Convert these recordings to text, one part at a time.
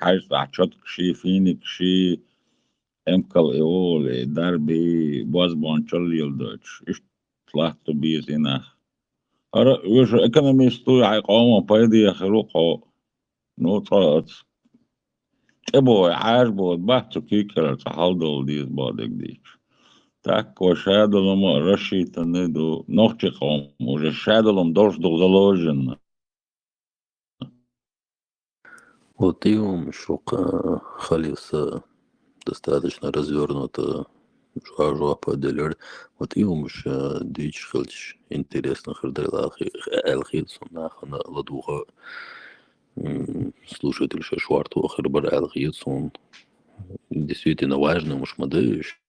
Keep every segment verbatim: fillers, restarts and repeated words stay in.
хьажцӀахь чоткаши, финикаши, эмкал и воле, дарби, бозбуунчалла леладойтуш, иштта латто беза и нах. ХӀара вешан экономист ву, хьайн къоман пайде хир ву хьо. Ну, цкъа аца тӀебогӀий, Ӏаьржа боху бац цу кийкарара цкъа хьалдовла деза боху дерг дийцча. Так вай шадолу ма рассчитанный ду, нохчийн къоман уже шадолу долуш ду заложено. Вот и хӀумаш шу-кх, Халиф, сан достаточно развёрнуто жоп делира. Вот и хӀумаш, э, дуьйцуш хилча, интересно хир дара, аьлла хета суна, нахана ладугӀу, м, слушатель шаьш шорта хир бара аьлла хета суна. Действительно важный хӀумаш ма ду уьш.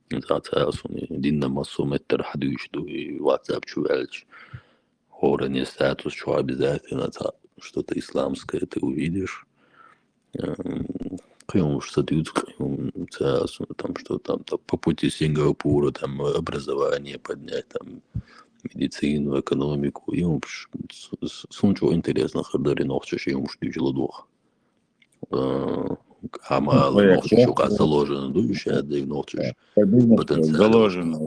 Цхьацца суна динна массо а меттара хьадуьйцуш ду, и WhatsApp чу ваьлча, хӀоранна статус чу обязательно цхьа что-то исламское ты увидишь. Эм, кхин хӀумаш ца дуьйцу, кхин хӀума ца суна, там что там, там по пути Сингапура, там образование поднять, там медицину, экономику, и хӀумаш, с-, с-, суна чӀогӀа интересно хир дара и нохчаша и хӀумаш дуьйцуш ладугӀу. Э, амма ала нохчаша юкъа заложено ду, ша дайна нохчаша потенциал. Заложено.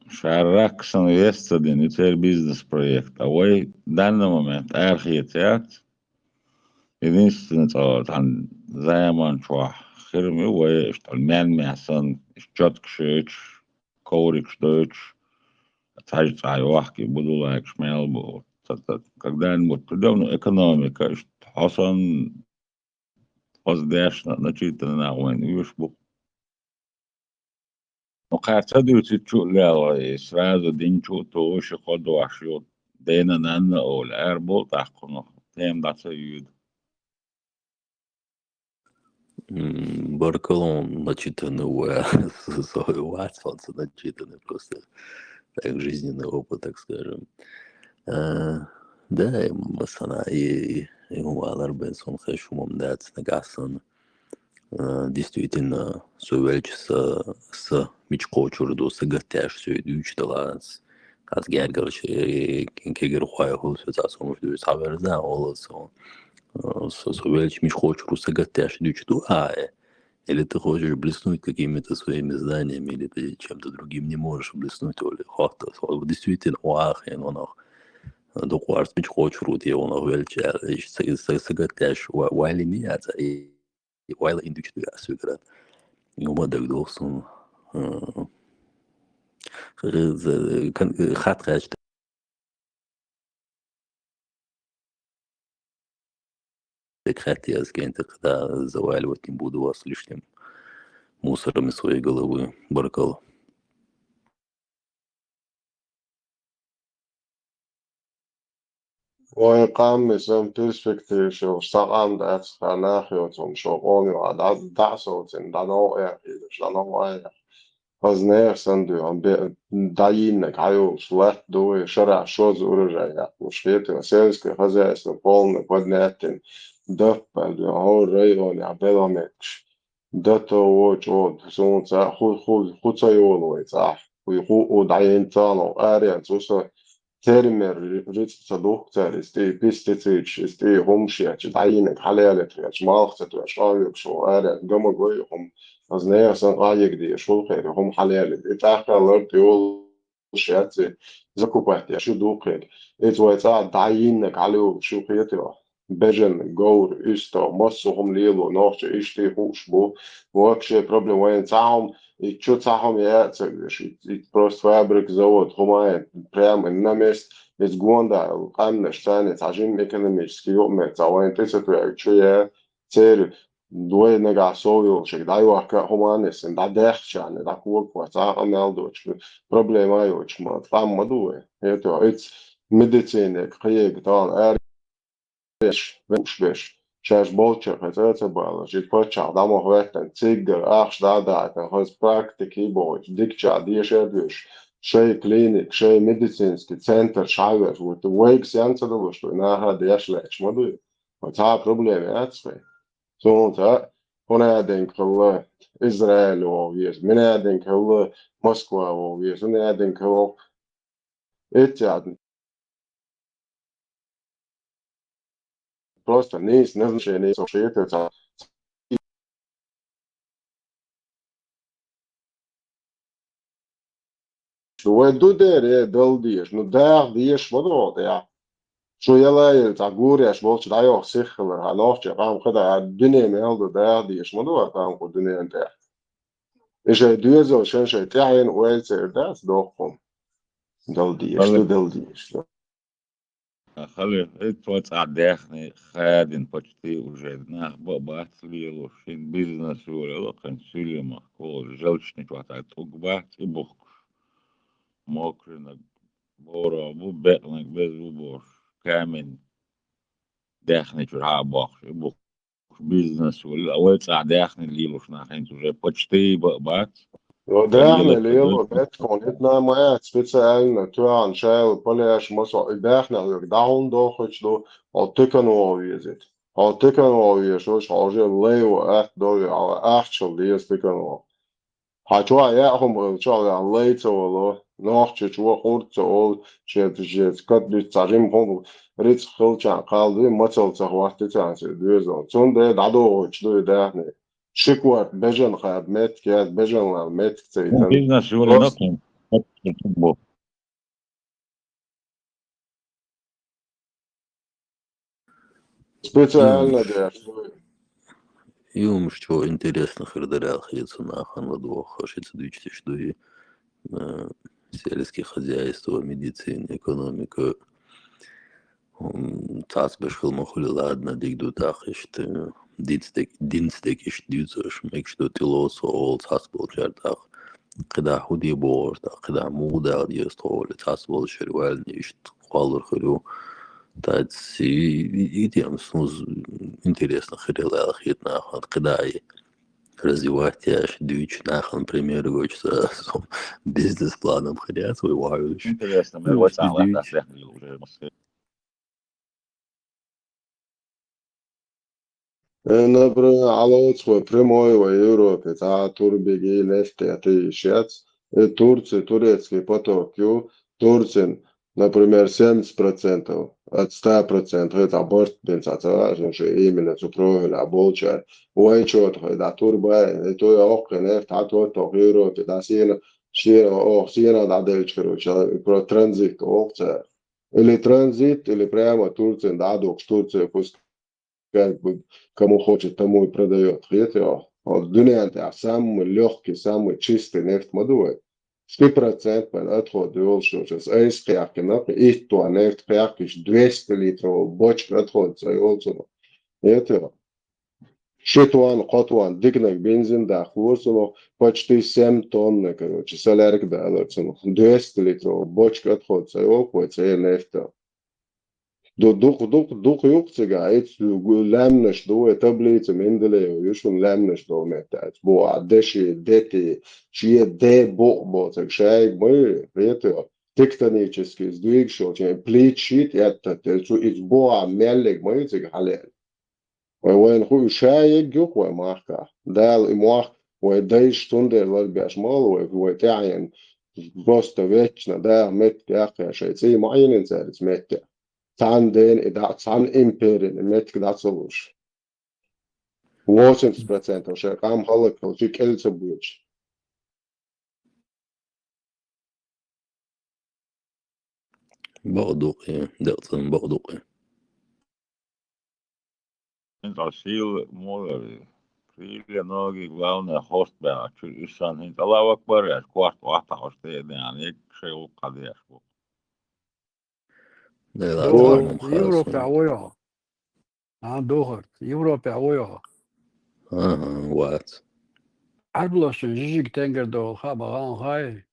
Ша раккхасан вест ца дина, и церан бизнес-проект. А вай данный момент арахеца яц. Единственное, цкъа цхьана заман чохь хир ма ю вай, иштта мел-мел санна, иштта чоткаш йойтуш, коврикаш дойтуш, цхьаьжцӀахь йохкий будулайкаш мел бу. Ца-, ца-, когда-нибудь придём, ну, экономика, иштта хьо санна, хӀоза дешна, начитанный нах вайна оьшуш бу. Ну, кхара ца дуьйцича чу а лелла, и сразу дин чу а тухуш, и кхо дош ю, дена-нанна а олу, арабовла тӀаккха кхунах, тема дӀа ца йоьду. М, баркалла, начитанный ву, со вац хьо ца начитанный, просто так, жизненный опыт, так скажем. Э, да, и м-, масала, и, и, и хӀума алар бен сон хезаш хӀума дац нагахь санна. Э, действительно, со велча са, са мича кхочур ду, са гатдеш соьга дуьйцуш далац. Хаза гергара ш-, э, кегирхой хуьлу, со цхьа сомаш дуьйцу, цхьаверза а волу со. Э, со, со велча мича кхочур ду, са гатдеш дуьйцуш ду, а, э. Или ты хочешь блеснуть какими-то своими знаниями, или ты чем-то другим не можешь блеснуть, или хатта, действительно, вахин, он ах, дукъ варца мича кхочур ву те, он ах велча, аьлла, иштта са, са, са гатдеш ва-, вайлина яц, и, и вайла ин дуьйцуш ду яц соьгара. Хьума дагадогӀу суна. Э, х-, х-, кон-, хатта хаьттича, Дагахь хатта яза кӀентий, когда заваливать не буду вас лишним мусором из своей головы. Баркалла. Вайн къам и сан перспективаш йолуш цхьа къам дац, цхьа нах йоцу, хӀума шо къоме ван дӀа, дӀа а совцина, дӀа новкъа яхийла, дӀа новкъа а яхийла. Хаза нехан санна дуьйхьа бе-, дӀайиннарг хьайолуш латта ду вай, шарахь шозза урожай яккхалуш хетий, сельское хозяйство полное поднять йина, даппар дуьйхьа хӀора районехь белхан меттигаш дато вочу, суна ца ху-, ху-, хӀу ца йолу вай цӀахь, хӀу, хӀу, хӀу дӀайина царна, аренца ву со, фермер ри-, рицкъ ца духку цара, иза тӀе пестицидаш, иза тӀе хӀумаш ечу, дӀайиннарг хьалелира хеташ, малх ца тоьуш, къахьоьгуш ву, аренца гамаг вай хӀума. Хаза нехан санна къахьега дезаш хӀума хир, хӀума хьалелира. И тӀаккха лар тӀе йолуш яц, и закупать еш ю дуккхе. Иза вай цӀа дӀайиннарг хьалайолуш ю хетий. Бежана, говр, уьстагӀ, массо а хӀума лело, нохчо иштта хууш бу. Вообще проблема вайна цхьа хӀума, и чу цхьа хӀума яа а ца веш. И, и просто фабрика, завод, хӀума а прямо на месте. Иза гонда, къаьмнаш царна цхьа жимма экономически юкъаметтиг цхьа вайна тӀе ца тоьуьйту чу яа, церан вай нагахь сов йолчуьнга дӀайохка а хӀума а нисина, дӀадаьхчарна, дӀакогахь цхьа а къамел доцуш, проблема а йоцуш ма, къам ма ду вай. ХӀета, ица медицинега, кхиега тахана ареш, веш, веш. Шаьш болчара хеза а ца балаш, и паччахь дӀа ма хӀоьттина, циггара ахча дӀа а даийтина, хаза практике а бохуьйтуш, дикача деша а доьшуш, шайн клиника, шайн медицинский центр шаьш веш, вот вайга сен ца далуш ду, наха деш лаьтташ ма ду. Вот цхьа а проблема яц вай. Суна ца, хӀун аьдинг хилла Израиль вогӀу веза, мин аьдинг хилла Москва вогӀу веза, хӀун аьдинг хилла. Эццадна просто нийса назначение со шийтар цхьа. Вай ду дерриге дала дезаш, ну, даха дезаш ма ду вай тӀехь. Шу яла а елла цхьа гуреш волчу дӀайоху сиххалар, хьан нохча къам кхидӀа дуьне мел ду даха дезаш ма ду вай къам кху дуьненан тӀехь. И шайн доьзал шайн-шайн тӀаьхьенна ойла ца эр дац доккхум. Дала дезаш ду, дала дезаш ду. Хали, и тхо цӀахь даьхни хадийна почти уже нах бан а бац лелош, шен бизнес йолаелла кхин Сулеймах, кхол желчный чохь тӀе тӀуг бац и бухкуш. Мокринаг, бора бу, бекънаг беза бу бохуш, камень даьхни чуьра а бохуш, и бухкуш бизнес йолаелла, а вай цӀахь даьхни лелош нах хӀинца уже почти бан а бац. Йо, даьхни лело меттиг хьуна итна ма яц, специально тоьхна шайла палеш масо и даьхни хьоьга дӀа хӀунда дохуьйтуш ду, хьо тикана вогӀу веза. Хьо тикана вогӀу везаш, хьо уже лай ван атта довла, хьо ахчал деза тикана вогӀу. Хьан чохь яа хӀума хилча, хьо лай ца вало, нохчичо къурд ца олу, шен, шен кат дуьту цхьа жима хӀума рицкъ хилчарна кхалла дуй, мацалла ца хӀоттий царна церан доьзална. Цундела дӀадохуьйтуш ду и даьхни. Ши корта бежан кхаба меттиг яц, бежан лан меттиг ца йитан. Бизнес юрина кхин. Специально деш. Юмаш чо интересно хир дара аьлла хета со нахана ладогӀа, хӀара ши ца дуьйцуш дуй, э, сельский хозяйство, медицина, экономика. М, цхьацбеш хила ма хуьлу, ладно, дика ду тӀаккха иштта, динца дек-, динца декъашта дуьйцуш, мегаш ду тӀелоцу олу цхьацболчара тӀаккха. КхидӀа хӀун де бохуш, тӀаккха кхидӀа муха дала деза тхо олий, цхьацболчара ваьллина иштта кхоллар хир ю. Тац и, и, и тема смуз интересно хир ю аьлла хета нахана, кхидӀа и развивать еш, дуьйцуш нахана пример гойтуш, со, со бизнес-планом хир яц вай вахьуьйлуш. Интересно, мер вай цӀахь латтахь сехна уже массо. Э, например, Ӏалоцу вай прямой вай Европе, цхьа турбиги нефть тӀе йиш яц. Э, Турция, турецкий поток ю, Турцин, например, семьдесят процентов от ста процентов, это аборт бен цхьа ца важно, что именно цу профиль а болчара. Вай чё-то хай, да, турбай, э, то я охкы нефть, а то, то Европе, да, сена, шера, ох, сена, да, дельч, короче, про транзит, ох, ца. Или транзит, или прямо Турция, да, докш Турция, пускай как бы кому хочет, тому и продаёт. Хетё, вот дуьнен тӀехь самый лёгкий, самый чистый нефть ма ду вай. Ши процент вайн отход йолуш йолчу айса кхехкина, итт тонн нефть кхехкиш, двести литровый бочка отход ца йолу цунах. Хетё, ши тонн, кхо тонн диканиг бензин дахло цунах, почти семь тонн, короче, солярка далар цунах. Двести литровый бочка отход ца йолу вай цӀе нефть. Ду-, дукха, дукха, дукха юкъа цига, эцу гу-, лаьмнаш ду, вай таблица Менделеева ю шуна лаьмнаш долу метта. Эцу бу а деши, дети, че де бу боцаг шайга ма ю, хетё, тектонически сдвиг шо, че плечи тӀеттат, эцу, эцу бу а меллиг ма ю цига хьалел. Вай вайна хуу ша егг юкъа вай махкахь. Дала и мохк вай дайша цундела ларбеш ма вала вай, вай тӀаьхьенна. Просто вечно, да, меттиг яккхий шайн цӀий ма Ӏийна цара иза меттиг. Цхьана дена и дӀа, цхьана империна и меттиг дӀа ца луш. Восемьдесят процентов шайн къам хӀаллакьхилча кӀел ца боьдуш. Бакъдукъе, декъацӀан бакъдукъе. ХӀинца сила муха вер ву? Крылья, ноги, главное, хост баьхачуьра, уьш санна хӀинца Аллаху акбар аьлча, корта охьатаӀош тӀе а деана, егга шайн гӀуллакх деш бу. Дела Духар, тхьамам хаза Европехь суна. Ву йо. А, духар, Европехь ву йо. Ага, вац. Ӏарбошна жижиг тенгар долу хаа бан гӀан хай?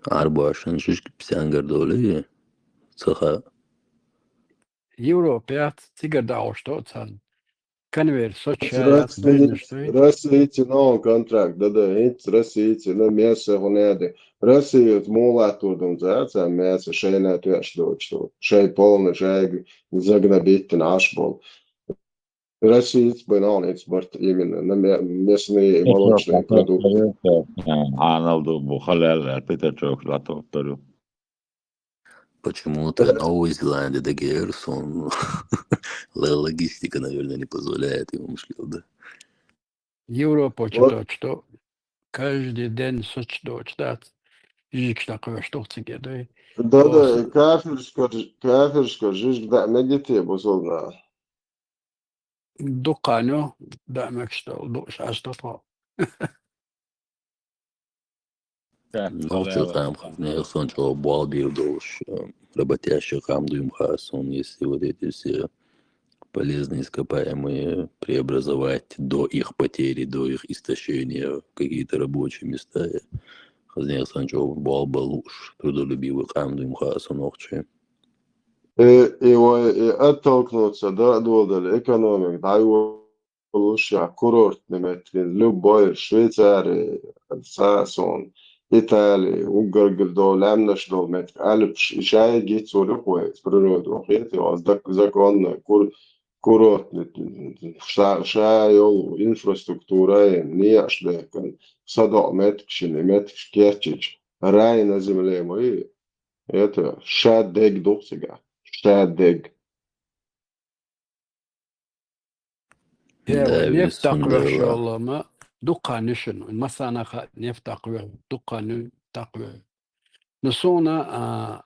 Ӏарбошна жижиг тенгар долу и? Ца хаьа. Европехь цигара дӀахьош до царна. Конвейер Россия, соцча яц, бизнес дуй. Россия цина он контракт, да, да, хӀинца Россия цина мясо хӀунеде. Россия мула тур дум за, ца мясо шайна теш дочу. Шай полный, шай загнобить наш бол. Россия ц бен он эц барт именно, на мя-, мясные и молочные продукты. Хьанал ду бу халал, Пятачок латоптару. Почему-то Новая Зеландия дагер, сон логистика, наверное, не позволяет ему, мушлил, да. Европа чу Вот. Точно. Каждый день сочточ, да. Жижиг такой штук циге, да. Да, да, просто кафиршка, кафиршка, жижиг да, медите, бусулна. Дукканю, да, мекшта, ду, шаш топо. Нохчо там, хазне сон чо бал бир долш, э, работящий хам дуйм ха сон, если вот эти все полезные ископаемые преобразовать до их потери, до их истощения в какие-то рабочие места. Э, хазне сон чо бал балуш, трудолюбивый хам дуйм ха сон охче. Э, и вай, и оттолкнуться, да, додали, экономик, да, его лучше, а курортный метрин, любой, Швейцария, Сасон, Италия, угаргил дол, лямнаш дол метр, Альпш, и чай гит сурюк вай, природа, охет, и вас зак-, законно, кур-, курортный, ша-, шайол, инфраструктура, не аш декан, садо метр, шини метр, керчич, рай на земле, мой, это, ша дег дух сега, ша дег. Э, да, вай нефть таквеш шоллама, дукканю шуну, масана ха нефть таквеш, дукканю таквеш. Ну, сона, а,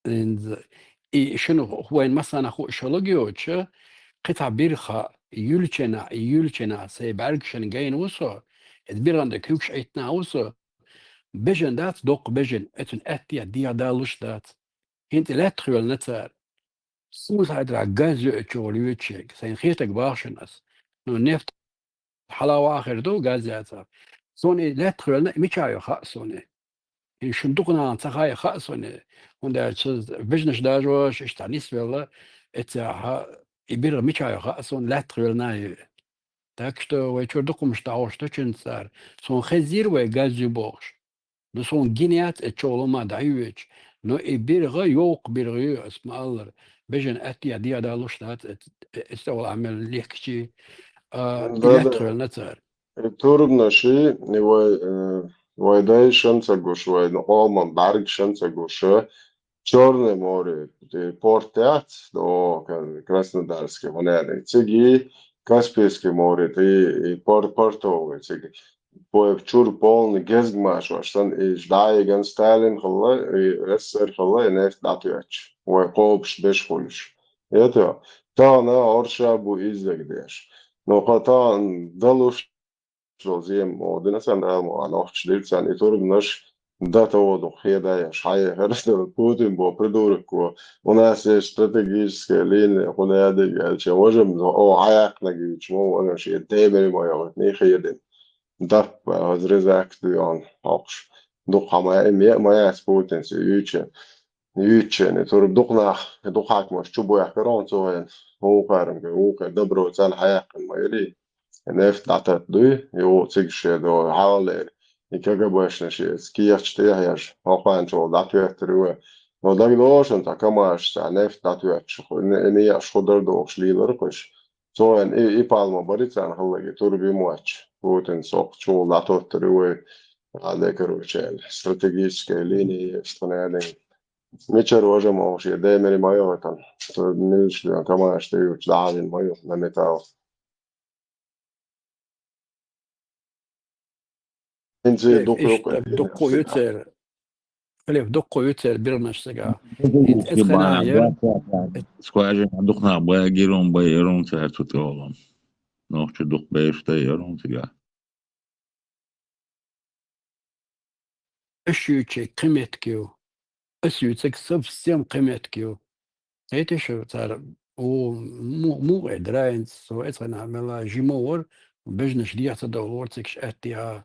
инз-, и шуну вайн масана ху шологиоча, кита бирха юлчена, юлчена, сей бальгшен гейн усо, эд бирганда кюкш айтна усо, бежен дац, док бежен, этун эттия диа далуш дац. Хинт лет хвел нацар. Сус хайдра газ ю чугъул ючек, сайн хиртаг бахшинас. Ну, нефть хала вахир ду, газ яца. Сони лет хвелна мича ю ха сони. Ин шундук на ца хай ха сони. Унда чиз бизнес даже ваш, иштанис вела, эца ха, и бир мича ю ха сон лет хвелна ю. Так что вай чур дукумш таош тучинцар. Сон хезир вай газ ю бохш. Ну, сон гинеяц э чолума даьвеч. Ну, и биргъа, ёкъ биргъа ю, ас ма аллар. Бежен эттия диа далуш дац, э, э, эстовал амел легчи, а, да, лет да. Хвелна цар. И турбна ши, и вай, э, вай дай шанца гуш, вай, ну, олман барг шанца гуш, э, Чёрное море, и порт яц, но, ка-, Краснодарский, вон яни, циги, Каспийский море, и, и пор-, портовый, циги. Поев чур полный гезгмаш ваш сан, и ждаиган Сталин хала, и СССР хала, и нефть датуяч. Вай кобш беш хулиш. Это, та на орша бу излег деш. Но ка та далуш шо зем, о, дина сан дал, мо, ан охч дил сан, и турбнаш, да та о дух хеда я, шае, херстер, Путин бо придурок ко. У нас есть стратегическая линия, куда я дык, я че, можем, о, аяк на гич, мо, можем, ши, дебери моя, вот, не хедин. Да, разрезак ты он, охш. Дух хама, э, ме-, моя с Путин, си, юче. Юче, не, тур, дух на, дух хак, мож, чубу я, перон, цоен. Ухарым, ухар, добро, цан, хаяк, ма, или. Нефть датат дуй, и о цигше до халер. И КГБшнаш, и скиях чтех яш, охван чол датвехтер уэ. Но даг дошен та камаш, са нефть датвехтер, не, не яш худар дохш лилер куш. Соен и, и палма барицан халлаги турби муач. Путин сох чол датвехтер уэ. Аде, короче, стратегическая линия, что надо. Мичар важа мохш, и демери майотан. То нилш лиан камаш, ты юч давин майот на металл. Инзи Э, дух иш ёк так эти дукку нефть. Юцер. Хлеб дукку юцер бирнаш сега. Ит эсхана ер. Скважина духна бая гирон бая ерон цар тут олом. Нохчу дух бешта ерон сега. Иш ючек къимет кив. Иш юцек совсем къимет кив. Эти шу цар у му-, му эдраин со эцхана мела жимовар, бежнаш диаца долвар цикш эттиа.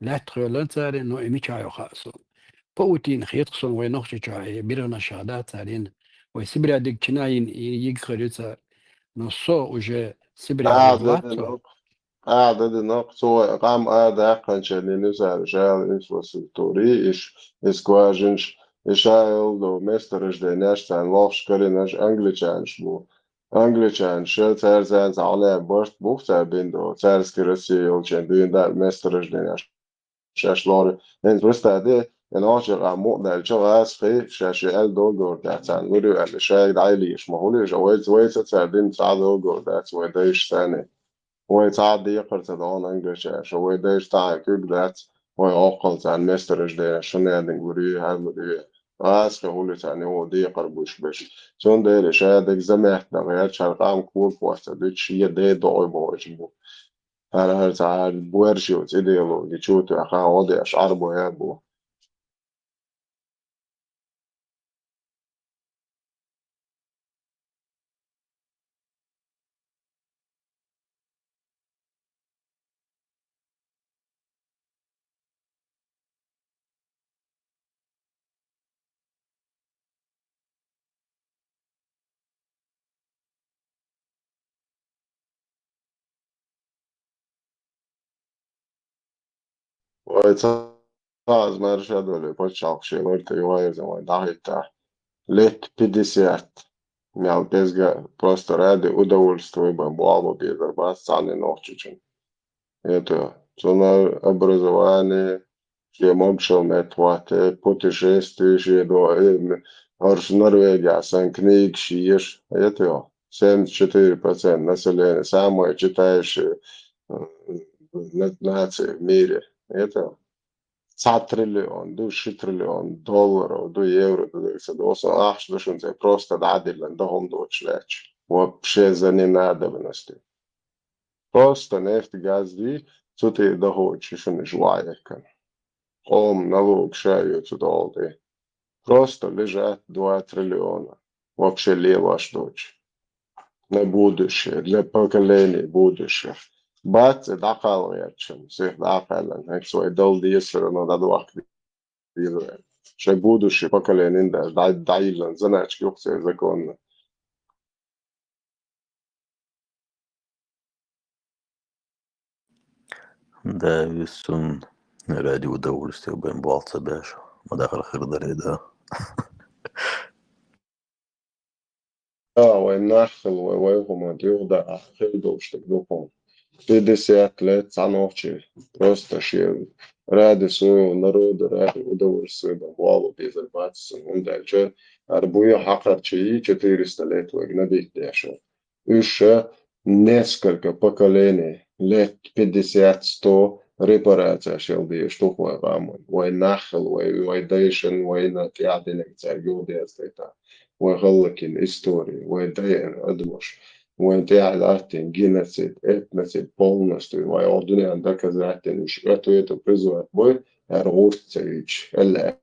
Лят хвелан цари, но и мичайо хасу. Паутин хет хсон вай нохчи чай, бирна шада царин. Вай Сибиря дик чинаин и йиг хырюца. Но со уже Сибиря А, да, да, лацо. Но. А, да, да, но, со, кам, а, да, канча, не, не, са, жал, инфраструктури, иш, и скважинш, и шайл, до месторождения, ш, цан, лох, шкаринаш, англичанш, бу. Англичанш, цар, цан, цан, не, борт, бух, цар, бин, до, царский Россия, йолчен, дин, да, месторождения, ш, шаш, лори. Эн, просто, да, И нохчий къам мукъадаьлча гӀазкхий, шаьш аьлла договор дац царна, лур ю аьлла, шайга дӀайлийш ма хуьлий, ша вайца, вайца цара дина цхьа договор дац, вай дайша санна. Вай цхьа а декхар ца догӀу англичаша, вай дайша цхьа а куьг дац, вай оккхал царна месторождение, шуна аьнниг лур ю, хӀара лур ю. ГӀазкхий хуьлий царна юха декхар гуш берш. Цундела ша дерг замаьттанах яьлча, хӀара къам кога хӀотта ца дуьтуш, я ден догӀуй бохуш бу. ХӀара, хӀара цхьа хӀара боьрша йоцу идеологи чу а тоьхна, гӀо деш Ӏарбой а бу. Вай ца, ца аз маьрша а долу пачхьалкх шен лар тӀе йогӀийза вайн дӀахӀиттахь. Лет пятьдесят. Мел кӀезга просто ради удовольствия бан болу безар бац цхьанна нохчичун. Это, цунна образование, шен могушалла меттахӀотта, путешествие шен до, э, м, хӀорш Норвегия сан книгаш еш, это, семьдесят четыре процента населения, самая читающая, э, на-, нация в мире. Это, цхьа триллион ду, ши триллион долларов ду, евро ду, дерг ца досу, ахча ду шуна цӀе просто дӀадиллина, дан хӀума доцуш лаьтташ. Вообще за ненадобностью. Просто нефть, газ ди, цу тӀе дахочу шуна уьш ваьхкина. Къоман налог ша ю цу долу тӀе. Просто лежат два триллиона. Вообще лелош доцуш. На будущее, для поколений будущих. Бац и дӀакхалла гӀертачун, сих дӀакхаьллан, хӀинца вай дала деза, всё равно дӀадохка деза. Шайн будущее поколение даже дӀа-, дӀайиллан заначка юха церан законна. Да, виссун ради удовольствия бен болу ца беш, ма дахар хир даре, да. Да, вай нах хила, вай, вай хӀума юха да, а хила долуш дерг ду хьуна. Пятьдесят лет цхьа нохчи просто шен ради своего народа, ради удовольствия бан болу безар бац цунна, хӀунда аьлча хӀара буй хьакхарчий четыреста лет вайга набитта деш ву. Уьш ша несколько поколений, лет пятьдесят, сто репарацеш яла дезаш ду вай къам вайн. Вай нах хила, вай, вай дайшна, вайна тӀаьхьа динарг цаьрга юха деза дайта. Вай хӀаллакйина истори, вай дайина адамаш, вайн тӀаьхьа латтийна геноцид, этноцид полностью, вай оха дуьненна доказать дина, уьш это, это призвать бой, хӀара гӀурт ца йича, аьлла,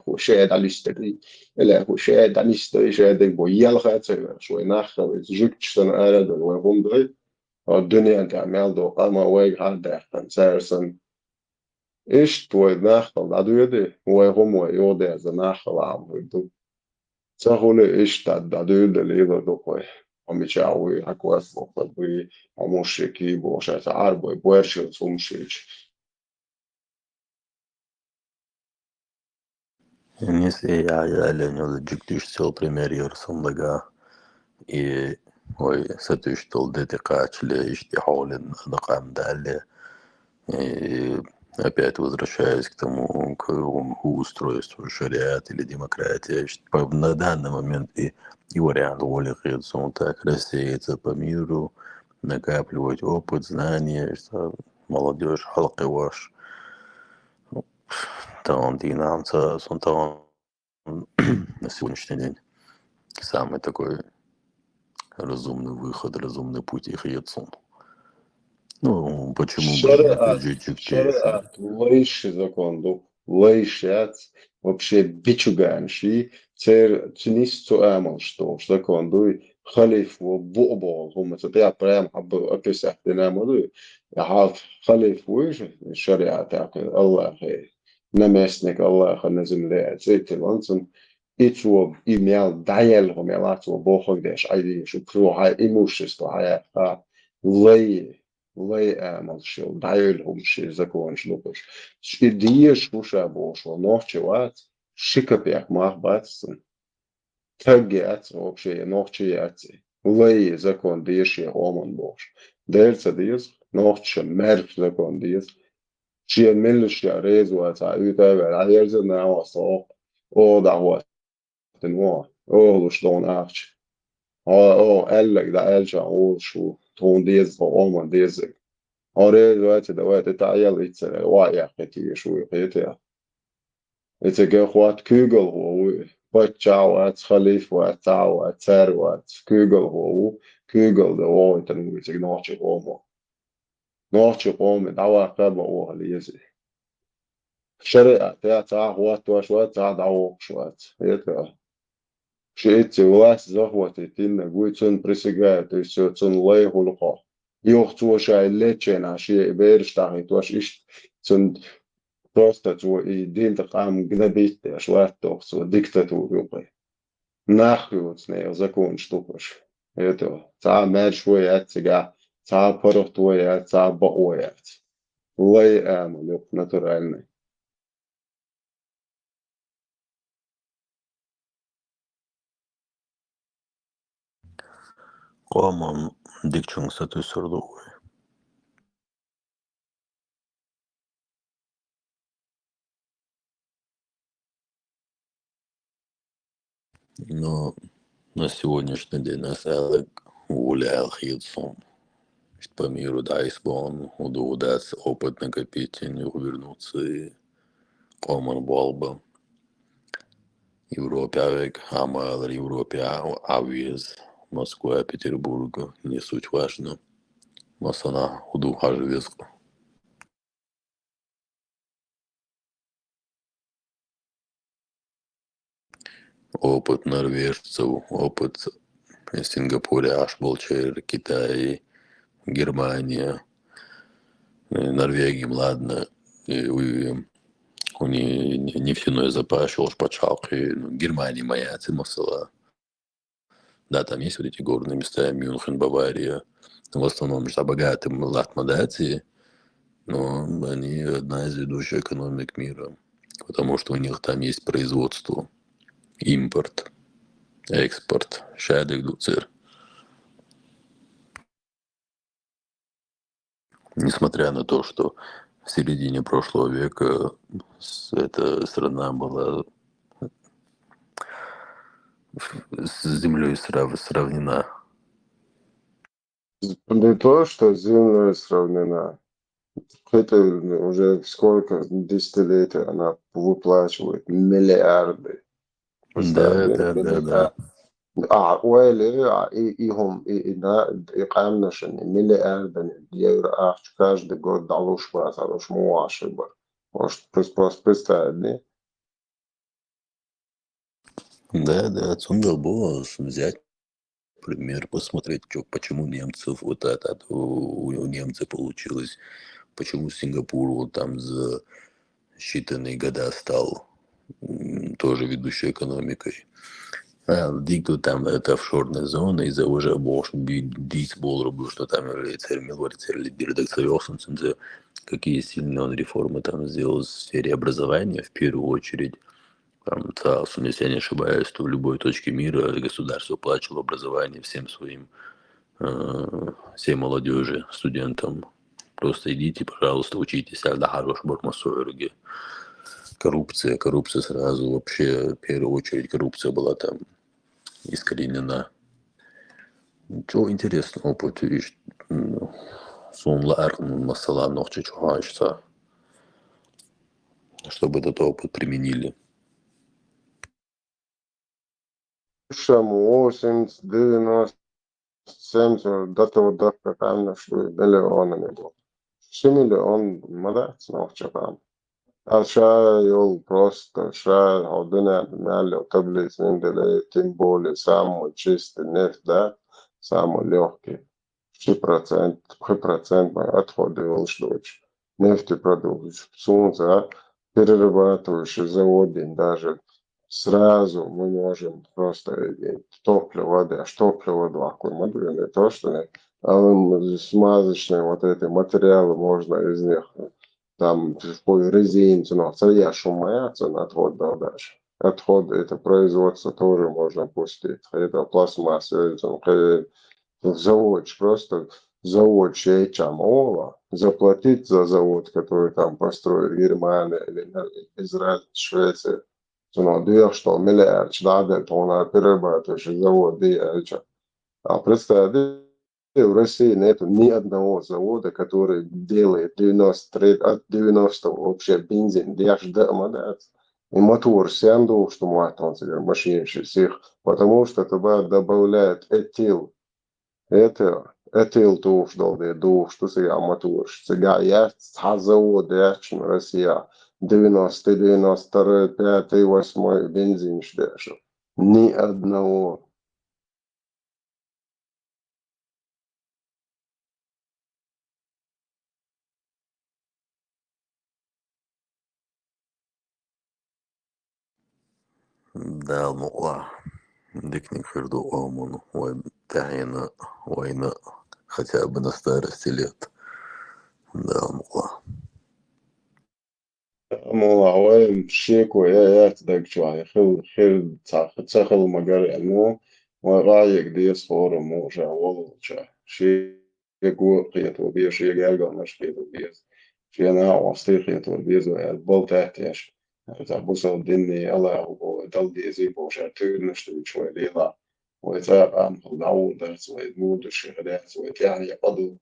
хӀу ша дӀалистади, аьлла, хӀу ша дӀалистади, ша дерг бо, ялха ца йоьлуш, вай нах хила, иза жуьгташ санна ара а долу вай хӀума дой, хӀара дуьненна тӀехь мел долу къам а вайга хьадаьккхина, цара санна. Иштта вай нах хила дӀадоьду, вай хӀума вай юха деза нах хила Ӏамхуьйту. Ца хуьлу иштта дӀадуьйла лело ду-кх вай. Хьо мичахь вуй, хьан кхоьссалгӀа буй, хьо мушрик йий бохуш, аса Ӏарбой боьрша йоцу хӀумаш йича. Нисъе яхь яллен йолу жуьгтиш сел пример яра сан дага. И вай сатуьйсуш долу де тӀе кхачале, иштта хьоле дакъам далле. И опять возвращаясь к тому, к устройству шариат или демократия, ш-, по, на данный момент и, и вариант воли хьедсон так рассеяться по миру, накапливать опыт, знания, что молодёжь, хьалкхеваш. Ну, тахана дийнахь ца, сон тахана на сегодняшний день самый такой разумный выход, разумный путь и хьедсон. Ну, почему бы нет? Шариат, жи-, жи-, шариат, лайши закон ду, лайш яц, вообще бичуган ши, цер цуьнис цу амалш долуш закон дуй, халиф во буъ боху хӀума, ца тӀе прям хьабба описать дина ма дуй. Хьалф халиф вуй шариатехь, Аллахе, наместник Аллаха на земле, цӀе тиллан цунна, и цо, и мел дӀаелла хӀу мел а цо бохург деш, Ӏайдийна шу, цо хьайн имущество хьаяккха, лай, лай амалш йолу, дӀайолу хӀумаш шен законаш лукхуш. И дезаш хӀу ша бохуш ван нохчи вац, ши капек мах бац цунна. Таг яц, вообще, я нохчи яц. Лай закон деза шен къоман бохуш. Дера ца деза, нохчаша маьрша закон деза. Шен меллаша реза вац, а уьйтӀа а ваьлла, Ӏаерза нахьа со, оха дӀахӀоттина вон, оха луш догӀу нахча. Хьо, оха аьлларг дӀааьлча волуш ву, тхуна деза, тхо къоман дезарг. Хьо реза вац, давай, тӀе таӀъяла иццара, ва яхкхи тиеш вуй, кхетий. Эцега хӀотта куьйгалхо вуй. Паччахь вац, халиф вац, цхьа вац, цаьрга вац. Куьйгалхо ву, куьйгалла дан вогӀуьйтур ву эцега нохчийн къомо. Нохчийн къоме дӀаваккха а бан вохалла еза. ШариӀатехь цхьа а хӀоттош вац, цхьа а дӀавоккхуш вац. ХӀета? Шиитцы власть захватить динарг вуй, цунна присягают, и всё, цунна лай хуьлу кхо. Юха цо ша и лечченахь шен бераш дӀахӀиттош, иштта цунна просто цо и дин тӀе къам гнобить деш латтадоху цо диктатура юкъе. Нах хьоьцу нехан законаш дукхуш. ХӀета, цхьа а маьршо яц цигахь, цхьа а паргӀато яц, цхьа а бакъо яц. Лай амал юкъа натуральный. Къоман дикачуьнга сатуьйсур ду вай. Но на сегодняшний день ас аьлларг вуй аьлла хета суна. Иштта по миру дӀа исбаьхна, хӀун ду, хӀун дац, опыт накопить йина, юха вернуться и къоман болх бан. Европе а вега, хьан ма аллара, Европе а, а веза, Москва, Петербург, не суть важно. Массанахьа хӀун ду хьажа веза-кх. Опыт норвежцев, опыт Сингапуре Ӏаш болчеран, Китай, Германия, э, Норвегия, ладно, э, у, у не-, не-, нефтяной запас, йолуш пачхьалкх, ну, Германия ма яц и, масала. Да, там есть вот эти горные места, Мюнхен, Бавария. В основном же богатым латма дати, но они одна из ведущих экономик мира, потому что у них там есть производство, импорт, экспорт. Шадыг ду цер. Несмотря на то, что в середине прошлого века с-, эта страна была с землей срав-, сравнена. Не то, что с землей сравнена. Это уже сколько десятилетий она выплачивает миллиарды. Да, да, да, да. А, ойла, а, и, и хӀума, и, и, да, и къаьмнашна, и миллиардашна евро ахча каждый год дӀалуш бацахь, уьш ма вахаш бара. Может, просто представить, не? Да, да, цундела бу, взять пример, посмотреть, чё, почему немцев вот это, у, у немцев получилось, почему Сингапур вот там за считанные года стал, м, тоже ведущей экономикой. А, дика там это офшорная зона, из-за уже богуш дийца болу рубу, что там является милварицер лидер, так согласен, какие сильные он реформы там сделал в сфере образования, в первую очередь. Там, ца-, если я не ошибаюсь, то в любой точке мира государство оплачивало образование всем своим, э, всей молодежи, студентам. Просто идите, пожалуйста, учитесь, а да хорош бар массо а. Коррупция, коррупция сразу вообще, в первую очередь коррупция была там искоренена. Чё интересно, опыт, иш-, м, суна лаарх, м, масала нохча чухьа иштта, чтобы этот опыт применили. Шам восемьдесят, девяносто, семьдесят, до того, до как она, что миллионами было. Ши миллион ма дац нохча там. А ша йолу просто, ша хьо дуьнен мел йолу таблица вин деле, тем более самый чистый нефть, да, самый лёгкий. Ши процент, пхи процент ма отходы йолуш доцуш. Нефтепродукты, суна ца, перерабатывающий завод дин даже сразу мы можем просто, э, топливо, да, аж топливо два, ма дуьйна, не то, что не, а, м, смазочные вот эти материалы можно из них, там, такой резинцу, но ца я шумая, ца на отход дал дальше. Отход — это производство тоже можно пустить. Это пластмасса, это, э, заводишь просто завод шейтча ма ола, заплатить за завод, который там построит Германия или, э, Израиль, Швеция. Цунах доьхуш долу миллиардаш дӀаделла тхуна перерабатывающий завод де аьлча. А представь, в России нету ни одного завода, который делает девяносто три, от девяносто вообще бензин, деш да а ма дац. И мотор сен духуш ду моттан цигара машинаш сих, потому что туда добавляют этил. Это, этил тухуш долу де духуш ду цигара мотораш. Цигара яц цхьа завод яц шуна Россия девяносто, девяносто второй, пятый, восьмой бензинаш деш. Ни одного. Дала мукъалахь, диканиг хир ду къоман, вайн тӀаьхьенна, вайна хотя бы на старости лет. Дала мукъалахь. Амма вайн шеко я яц даг чохь, хила, хила ца, ца хила ма-гарра аьлла, вайн къахьега деза хӀораммо ша волчохь. Шеко кхето беза, шен гергамаш кхето беза, шен накъостий кхето беза вай аьлла, бал теттеш. Цхьа бусалба динан алахьо боху, вай дала дезий боху, ша туьйранаш дуьйцуш вай лела. Вай цкъа а къам хила дӀагӀур дац, вай мурдаш хир дац, вай тӀаьхье къа ду.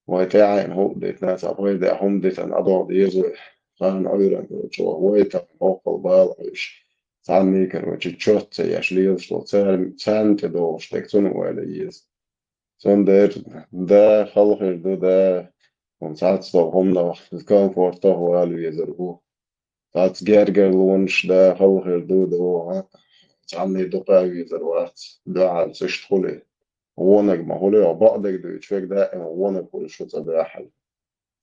Вай тӀаьхьенна хӀуъа дитина, цхьа пайда хӀума дитина, ӀадогӀа деза вай. Царна Ӏуьйранна, короче, вай тахана хӀоккхул бала Ӏуьйш. Цхьанний, короче, чот ца еш лелаш долу, царна, царна тӀедогӀуш дерг цунна ойла еза. Цундела да хала хир ду, да, хӀума цхьацца долу хӀуманах, комфортах вала везар ву. Цхьацца гергарлонаш да хала хир ду, да, цхьанний дукха а везар вац, дуьхьал цуьшта хуьлий. Вонаг ма хуьлий, бакъдерг дуьйцуш верг даима вонаг хуьлуш ву цӀа дуьхьал.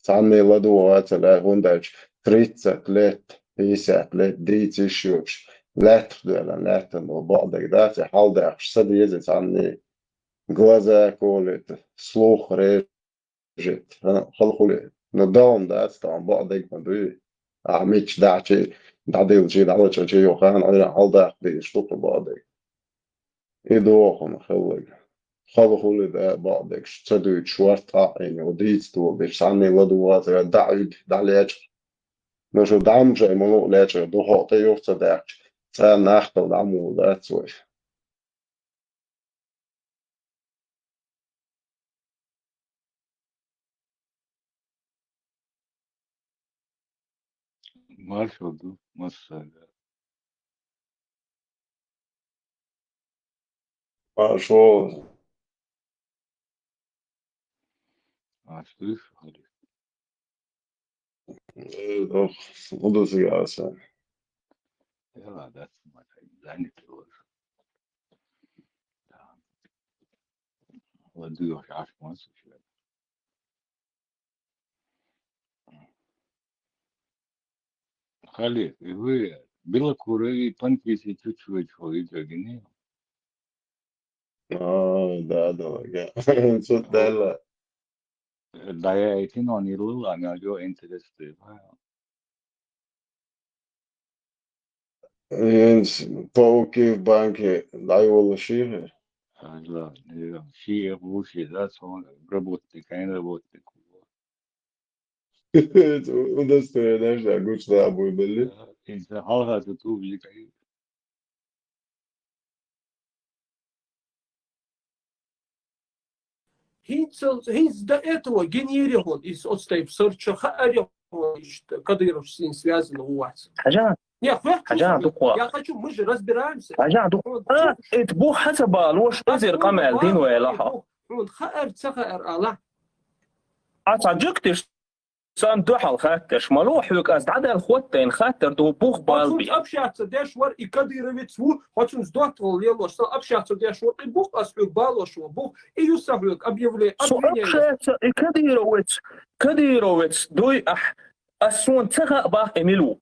Цхьанний ладугӀа а ца лаьа, хӀунда аьлча тридцать лет, пятьдесят лет дийца йиш йоцуш, лаьттах доьллина, лаьттан долу бакъдерг дац, и хьалдаьккхуш ца деза цхьанний. Глаза колет, слух режет, а, хала хуьлий. Ну, дан дац, тахана бакъдерг ма дуй. Ахьа мичча дахьчий, дӀадиллачий, дӀалачкъийчий, юха хан Ӏуьйранна хьалдаккха дезаш ду кху бакъдерг. И дохуна хилларг. Хала хуьлий да бакъдерг, ца дуьйцуш варт а Ӏийна, дийца тоба деш, цхьанний ладугӀа а ца лаьа, дӀа Ӏуьйда, дӀалечкъа. Ну, шу дӀа ма шайн муьлха а лечкъа, дукха а тӀейух ца даьккхича, царна нах дала дӀа ма вала дац вай. Маршо ду, массага. Маршо. А, слышь, говорит. Э, ох, буду связаться. Да ладно, смотри, занятый уже. Да. Ладно, я щас, может, ещё. Халид, и вы белокурые, и панкиси чуть-чуть, что в итоге, не? А, да, да, да. Цу дела. Да, я эти, но не лыла, а у него интерес ты, да. Винс пауки в банке дӀайолуш. А, да, да, ши вуши, да, сон работник, а не работник. Удостоверение, знаешь, да, гучно обуй были. Да, и за халха тут убили, как. ХӀинца, хӀинца до этого генерихун, из отстаив сорча хаарихун, иштта, Кадыровс син связан у вас. Хьажа? Не, хватит. Хьажа, дукха. Я хочу, мы же разбираемся. Хьажа, дукха. А, эт бух хьаца балош, эзир къамел дин вай лаха. Хьун хаар, ца хаар, ала. А ца джуктиш. Сан дуьхьал хаттарш ма ло хьоьга, ас дӀадаьлла хоттайна хаттар ду, бух бал бе. Хьо цунца общаться деш вар и кадыровец ву, хьо цунца доттагӀал лелош, сан общаться деш вар, и бух ас хьоьга балош ву, бух, и ю сан хьоьга объявление, обвинение. Со общаться, и кадыровец, кадыровец дуй ахь, ас сон ца хаъ бах и мила ву.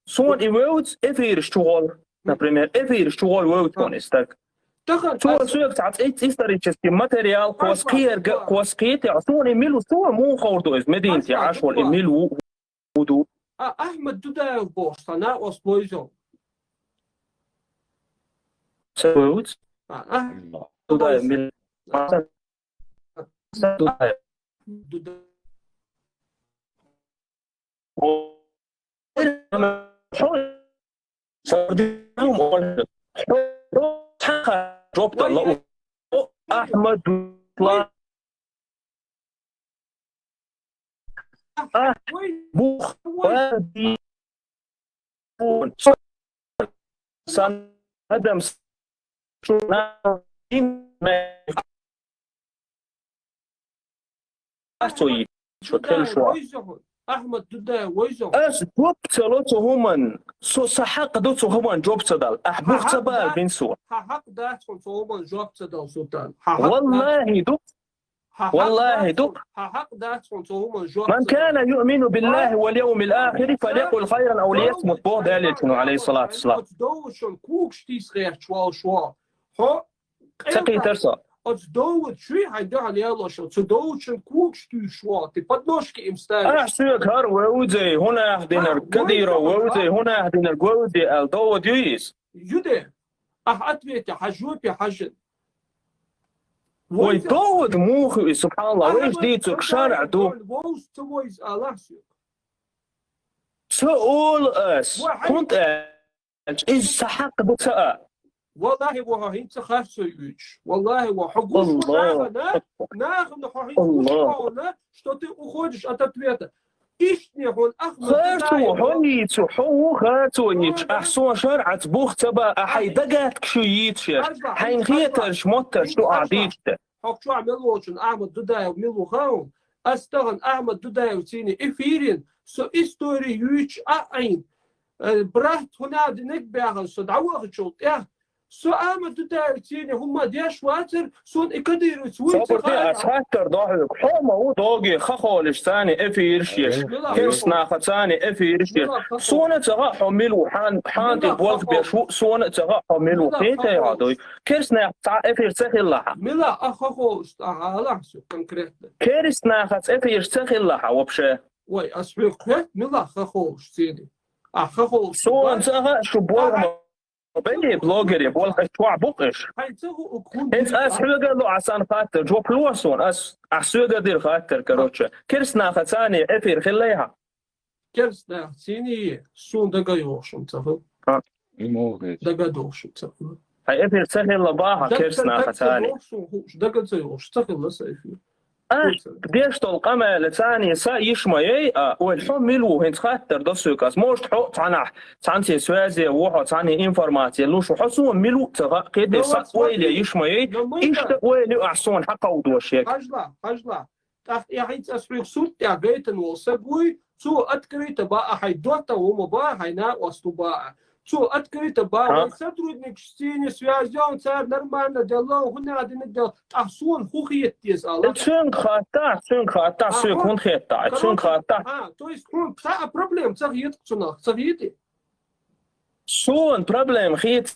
Суна и вевза эфираш чу гӀол. Например, эфираш чу гӀол вевза и стаг. Цо соьга цхьа цӀе-, исторический материал, кхоса кхерга, кхоса кхетехь, суна и мила ву, суна муха ховр ду иза, Мединате Ӏаш волу и мила ву, хӀун ду? А, Ахьмад Дудаев бохуш, цхьа накъост лойзо. Ца вевза? А, а. Дудаев мила. Ахьмад, а, бух, сан адам, Ахьмад Дудаев вайза хьо? Ахьмад Дудаев вайза хьо? Ас жоп ца ло цу хӀуман, со, са хьакъ ду цу хӀуман жоп ца дала. Ахь бух ца бала бин со. Хьа хьакъ дац хьо цу хӀуман жоп ца дала, Султан. Хьа хьакъ дац. Валлахи, ду. Хьа хьакъ дац хьо. Хьа хьакъ дац хьо цу хӀуман жоп ца дала. من كان يؤمن بالله واليوم الآخر فليقل خيرا أو ليصمت, боху Даьла Элчано, عليه الصلاة والسلام. Оцу довучун когаш тийса гӀерташ волуш ву хьо. Хьо Ца кхийтар со. Оцу Довуд шуй хьайн дуьхьал ялош, цу Довудчун когаш туьйсуш ву хьо, ты подножки им ставишь. Ахь соьга хӀара вевзий, хӀунда ахь динарг, Кадыров вевзий, хӀунда ахь динарг вевзий аьлла, Довуд юй иза? Ю де. Ахь ответе хьажа, жопе хьажа. Вай, Довуд муха ю иза, субханаллах, вайша дийцург шарӀ ду. Вовза ца войза алахь соьга. Ца олу ас, хӀунда аьлча, иза сан хьакъ ду ца а. Валлахи, ву хьо хӀинца харцо юьйцуш. Валлахи, ву хьо гуш ву нахана, нахана хьо хӀинца гуш ву хьуна, что ты уходишь от ответа. Иштта хьуна Ахьмад Дудаев. Харцо хьо йийцу, хьо ву харцо йийцу. Ахь суна шарӀаца бух ца ба, ахь хьайн дагатка шу йийцуш. Хьайна хетарш, моттарш ду ахь дийцуш. Хьо чохь мел волчун Ахьмад Дудаев мила ву хаьа хьуна? Ас тахана Ахьмад Дудаев цийна эфирин, со истори юьйцуш а Ӏийна. Э, брат, хӀунда динарг баьхна со дӀавахачул тӀаьхьа. Со Ахьмад Дудаев цийна хӀумма деш вацара, суна и Кадыровец вуй ца хаьа. Ас хаттар до хьоьга. Хьо ма ву доге хахолиш царна эфирш еш. Керс наха царна эфирш еш. Суна ца хаьа хьо мила ву, хьан, хьан тӀе болх беш ву, суна ца хаьа хьо мила ву. Хетий хьо дуй? Керс наха цхьа эфир ца хилла хьан. Мила а хахолуш, ахьа алахь со конкретно. Керс нахаца эфирш ца хилла хьан вообще? Вай, ас хьоьга кхетта, мила хахолуш цийна. Ахь хахолуш. Суна ца хаьа шу болх ма белли, блогере болх аш чохь бу-кх аш. Хьайн ца ху ук хӀун. ХӀинца ас хьоьга ло, а сан хаттар жоп ло суна, ас, ахь соьга дира хаттар, короче. Керс наха царна эфир хилла хьан? Керс наха цийна, суна дага йогӀуш хӀума ца хилла. Дага догӀуш хӀума ца хилла. Хьайн эфир ца хилла баха, керс наха царна. Дага ца йогӀуш, дага ца йогӀуш, ца хилла сан эфир. А, деш долу къамел царна са йиш ма яй, а, вай хьо мила ву, хӀинца хаттар до соьга ас. Может, хьо цхьанахь, цхьаьнца связе ву хьо, цхьанна информация луш ву хьо, суна мила ву ца хаьа, кхетий, са ойла йиш ма яй, иштта ойла ю ахь суна хьакховдош ерг. Хьажла, хьажла. ТӀаккха и хӀинца ас хьоьга сурт тӀехь гайтина волу саг вуй, цо открыто баа хьайн доттагӀа ву ма баа, хьайн накъост ву баа. Цо открыто баа вайн сотрудникаш цийна связь йо, цара нормально делла, хӀунда дина делла, тӀаккха суна хӀун хета деза ала? Цуьнга хаттахь, цуьнга хаттахь, соьга хӀунда хеттахь, цуьнга хаттахь. А, то есть хьуна цхьа а проблема ца хета цунах, ца хетий? Суна проблема хета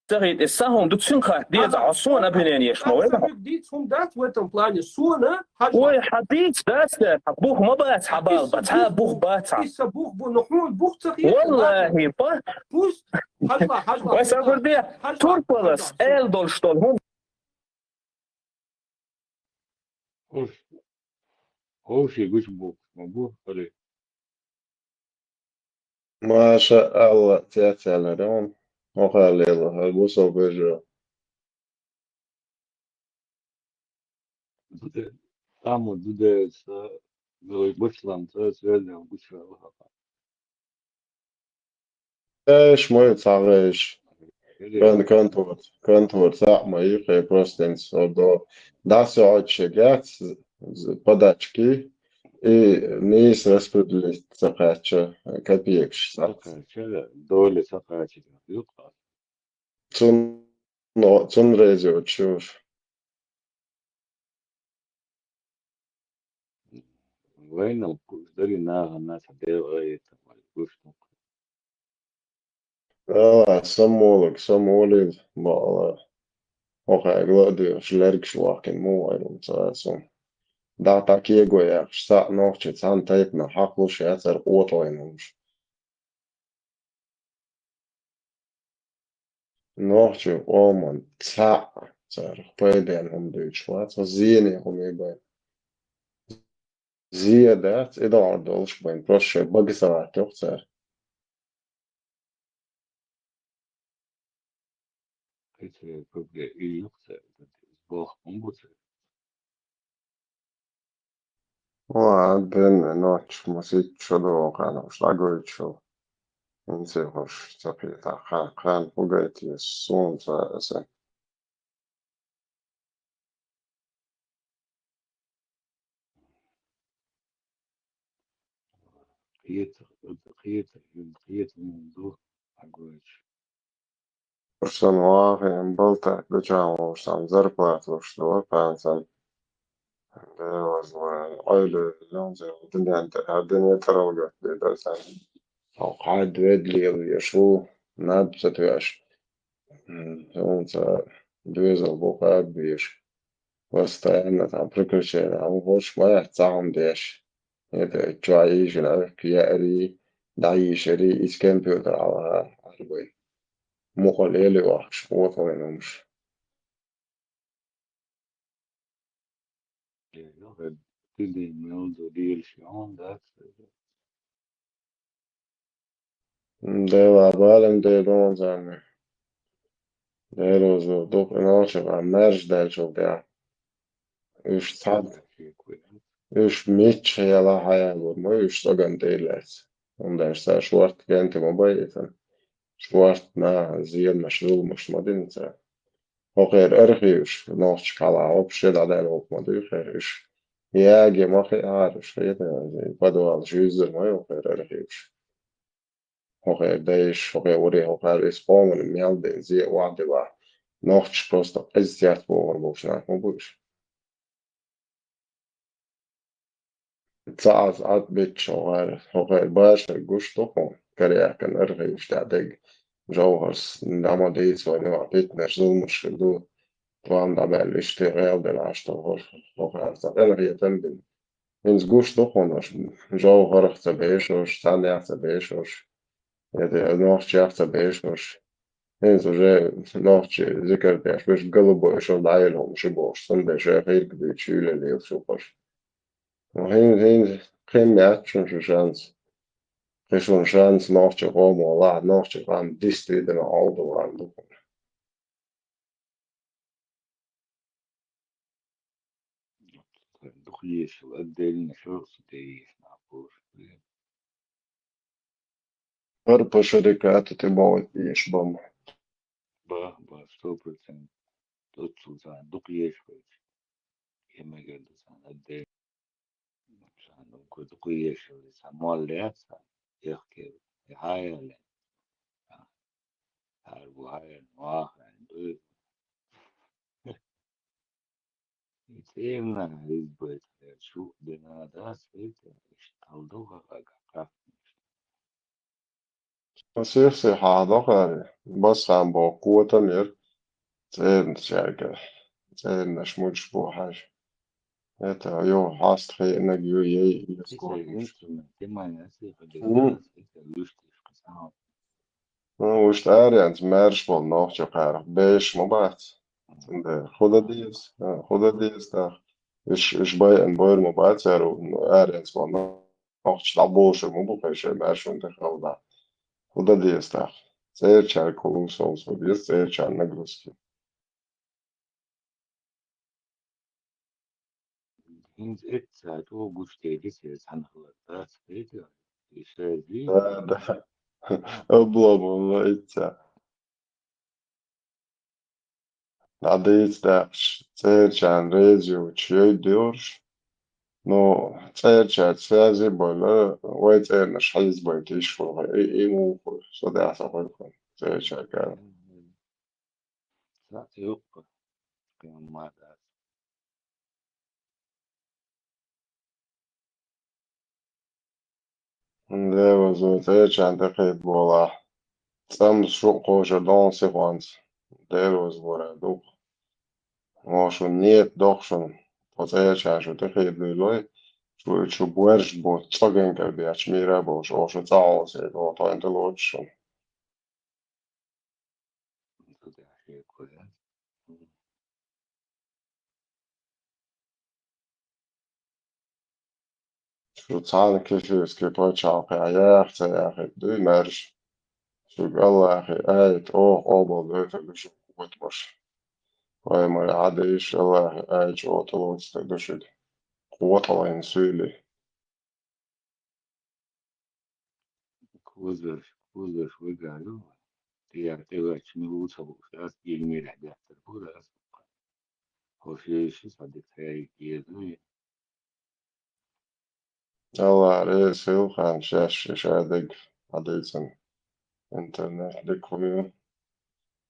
ца хетий, сан хӀума ду, цуьнга хатта деза, хьо суна обвинение еш ма вай. Аса хьоьга дийца хӀума дац в этом плане, суна, хьажа. Ой, хьан дийца дац, хьан бух ма бац, хьан бала бац, хьан бух бац. Иса бух бу, но хьуна бух ца хета. Валлахи, ба. Пусть, хьажла, хьажла. Вай, сабар де, турпалас, эл долуш долу хӀума. Ховш-, ховший гучу бу, ма бу, хари. Маша Алла, цецалара он, охалела, хай бусал бежо. Таму дудеца, гой башлам, ца, связь гучу, Эш, мой цагӀеш. Кон-, контор, контор цхьаъ ма йикхе, простенца со до. ДӀасоьгӀучу гӀац, з-, подачки и нийса распределить ца кхаьчча копеекаш. Ца кхаьчча, доля ца кхача, юкъа. Цун, цун реза йоцуш. Вайнал кхуш дари нахана ца дегӀаита вай кхушну. Ала, самолаг, самолин, бала. Охай, гладуеш, лергаш вахкин, му вайрум цацун. Да, так его яхаш, са нохчи, цан тайпна, хьакълуш, яцар къотойнуш. Нохчийн къоман цхьаъ царах пайденна хӀума дуьйцуш вац, зене хӀума бен. Зе а дац, и догӀур долуш бен, просто шайн бага ца гӀаттайо цара. Кхечеран куьргера и юкъ цара, боху хӀун бу цара? Ва, ден, ноччу масийтта шо догӀу кхана уьш дӀагойтуш. ХӀинца хуш ца кхета, кхана, кхана хӀу гайта еза, суна ца аса. Кхета, кхета, кхета хӀума ду, хьагойтуш. Сан вахийна балта гучахь волуш сан зарплата луш ду, кхана сан. Дела вазло, Ӏойла, дуьнен тӀе, хьан дуьне тӀаралгаш дийр сан. Хьо кхаьдда ведда лелаеш ву, наб ца тоьаш. М, хӀунца доьзал бу кхаба безаш. Постоянно там приключения, хӀун хӀорш ма яц цхьа хӀума деш. ХӀета чохь йийшина Ӏуьхка яарий, дӀайийшарий, иза компьютер хьалха Ӏарбой. Мукъа лелий вахча, воталгӀина хӀумаш. Э, ну, э, ты дай мел ду лелаш, он, да, Дела, балам Дела, вон занна. Дела, вазо, дукха ноча, а маьрша даьлчул тӀехь. Уьш цхьа, уьш мичча хьелахь хьаялур ма, уьш цӀоган тӀе лаьцна. ХӀунда аьлча цара шорта кенте ма байина. Шорта наха зенаш, зуламаш ма дина цара. ХӀокхеран архиваш, нохчашка хьалха вообще дӀадаьлла гӀуллакх ма дуй хӀара уьш. Яге ма хиъахьара уьш, хета, подвалаш юьззина ма ю хӀокхеран архиваш. ХӀокхеран дайша, хӀокхеран уре, хӀокхара иза къомана мел бен зе а вахь дилахь, нохчаш просто къиза цец бохур болуш нах ма бу уьш. Ца Ӏаз Ӏад бетташ хӀокхара, хӀокхеран башар гуш ду хьуна, Корякан архиваш тӀехь дерг, жовхӀарс, дӀа ма дийца вайн юкъахь питанаш, зуламаш хир ду, тхо-м дӀабаьлла иштта гӀелделла Ӏаш ду хӀокхара, хӀокхара цхьа къинхетам бина. ХӀинца гуш ду хьуна, жовхӀарх ца бешаш, цхьаннех ца бешаш, я де нохчех ца бешаш. ХӀинца уже нохчий зикар деш, веш голубой шал дӀаелла хӀума шу бохуш, цундела шайн хирг дуьйцуш юьйлалла шу хӀорш. Ну, хӀин-, хӀинца кхин меттачун шу шанс. Кхин шуна шанс нохчий къомо лахь, нохчий къам дистий дина Ӏовдал ван ду хьуна. Дукха ешал, отдельно шо ца деш нах бохуш. ХӀара по шарикату тӀе боху еш бан. Ба, ба, сто процент. Тот цу царна дукха еш хьоьжу. Я мегар ду царна отдельно. Царна дукха, дукха еш хьоьжу. Царна молла яц царна. Яхкер. Я хьаял. Хьара бу хьаял, ваха, дуй. И цӀена хьизбайт хьаьр шу дина дац, хӀета, иштта хьал ду хьан хьага кхаьхнаш. Масех се хьан дохари, басхьан боху котам яр, цӀернаш яьрга, цӀернаш муьлш бу хьажа. ХӀета, йо, хьаста хиънаг ю, яй, иза котамаш. Инструмент, ти майна се хьаьр, хӀета, луьш теш кхасахьа. Ну, уьш тӀаренца маьрша болу нохчо кхарах беш ма бац. Цундела хӀу дан деза, а, хӀу дан деза тах. Уьш, уьш байъан бойр ма бац, яро, ну, аренца болу нохчо дӀаболуш ма бу кхай шайн маьршонна тӀе хала дӀа. ХӀу дан деза тах. ЦӀерачаьрга хӀу лу совсо деза, цӀерачарна нагрузки. ХӀинца эцца чӀогӀа гуш тедис я цхьана хилар дац, хӀета? И шайзи? Да, да. Обломовна эцца. ДӀадийца даьккхаш, цӀерачарна реза йоцуш йой доьраш. Ну, цӀерачаьрца связи а бойла, вай цӀернаш хьийза бай тийша хуьлу, и, и муха хуьлу, со дехьа ца хуьлу, цӀерачаьрга. Ца юккъа, кхин ма дац. Дера вазо цӀерачарна тӀекхийда болахь. ЦӀамца шу а кхочур догӀна сихонца. Дера ваза вара дукха. Оха шун нет доху шуна. Тхо цӀерачарна шу тӀекхийдалой. Шу, шу боьрша боцу цӀоган кара бехачу мийра а болуш, оха шу цӀа Ӏовсийта, оха тхойна тӀелоцуш шуна. Шу цхьана кефирский пачхьалкхехь яха ца яхийта дуй маьрша? Шуьга Аллахьи аят оха къобалдойтур ду шух къотамаш. Вай ма Ӏа дайша Аллахьи аят чӀогӀа тӀелоцуьйтур ду шуьга. Къоталайн суьйлий. Козаш, козаш вегар ю, тӀера тӀеваьчча мила ву ца лууш, ас гилмирехь беттар бу, ас. ХӀо шеша схьадита хьаьриг еза ве. Аллахь реза хила хьан шаьш ши ша дерг хьадийцина. Интернет дика хӀума ю.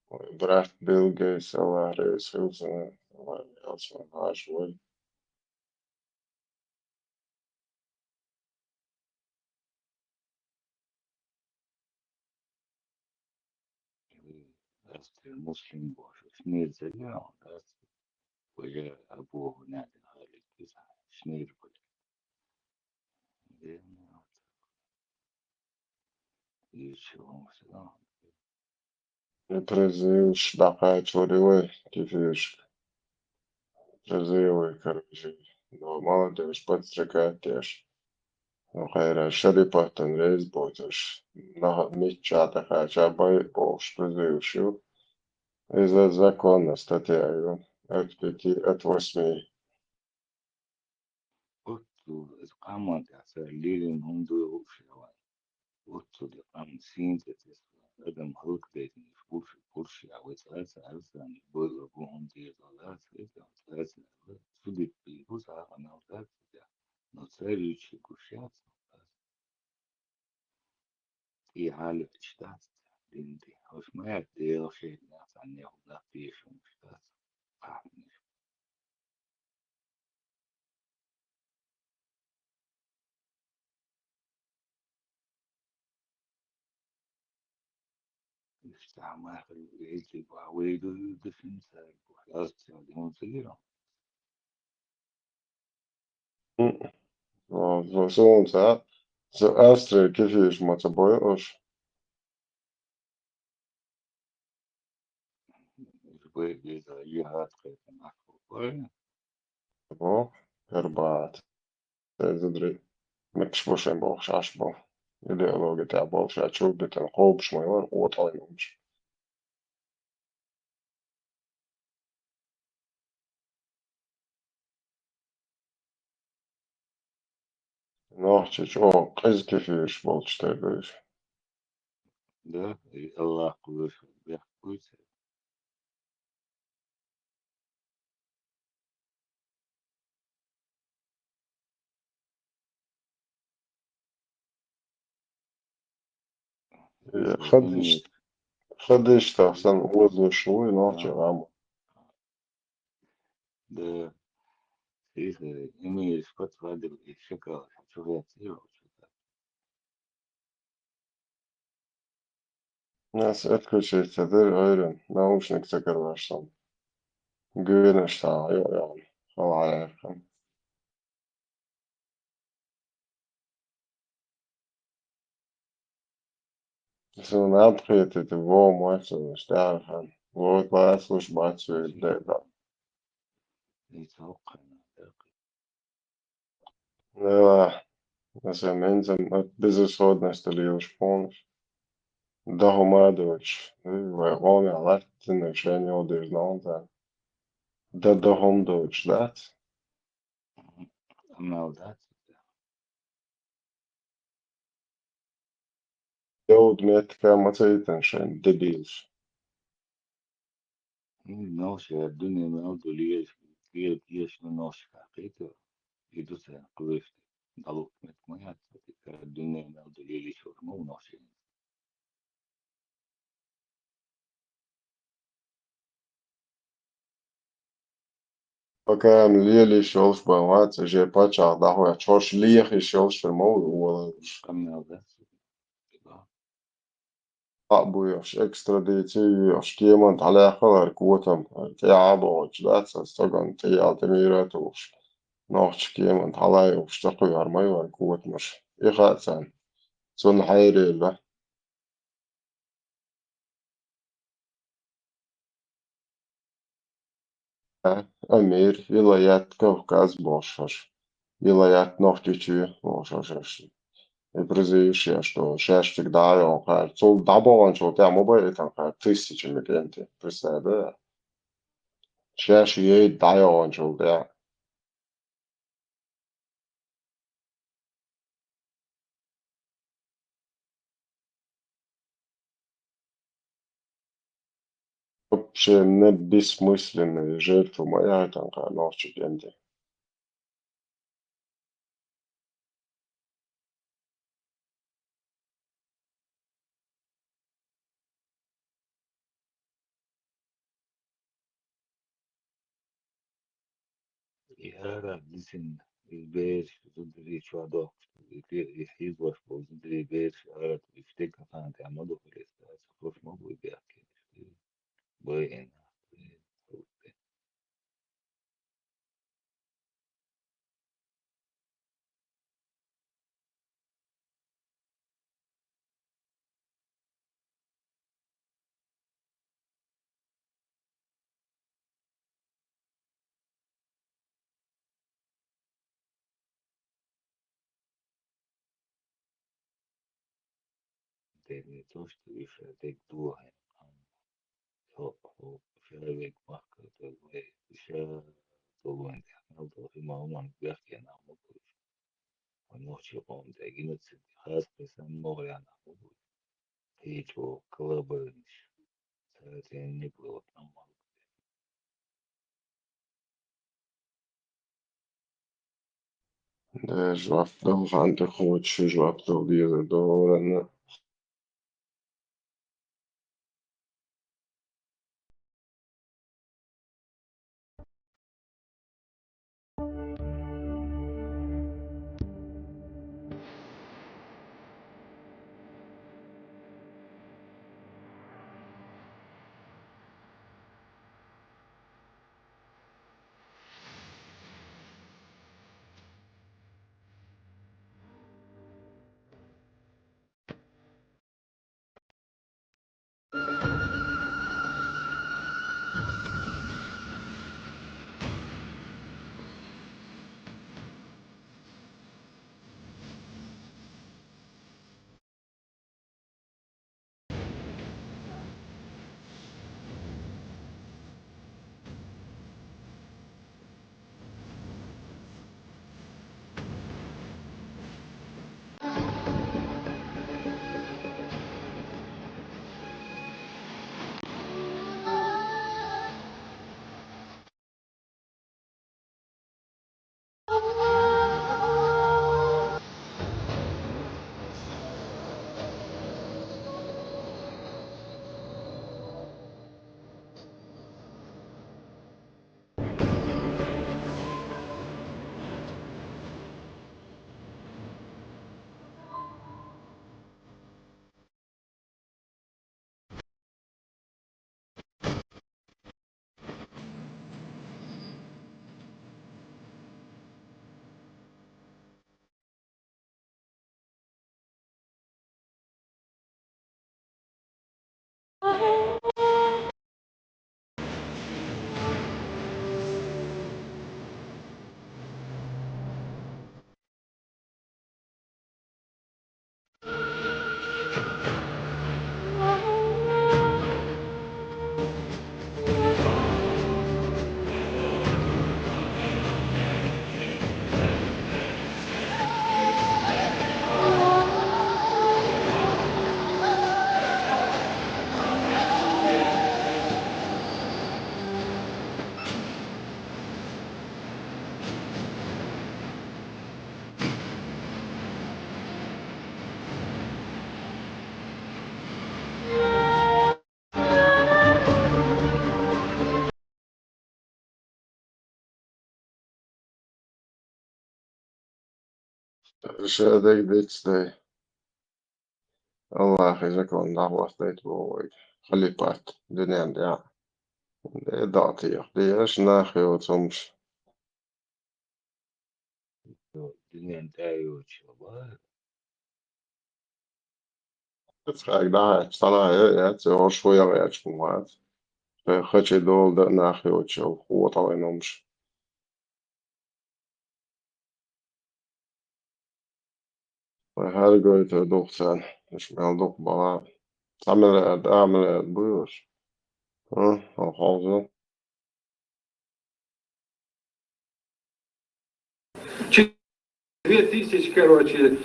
Вай брат Билл Гейтс, Аллахь реза хила цунна, Аллахь ялсман хьаша вай. Ас те муслим бохуш, шнир ца леа, ас вежа абоху нядин халик иза, шнир бу. Дена, иза чу вон сага. И призываш дӀакхачалур ю вай кефирашка. Призывы, короче, ну, молодёжь подстрекать деш. Ну, хайра, Шарипатан реза боцуш. Нах мичча тӀекхача бай бохуш призываш ю. Иза законна статья ю. От пяти, от восьми. Оццул иза къаман тӀехь цара лелийна хӀума дуй хууш яла. Оццул и къам сийна цӀе тесна, адам хӀаллакдайтинарш гуш, гуш я вай цкъа а ца арсанаш, бойла бу хӀума деза лаца, иза цкъа а ца аьлла, цу диппий бу цхьа а къамел дац, но цара юьйцуш гуш яц. ТӀехьа луьттуш дац дин тӀе. ХӀуш ма яц, Делан шайтӀанах цхьанне хӀума дӀа тешамаш дац. Кхаьхнаш. Иштта ма хир, эциг бахьа вай ду, ду шин цаьрга. Ас цаьрга хӀума ца гира. М. Со, со, со, ца, ца Австрия кефираш ма ца бойла уьш. Уж бай беза, я хат кхетам, ах, бай. Во, Гербат. Ца зударий, мегаш бу шайн бохуш Ӏаш бу. Идеологи тӀехь болуш а чугдитина кхобуш ма вара, къотӀалйолчу. Нохчий чӀогӀа къиза кефираш болчу тера ду иза. Да, и Аллах кхоьруш бехк буй церан. Э, хадиш-, хадиштах санна озалуш вуй нохчий гӀама. Да. Сиха, имеешь подводил и шоколад. Чё я цирол, чё-то. Ас отключить ца дира, ойран, наушник ца карваьш сан. Гуьнаш схьа йо-, йо-, хала хьаяккхина. Суна наб кхетита, вон мойхсанаш тӀаьхьа. Вот лац луш бац вер дайда. Эй, цалкхана, да? Эла, аса мензам от безысходности лелаш полностью. Да хӀума а доцуш, вай гӀоме латтина шайна йолу деза нолан цара. Да, да хӀума доцуш дац. Амал дац. Йовда меттиг а ма ца йитина шайн дебилаш. М, нохчий дуьне мел ду лелаш, лела дезаш ду нохчашкахь кхетар. И ду царна кхоьруш, дӀалуш меттиг ма яц, дуьне мел ду лелаш йолуш ма ву нохчий. Пока лелаш йолуш бан вац, же паччахь дӀахӀоьттуш, хӀорш лехаш йолуш хир ма ву волалуш. Къамел дац. Хьаъ буьйхуш, экстрадици йоьхуш, кеман тӀе хьалаьххалара котам, тӀехьа а бохучу дац, аса стагана тӀе ял тӀе мийра а тухуш, нохча кеман тӀе хьала а юхуш, ца кхоьхьур ма ю вайн котамаш. И хаьа царна. Цунна хьайрелла. Амир, вилаят Кавказ бохуш хӀорш. Вилаят Нохчийчоь, ну, шо шаьш. И призы йиш яц, что шаьш цига дӀа а йоагӀна кхара. Цул дӀабоагӀанчул тӀехьа ма байъийтан кхара тысячами кӀентий. Представь, да? Шаьш яйта дӀайоагӀанчул тӀехьа. Вообще не бессмысленные жертвы ма яйтан кхара нохчий кӀентий. И араб дисина, и бераш зударий чохь дохкуш, и хьийзош болу зударий бераш араб, и стеган хан тӀехь ма ду хир иза, аса хуш ма бу и бехке. Бай ина. Дерриге тосуш ду уьш, дерг дохийна. Хьо, хьо, ша вега махкара ду вай, ша долу вайн тӀехь мел долу хи ма хӀуманна бехке нах ма бу уьш. Вайн нохчийн къоман тӀе геноцид хаза кхин санна могӀарехь нах ма бу уьш. Кхечо коллаборанташ. Цара цӀена ниг ло амма. Де жоп дала хан тӀе кхочуш жоп дала дезар догӀурана. Ша дерг дицдай. Аллахьан закон дӀахӀоттадайта боху вайга. Халипат дуьнен тӀехь. Де дакъа теха дезаш нах йоцу хӀумаш. Дуьнен тӀе йоцуш бара. Цхьаьг дӀахьаьчча, цхьана а яц, ош хӀу яхьаьчча хӀума вац. Шайн хачий дола дан нах йоцуш йолу хӀоталгӀина хӀумаш. Ай, хӀара гойтур ду-кх царна. Уж мел дукха бала. Цхьа миллиард, а, миллиард буй уж. Хм, хьо ховзал. Две тысячи, короче, э,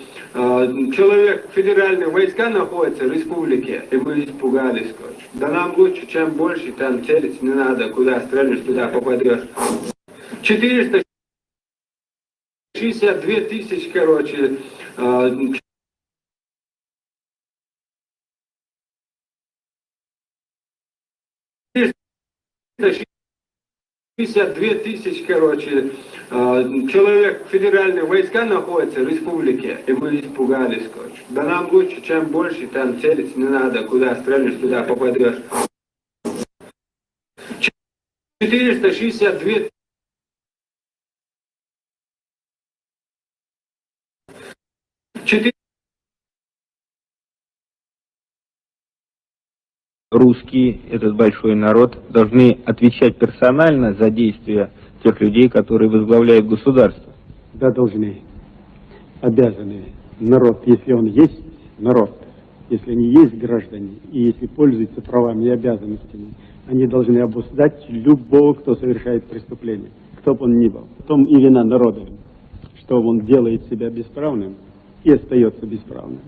человек, федеральные войска находятся в республике, и мы испугались, короче. Да нам лучше, чем больше там целиться не надо, куда стрельнешь, туда попадешь. Четыреста шестьдесят две тысячи, короче, э, четыреста шестьдесят две тысячи, короче, э, человек, федеральные войска находятся в республике, и мы испугались, короче. Да нам лучше, чем больше там целиться не надо, куда стрельнешь, туда попадешь. Четыреста шестьдесят две четыре. Русские, этот большой народ, должны отвечать персонально за действия тех людей, которые возглавляют государство. Да, должны. Обязаны. Народ, если он есть народ, если они есть граждане, и если пользуются правами и обязанностями, они должны обуздать любого, кто совершает преступление, кто бы он ни был. В том и вина народа, что он делает себя бесправным и остается бесправным.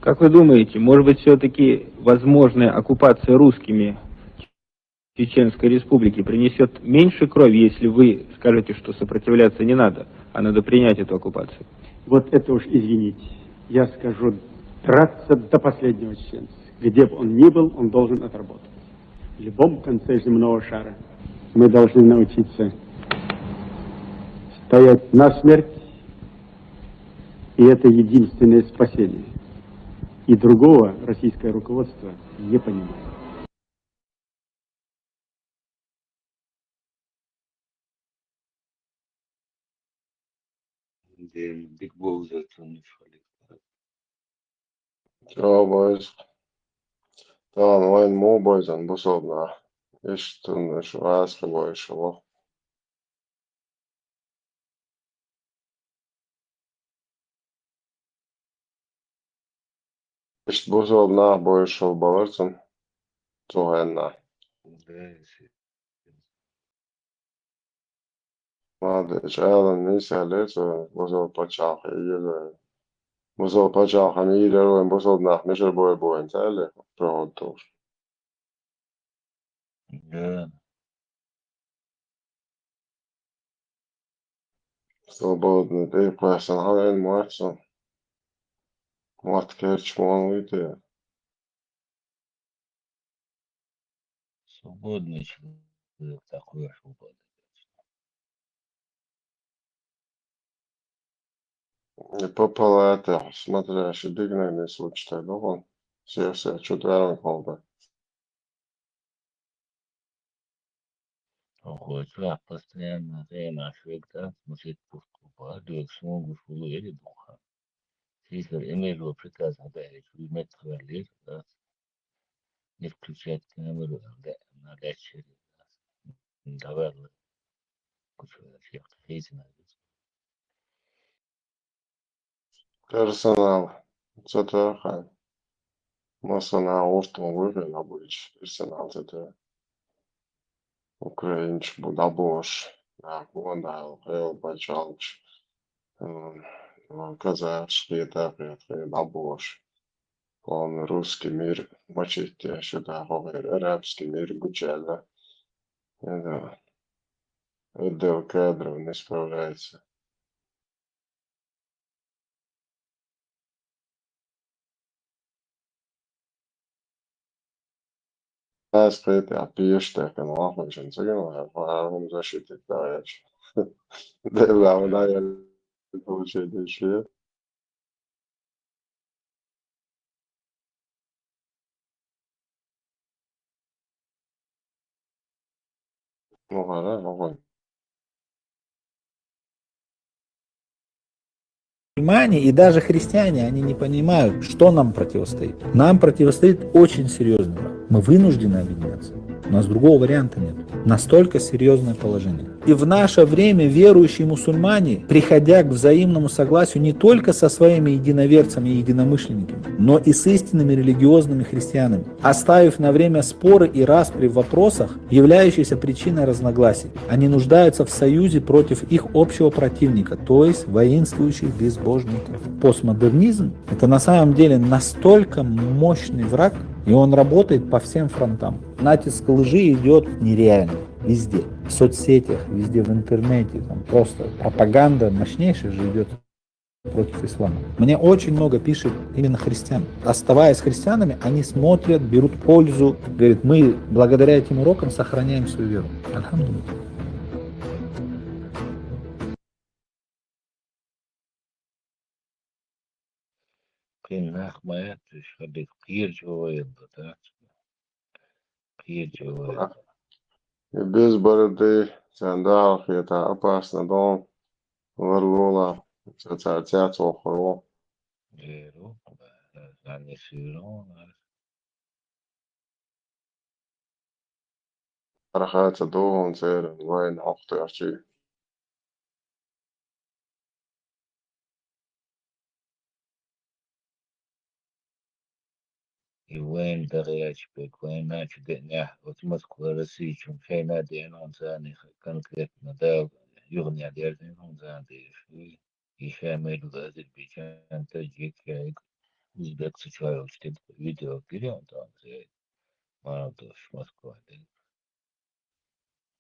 Как вы думаете, может быть, все-таки возможная оккупация русскими Чеченской Республики принесет меньше крови, если вы скажете, что сопротивляться не надо, а надо принять эту оккупацию? Вот это уж, извините, я скажу, драться до последнего чеченца. Где бы он ни был, он должен отработать. В любом конце земного шара мы должны научиться стоять насмерть, и это единственное спасение. И другого российское руководство не понимает. Ден дик болза тунниш халик. Чё, boys? Тахан вайн мо, boys, ан бусалба нах? Иштта тунниш ваьсса бойшало. Иштта бусалба нах бойшал балар цун цу хенахь. Молодец, Алан, нийса аьлла цо, бусалба пачхьалкх йийр яра. Бусалба пачхьалкх йийр яра вайн, бусалба нах мичара бой бу вайн, ца аьлла, проход тухуш. Да. Свободный, тӀе кхоьссина хьан вайн мотт со. Мотт керча мо вуй те? Свободный человек, такой свободный. И по палатах, смотря, ши дигнай нисвучу тай дохун. Все, все, чу тӀаьхьа хьалда. Охочух постоянно зӀенаш вегда, мусит пуступа, дуьйцу суна гуш ву или духа. Сийсара эмир ву приказ хьабаьхьича, вуй меттахваьллера, не включать камеру, на лечери, давай, кучу, хейзина. Персонал. Ца тоьхна. Массанхьа гӀуртам вуй хьуна обычно, персонал ца тоьхна. Украинчу бу дӀабош, нах бу, Дала кхел пачхьалкхаш, м, казахаш, кхета, кхета, кхета дӀабош. Полный русский мир мочить деш ю, да, хӀокхеран арабский мир гучуяьлла. Это отдел кадров не справляется. Ас кхетий, а пешта кхин вахвешан ца гина вай, хӀара хӀума защитить дагӀеча. Делла ван даьлла получается. Ну, хӀара, ну, хӀара. Мусульмане и даже христиане, они не понимают, что нам противостоит. Нам противостоит очень серьезный враг. Мы вынуждены объединяться. У нас другого варианта нет. Настолько серьезное положение. И в наше время верующие мусульмане, приходя к взаимному согласию не только со своими единоверцами и единомышленниками, но и с истинными религиозными христианами, оставив на время споры и распри в вопросах, являющихся причиной разногласий, они нуждаются в союзе против их общего противника, то есть воинствующих безбожников. Постмодернизм — это на самом деле настолько мощный враг, и он работает по всем фронтам. Натиск лжи идет нереальный. Везде. В соцсетях, везде в интернете, там просто пропаганда мощнейшая же идет против ислама. Мне очень много пишет именно христиан. Оставаясь христианами, они смотрят, берут пользу. Говорит, мы благодаря этим урокам сохраняем свою веру. Альхамдулилля. Кхин нах ма яц уьш, хӀаллак кхерачо вайла ду, дац? Кхерачо вайла. Беза бара дай, царна дагӀа хета опасно дон, варлола, ца-, ца-, цец вохур ву. Эр ву, занесуьйр ву, Арахаца догӀун церан вайн Ӏохтуьрчий. И вайн дагӀаьча берг, вайна чу деънехь, оцу Москва Российчун шайна а деана хьуна царна конкретно, да, юханехь дерзийна хьуна царна дезаш. И ша мел ду Азербайджан, таджик, шайга узбек ца чохь йолчу тӀе видео гира хьуна тхуна церан, мала долуш Москва дерг.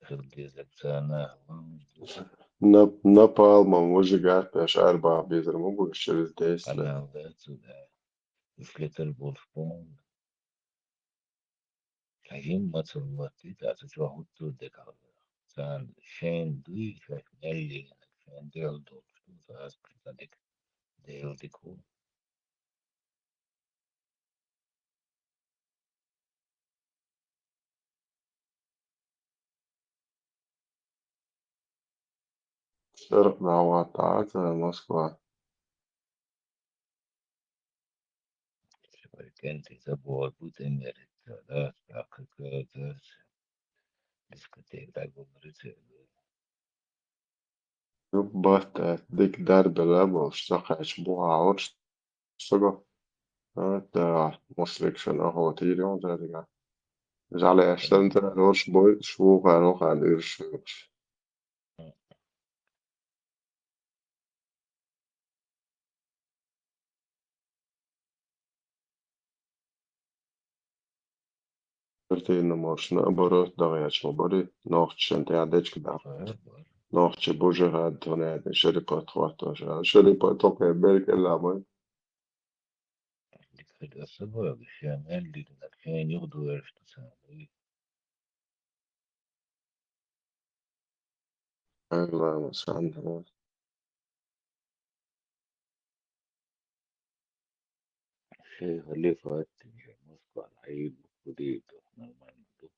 Хила дезарг царна а ван. Нап-, напалмом выжигать деш арабаха безар ма бу уьш через десять лет. Къамел дац цу, да. Уьш летар болуш бу хьуна. Ткъа жимма мацалла латтийта, аса чохь хӀуттур декъала. Царна шайна дуй, шайх мел лийна, шайна дегӀ долуш ду, аса кхин цхьа дика, Делан дика ву. Шаркъ дӀа ваттахьа ца Москва. Шуьга кӀентий ца бохург бу тӀе мерица, да, тӀаккха кхетарца дискотека дӀагуллур ю церан. Юкъа батта дика дарбелла болуш ца кхаьчча бухахь волуш сага. ХӀунда Муслик шуна охотийра хьуна цаьрга. ЖӀаьлеш санна цара лоруш бойуш, вукхара вахана уьйраш хилча. Партийна маршна оборот дагӀаьча ма барий, нохчашна тӀехь дечка даха. Нохча бужа хадда хьуна аьлла, шерипат хӀоттош аьлла. Шерипат хӀокхе берг элла ма. Дика хир аса бага, шен мел дигнар, шен юхадоьрзуш ду царна. Аллахумма салли. Шайх Алиф Аттин, Москван Ӏийла бу, хӀу дийр ду, нормально ду.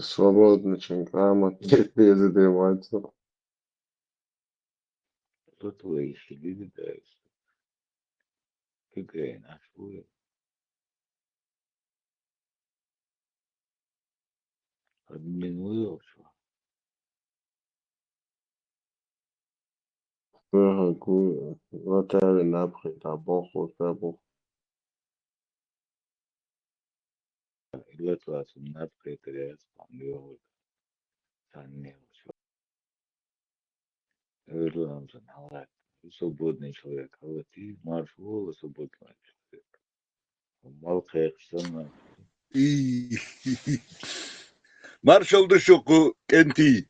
Свободный, чем грамотный, если ты мальчик. Тут вы ещё любите. Какая наш уровень? Админ вывел, что? Ага, ку-, вот это набхи, да, боху, да, боху. Иллатуа суннат хетарес, паньёл, санне, что? Эр ламзан хьалгӀаттар. Свободный человек хьалати, марш вола свободный человек. Мал кхайкхаш санна. И. Маршал да шух, кӀентий.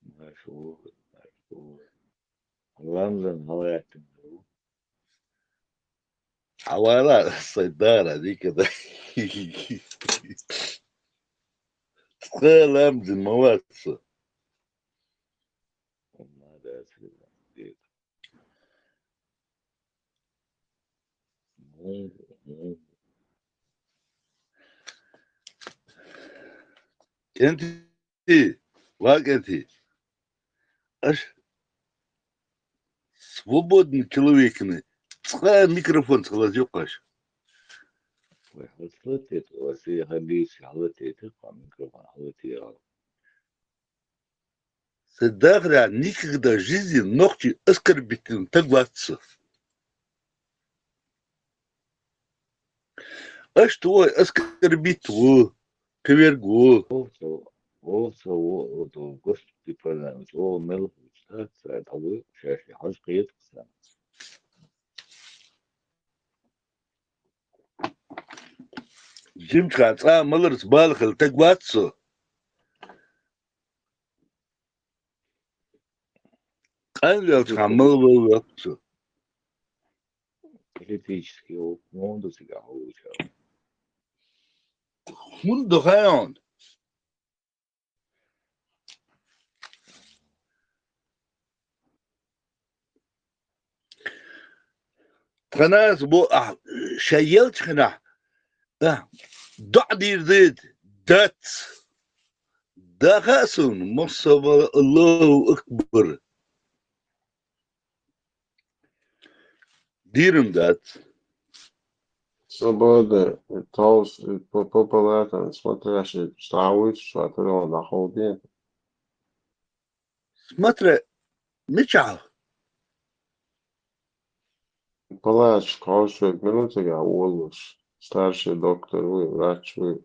Марш вола, марш вола. Ламзан хьалгӀаттар. Хьавара, сайдара, никогда. Цкъа ламзан ма вац со. КӀентий, ва кӀентий. Аш свободный человекни. Цкъа микрофон цхалаз юкъаш. Ой, хьалатет, васи хадис хьалатет, микрофон хьалатет. Се дахра никогда в жизни нохчий оскорбительный таг вац со. Аш твой оскорбить ву, кверг ву. Овца, овца, о, о, то, Господи, пожалуйста, о, мел, так, так, а вы, сейчас я хожу, приеду, кстати. Жимчхан цӀа маларца бала хила таг вац со. Къанвелчхан мала вала вац со. Политический опыт, ну, он до сих пор получал. ХӀунда хьайон? Тханас бу а шаелчхана а доӀдир дид дац. Даха сун, мусава, Аллаху акбар. Дирун дац. Свобода, таус, по, по палатам, смотрящий, штауит, что оторвал на холде. Смотря, мича. Палач, кхош минутага волуш, старший доктор вуй, врач вуй.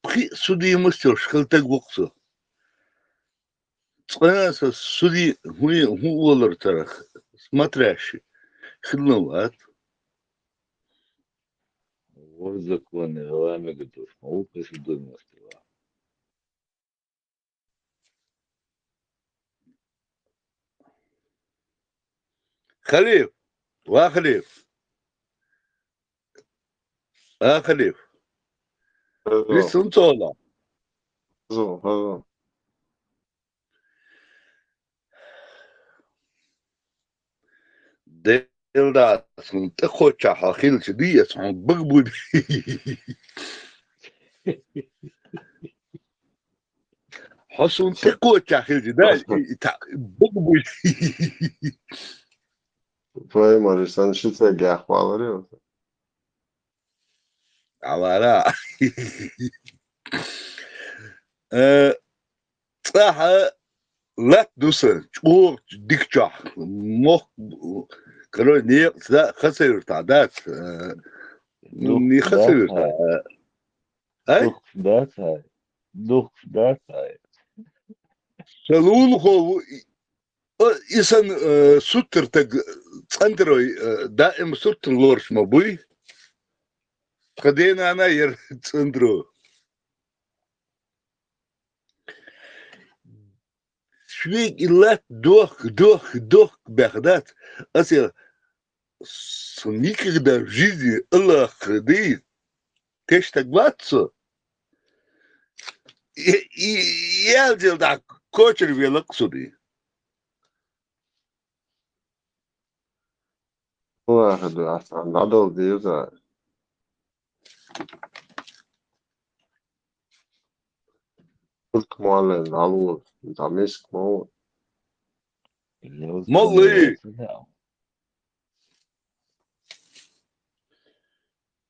Пхи судимость йолуш хила таг ву-кх со. Цкъа а со суди хӀун, хӀун олур тарах, смотрящий, хилла вац. Вор законный, гӀала мега дош, ма ву кхин судимость йолуш. Халиф, ва Халиф. А, Халиф. Хазо. Висун цола. Хазо, хазо. Делда, сун тӀекхоччахь хьо хилча, дий ас хьуна бага буй. Хьо сун тӀекхоччахь хилча, да, и, и, та, бага буй. Твою мать, сан ши ца гех валаре. Авара. Э, цӀахь латта ду сан, чӀогӀа дика чохь, мохк, короче, некъаца хасавиртахь дац, э, ну, не хасавиртахь, э, ай? Духкуш дац хьай. Духкуш дац хьай. Сан лулахо ву, и, о, и сан, э, суттар таг цӀандарой, э, даим суттан лоруш ма буй. Тхан денана яра цӀандаро. Швейк и латта дохка, дохка, дохка баьхна дац. Аса, со никогда в жизни Аллах дий, тешнаг вац со. И, и, и ялзел дӀа кочар велакъ со дий. Аллах ду, аса, надал деза. Турк моллин, алу, тамиск мол. Молли!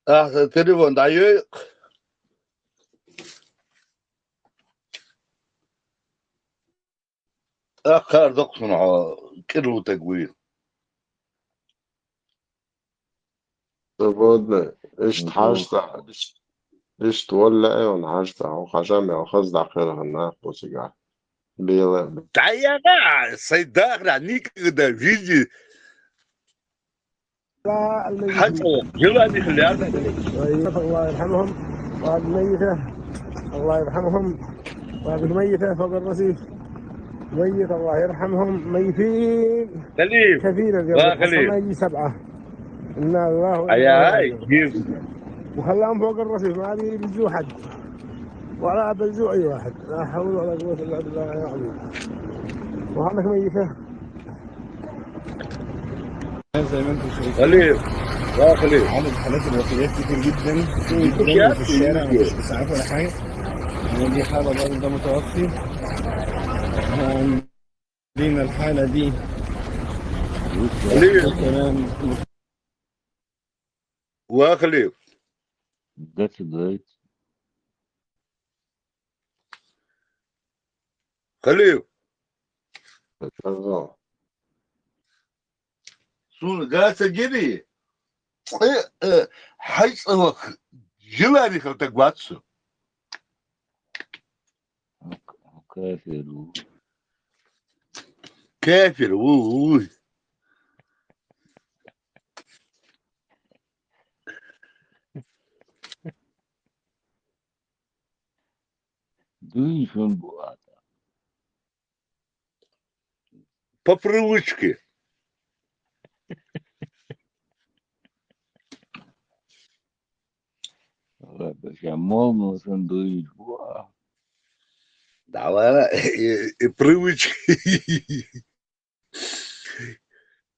Ах, телефон даю. Ах, кардок сунха, кирлутек ви. Свободно. Ишт хашта. Ишт, ишт валла айон хашта. Хашам я хаз дакъыр хана босига. Биле. Даяга, сайдагра, никогда в жизни. حتى جلاني خليها. الله يرحمهم. وهذه ميتة. الله يرحمهم. وهذه ميتة فوق الرصيف. ميت، الله يرحمهم، ميتين. خليل. كثير اليوم. خليل. ما يجي سبعة. إنا لله وإنا إليه راجعون. وخلاهم فوق الرصيف، ما بيبزوا حد. ولا بزوا أي واحد. لا حول ولا قوة إلا بالله العلي العظيم. وهذاك ميتة. زي ما انتم شايفين، خليل. يا خليل. عدد حالات الوفيات كتير جدا، جدًا، وفي الشارع مفيش إسعاف ولا حاجة. يعني دي حالة برضه، ده متوفي. عندنا الحالة دي. خليل. كمان. وخليل. That's great. خليل. Сун гаса гири. Э, э, хьайцӀалах жилари халтаг вацу. Кафиру. Кафир, у, у. Дуй шун буата. По привычке. Ладно, ща молнусын дуй буа. Давай, и, и привычки.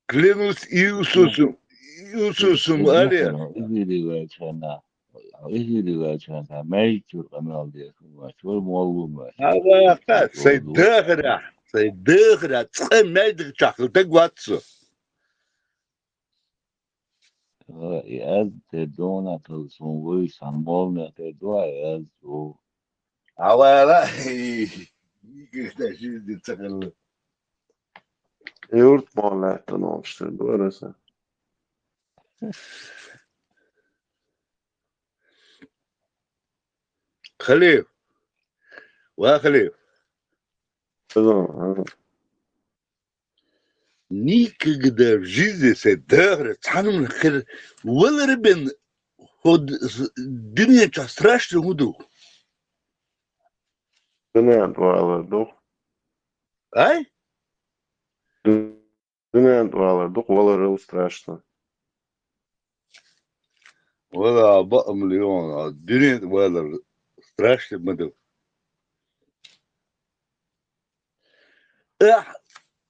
Клянусь Иисусом, Иисусом, аля. Игири вачана. Игири вачана. Мейчур канал десума. Чур моллума. Ава, сайдагра, сайдагра. Цэ мейдик чахлтаг ватсу. И аз те дона тыл сун вуй сан молна те дуа, и аз у. Ава, ава. Никогда в жизни цахал. Юрт молна, это новшты, дуараса. Халиф. Ва Халиф. Ага, ага. Никогда в жизни се дагра цанум хер валар бен ход с-, дунен ча страшно худу. Дунен валар дух. Ай? Дунен валар дух, валар ил страшно. Вала ба миллион, а дунен валар страшно мадав. Эх,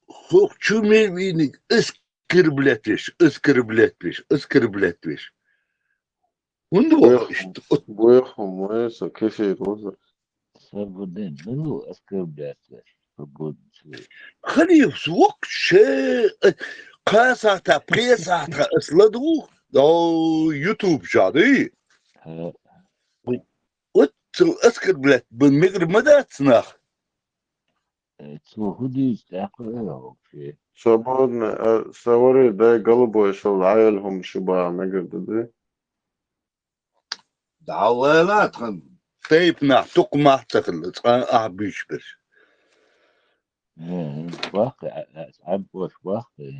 хох чумер виник, оскорблять веш, оскорблять веш, оскорблять веш. Унду Буяхум, ишт-, от- буяхум, муэса, кефе роза. Свободен, ну, оскорблять веш, свободен человек. Халиф, вообще, э, касата, пресата, эсладу, о, YouTube жады. Э. Вот, оскорблять, бен мегр мадацнах. Э, цу худис тяхуэ вообще. Свободно, а, савари, дай голубой шел, аял хум шуба, мегр дады. Давай ла тхан. Тейп на, тук махтахл, цан ахбиш бир. Э, бах, а, а, а, бош бах, э.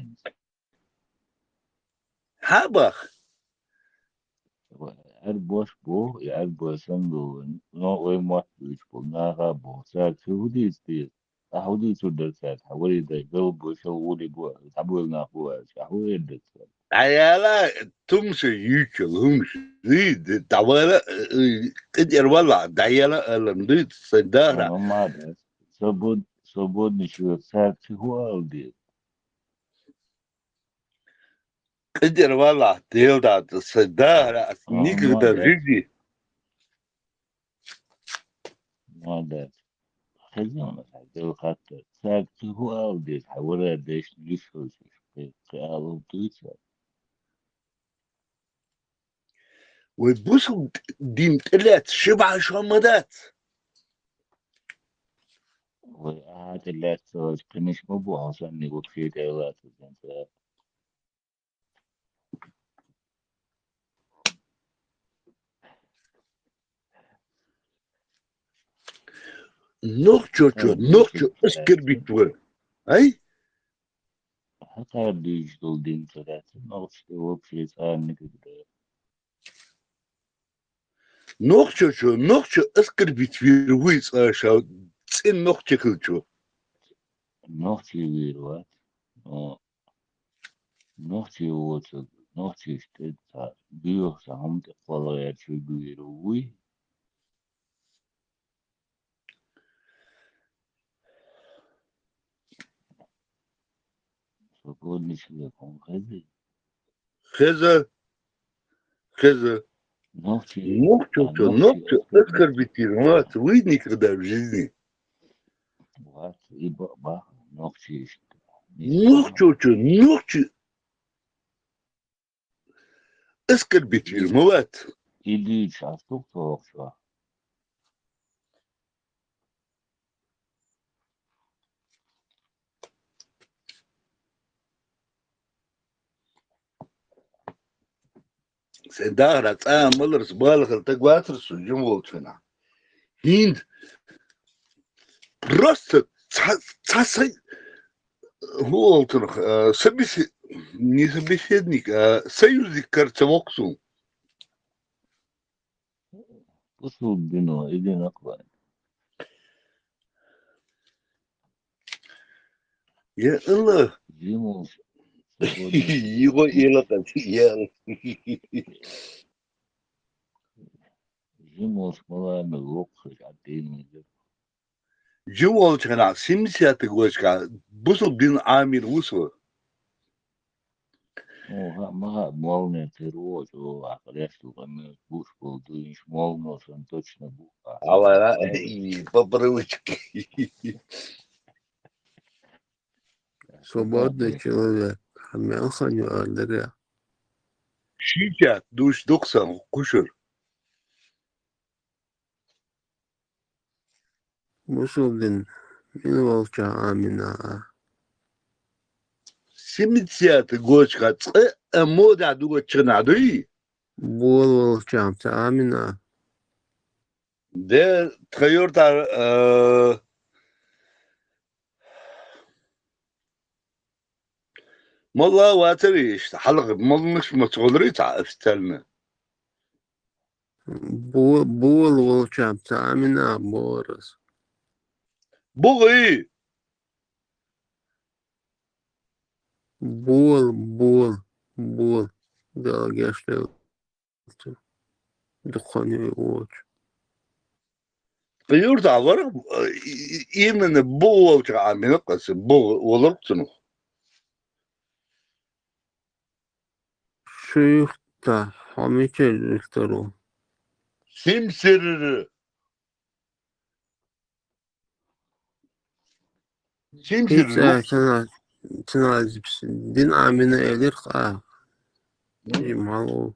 Хабах. Эр бош бу, я эр бош сан бу. Но ой мот бу, бу, на га бу. Са чу худис ти. А худис у дер са, хавари да, гал бу, шал ули бу, табу на бу, а хавари дер са. Аяла, тумсу ючел, хумсу. Зи, давала, э, кидер вала, даяла, алам, ди, сандара. Ама да. Свобод-, свободный человек, са чу хуал ди. Кидер вала, делда, сандара, никогда в жизни. Ма дац. Хезна хьай, дала хаттар. Цаьрга кхы хӀу ала деза, хьан вара дешна йиш хилча, кхы, кхы ала хӀу дуьйцу? Вай бусулба дин тӀелаьцна ши бӀаь шо ма дац. Вай ахьа тӀелаьцна ца хилча, кхиниш ма бу, хьо санна вообще тӀелаьцна ца. Нохчочо, нохчо оскорбить вар. Ай? ХӀокхара дуьйцуш долу дин ца дац, нохчо вообще царна никогда. Нохчочо, нохчо оскорбить вийр вуй цкъа ша цӀена нохчи хилчо. Нохчи вийр вац. О, нохчи воцург, нохчиш тӀе ца, буьйху ца хӀума тӀе кхолла гӀерташ вуй вийр вуй. Свободный человек, он хезий? Хеза. Хеза. Нохчи. Нохчочо, а, нохчи нохчо оскорбить вийр вац, вуй никогда в жизни. Вац, и ба-, ба-, нохчи иштта. Нохчочо, нохчи оскорбить вийр ма вац. И дуьйцуш Ӏаш ду-кх тхо хӀокху чохь? Сайн дахарехь цкъа а маларца бала хилла стаг вацара со жима волчу хенахь. ХӀинца просто цхьа, цхьа сайн, хӀун олу цунах, а, собесе-, не собеседник, а союзник кара ца воккху суна. Бусулба дино, и динах вайн. Я Аллах. Жималш. Йиго ила къа, я Аллах. Жималш ма ла мел воккхуш а дийна мегар. Жима волчу хенахь, семидесятый годашкахь, бусулба дин Ӏамийна ву со. О, хаа, ма хаьа, моллане тера ву, чӀогӀа ахь леш ду, къамел буш болу дуйнаш, моллано сан точно бу. Ала, и, по привычке. Свободный человек. Хьан мел хан ю аьлла дара? Шестьдесят душ дукха сан кхушур. Бусулба дин мила волчохь Ӏамийна а? Семидесятый годашкахь цкъа а модахь дугачу хенахь дуй? Бола волчохь ца Ӏамийна а? Де, тхан юьртахь, а, молла вацара иштта, хьалха молланаш ма ца хуьлура цхьа официально. Бо-, бола волчохь ца Ӏамийна а бохура ас. БухӀий? Бола, бола, бола. Дала гечдойла. Дукха хан ю и воцуш. Юьртахь вара, и-, и-, именно бухӀа волчохь Ӏамийна аса, бухӀа волура цунах. Шу юьртахь, хьо мичара юьртара ву? Симсир. Симсир. ХӀинца ву. Цана, цана дин Ӏамийна элира-кх ахь. Мгм. Жимма ву.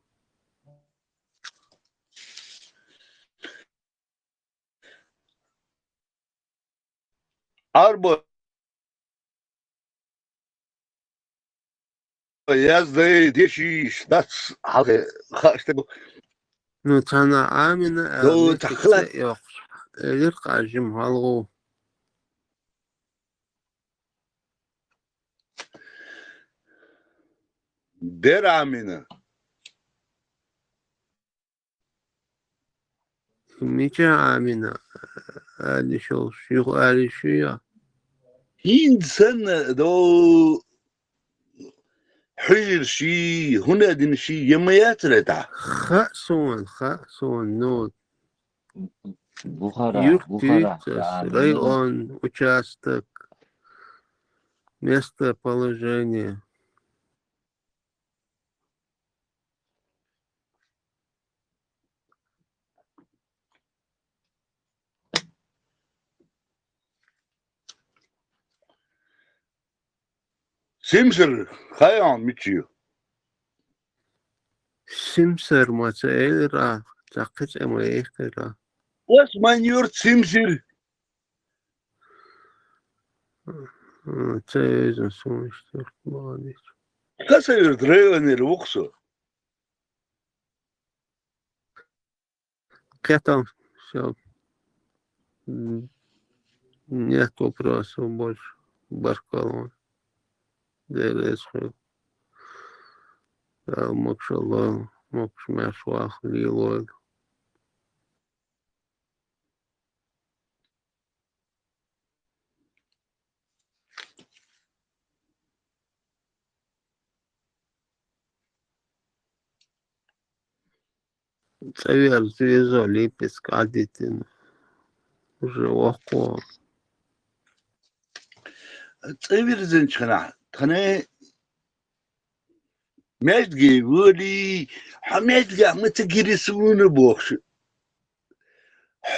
Арбо яздай дешиш дац хьалхе хаа стаг. Ну, цхьана Ӏамийна аьлла, цхьа хила йоккхуш, элира-кх жима хьалха. Дера Ӏамийна. Мича Ӏамийна аьлла йиш йолуш, юха аьлла йиш ю я? ХӀинца санна, до хьуьжар ший, хӀуна а дина ший, я ма яцара тӀаккха? Хаьа суна, хаьа суна, ну, бухара, юрт бухара, юьйцу ас, район, участок, местоположение. Симсар, хай он мичи ю? Симсар ма ца элира, цхьа кхы цӀе ма яьккхира. Ос ман юр Симсир. М, ца эзан сумаш тёрт молодец. Хаса юр драйвенер вуксо. Кхетам, всё. М, нет вопросов больше. Баркалла. Дела эсхо. Да, макшалла, макш мяш вах, лилой. ЦӀавер зизо липецк адитин. Уже вахко. ЦӀавер зинчхана, тхане междге вали, хьо междге ма ца гири суна бохш.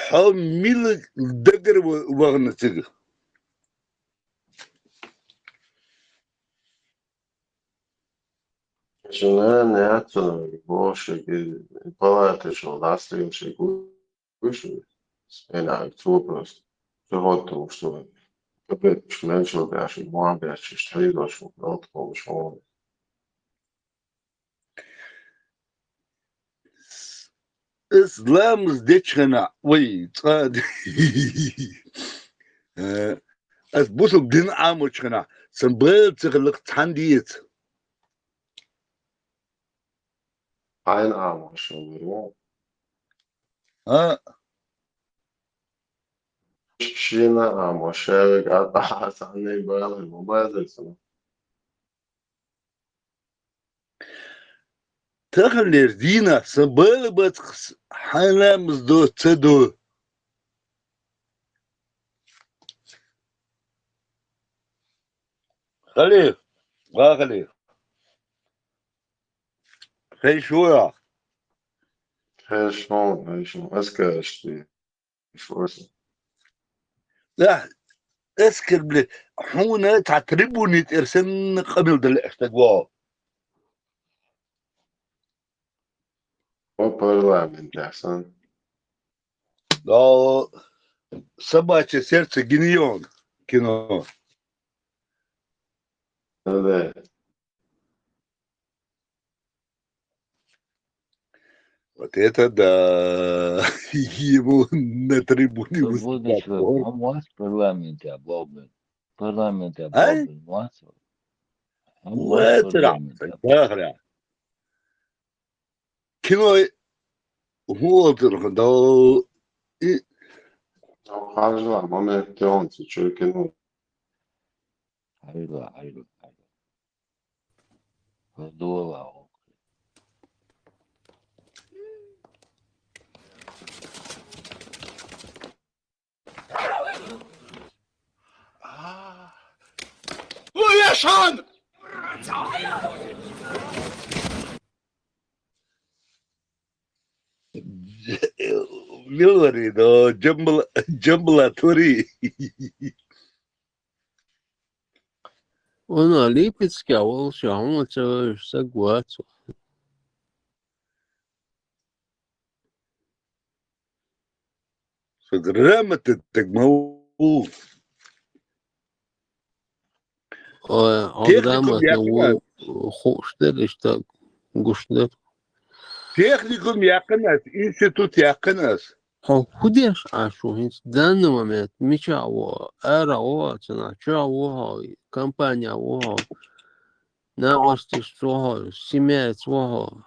Хьо мила дагар ва-, вагна цига. Жена, не, это, больше, палаты, что, да, стоим, что, слушай, спина, это вопрос. Живот, потому что, капец, что начал, да, что, мама, да, что, что, что, что, что, что, Ис ламаз дечхьана, вай, цӀа-, э, ас бусул дин Ӏамочхьана, сан бал цихлих цхьан диец. Хьайн Ӏамош вара. А? Шина Ӏамош, шавик а, а, сан не бал, ма базар сана. Таханлер дийнахьа сан бала бацахьа хьан ламаз до, ца до. Халиф, ва Халиф. Хай шуя. Хай шун, хай шун. Аскараш ди. Да, эскер, блядь, хьуна цхьа трибуни тӀера санна къамел дала аьштаг вогӀу. О, парламент ясан. Да, «Собачье сердце» гиньон кино. Да. Вот это да! Ему на трибуне выступать. Свободный человек. Он вас в парламенте облобен. В парламенте облобен. Вас. Вот, в парламенте облобен. Кино хултыр да. И хажла момент он, что кино. Хайла, хайла, хайла. Хайла. Луяшан! Милвари, но джамбла, джамбла тури. Она липецкая, волча, он целый сагвацу. Со грамота так могу. Ой, он грамотный, хушдер, иштта гушдер. Техникум яьккхина ас, институт яьккхина ас. Хьо хӀу деш Ӏа шу хӀинца данный момент? Мичахь ву хьо? Ара ву хьо, цунах чохь ву хьо, компания ву хьо, накъосташца ву хьо, семьяца ву хьо,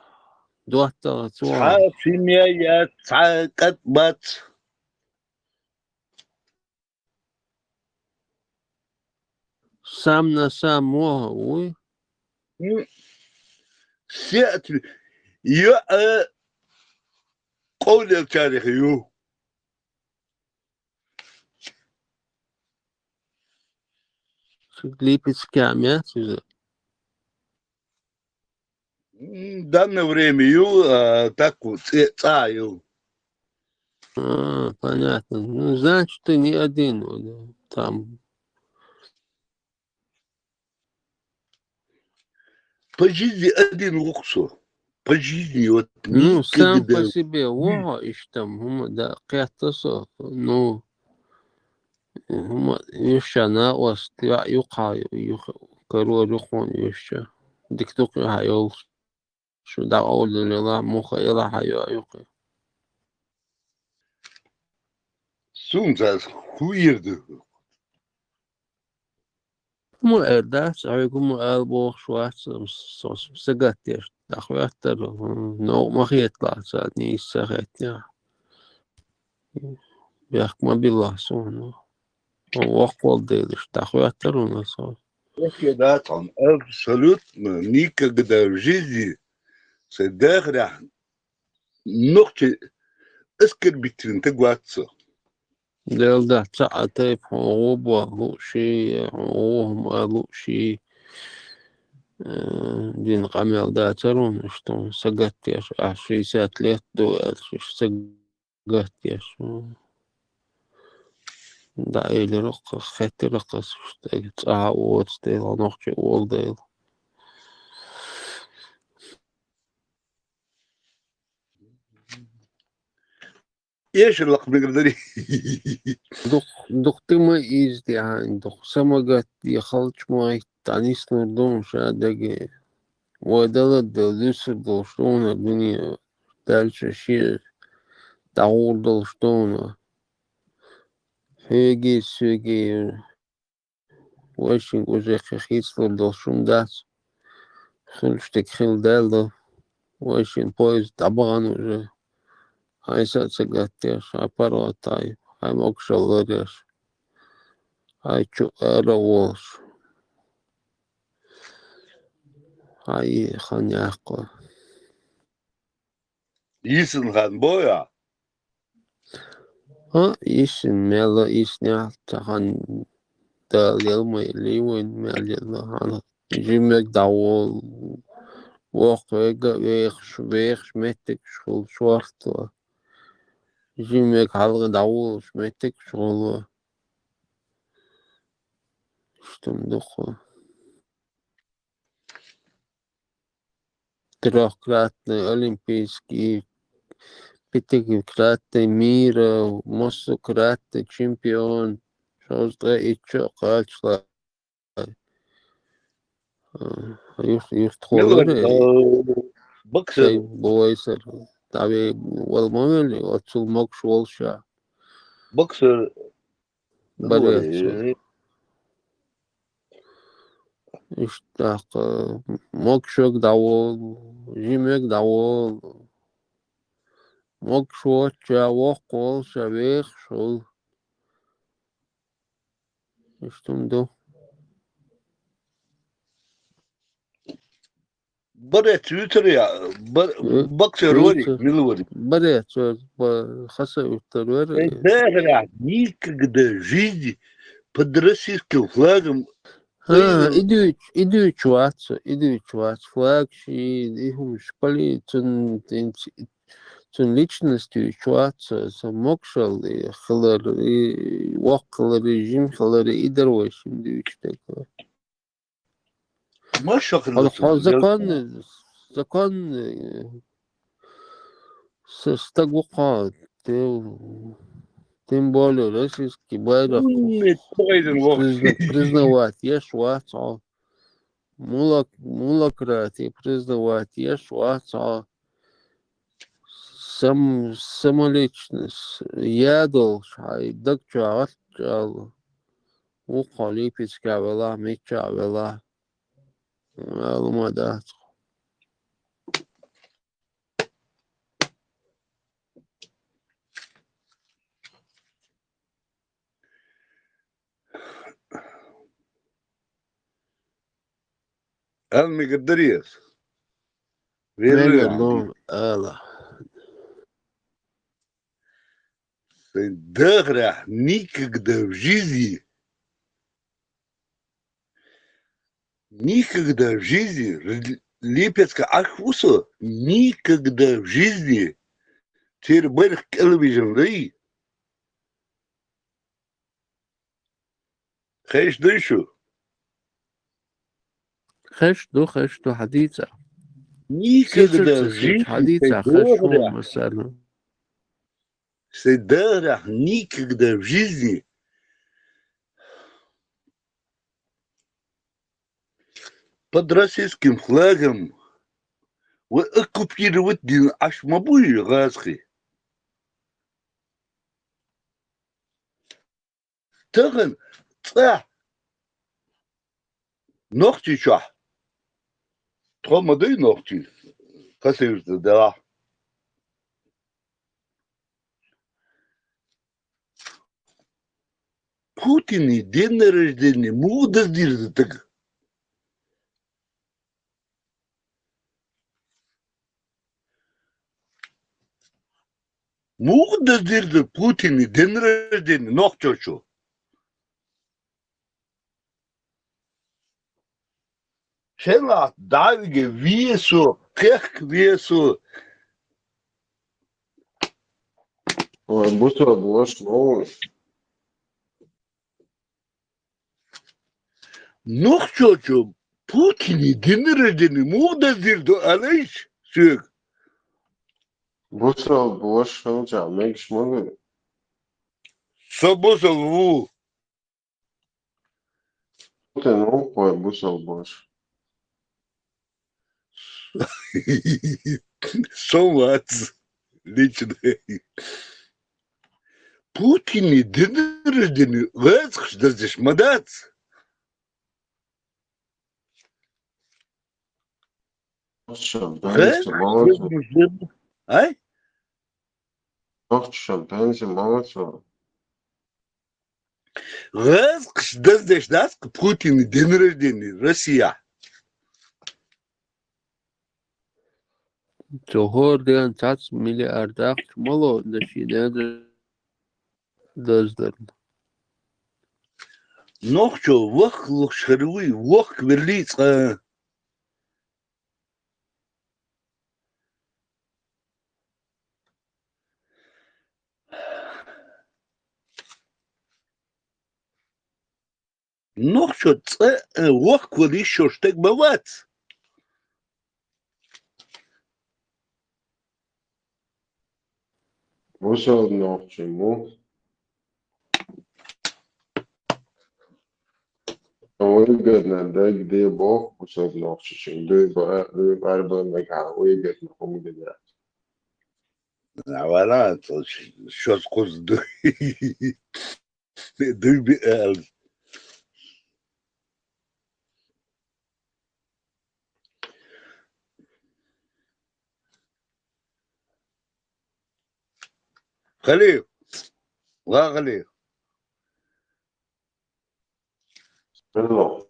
доттагӀаца ву хьо? Цхьа семья яц, цхьа кӀант бац. Сам на сам ву хьо, вуй? М. Се а т-, йоӀ, э, къовлелчарех ю. Липецкая мя цуьза? М, данное время ю, а, так вот, цӀе-, цӀа ю. А, понятно. Ну, значит, ты не один, вот, да, там. по жизни один луксо. По жизни, вот. Ну, сам по себе, во, иштта, хӀума да, кхетта со, ну, хӀума, уьш ша накъост, я, юкъа, юха, карор юкъон уьш ша. Дика дукха хьа йолуш. Шу дӀакъовлалела, муха ила хьайо юкъе. Сунца хӀун эр ду? ХӀума эр дац, хьоьга хӀума ала бохуш вац, со сагатдеш дӀахӀоьттара, хӀума, новкъа ма хеталахь царна, нийса ца хеттехь. Бехк ма билла суна. Воккхаволу Делаш дӀахӀоьттара хӀуна со. Воккхаве дац хьуна, абсолютно никогда в жизни сайн дахарехь нохчий оскорбить вина таг вац со. Дела дац, цхьа а тайпа хьуна гӀо боху луъуший, я хьуна гӀо хӀума луъуший, э, дина къамел дацара хӀуна, что сагатдеш, ахь шестьдесят лет ду аьлла, иштта сагатдеш. ДӀаэлира-кх, хеттира-кх ас, что цӀа а воцу дела, нохчи а волу дела. Эшар лакха мегар дарий? Дукх-, дукха тӀе ма иза тӀехьа, дукха са ма гатде, халчу ма хӀитта, дӀаниснур ду ша даге. Вай даладда дуьсур долуш ду хӀуна дуьне, дальше шен дӀагӀур долуш ду хӀуна. Хьоьгий, соьгий, вайшинга уже кхин хийцалур долуш хӀума дац. Хуьлуш дерг хилла даьлла. Вайшинна поезд дӀабахана уже. Хьайн са а ца гатдеш, хьайн паргӀатхьай, хьайн могушалла ларъеш, хьайн чу ара а волуш, хьайн хан яккха. Йисина хан бой ахь? ХӀаъ, йисина мел а, йисинехь а, цхьа хан Дала ял ма еллий вайн мел елла хьалха. Жимерг дӀаволу, воккхавега а вехаш, вехаш меттигаш хуьлу шортта. Жимерг хьалха дӀаволуш меттигаш хуьлу. Иштта хӀума ду-кх. Трёхкратный олимпийский, пятикратный мира, массакратный чемпион, шовзткъе итт шо кхачале. Юрт, юрт хьолара, боксер. Бой сар. Таве вала ма велли, оццул могуш волуш ша. Боксер. Борец. Иштта тӀаккха могушверг дӀаволу, жимерг дӀаволу. Могуш воцуш а, воккха волуш а, вехаш хуьлу. Иштта хӀума ду. Борец вуьйцур я, бо-, боксер варий, мила варий? Борец вар, бо-, хаса вуьттур вар. Эй, дахарехь, никогда в жизни под российским флагом. ХӀа, и дуьйцу, и дуьйцу вац, и дуьйцу вац. Флаг ши, и хӀумаш, поли-, цун, цун личность дуьйцу вац, сан могушалла и хилар, и воккха хилар, и жима хилар, и дар вайшимма дуьйцу дерг. Хьо, хьо законный, законный, э, с-, стаг ву-кх хьо, тем, тем более российский байракх призна-, признавать еш вац хьо. Мула-, мулократия признавать еш вац хьо. Сам-, самоличность, я долуш, хьайн даг чохь гӀалт чӀала, ву-кх хьо Липецкехь велахь, миччахь велахь, ала ма дац хьо. Ала мегар дарий ас? Мегар ду, ала. Сайн дахарехь никогда в жизни, никогда в жизни, р-, Липецка Ӏаш ву со, никогда в жизни церан байракх кӀел вижина вай. Хезаш дуй шу? Хеш ду, хеш ду, хьадийца. Никогда в жизни хьадийца, хеш ду, масала. Сай дагӀарахь никогда в жизни под российским флагом вы оккупировать дин аш ма буй гӀазкхи. Тахан цӀа Нохчийчохь. Тхо ма дуй нохчий. Кхасирта дела. Путинный день рождения муха даздирза таг? Муха даздирза Путинный день рождения нохчочо? Шен лаьтта дӀавиге весу, кхехк весу. Ой, бусалба ваша, ну. Нохчочо Путинный день рождения муха даздирза алайш соьга? Бусалба ваша хилча мегаш ма ду. Со бусалба ву. Путин ву-кх вай бусалба ваша. Со вац лично. Путинный день рождения гӀазкхаша даздеш ма дац. Нохчаша даздеш ма вац. Ай? Нохчаша даздеш ма вац. ГӀазкхаша даздеш дац-кх Путинный день рождения Россия. Цо хӀора ден цхьацца миллиард ахча ма ло, даши деза даздарна. Нохчо вахлуш хир вуй, вохк веллий цкъа. Нохчо цкъа а вохк вала йиш йолуш стаг ма вац. Бусалба нохчо ма ву. Выгодно дагадеъ боху бусалба нохчочунна. Дуй бара, дуй бара бан нагахь выгодно хӀума гина. Вала, шозза кхузза дуй. Дуй биъ аьлла. Халиф. Ва Халиф. Алло.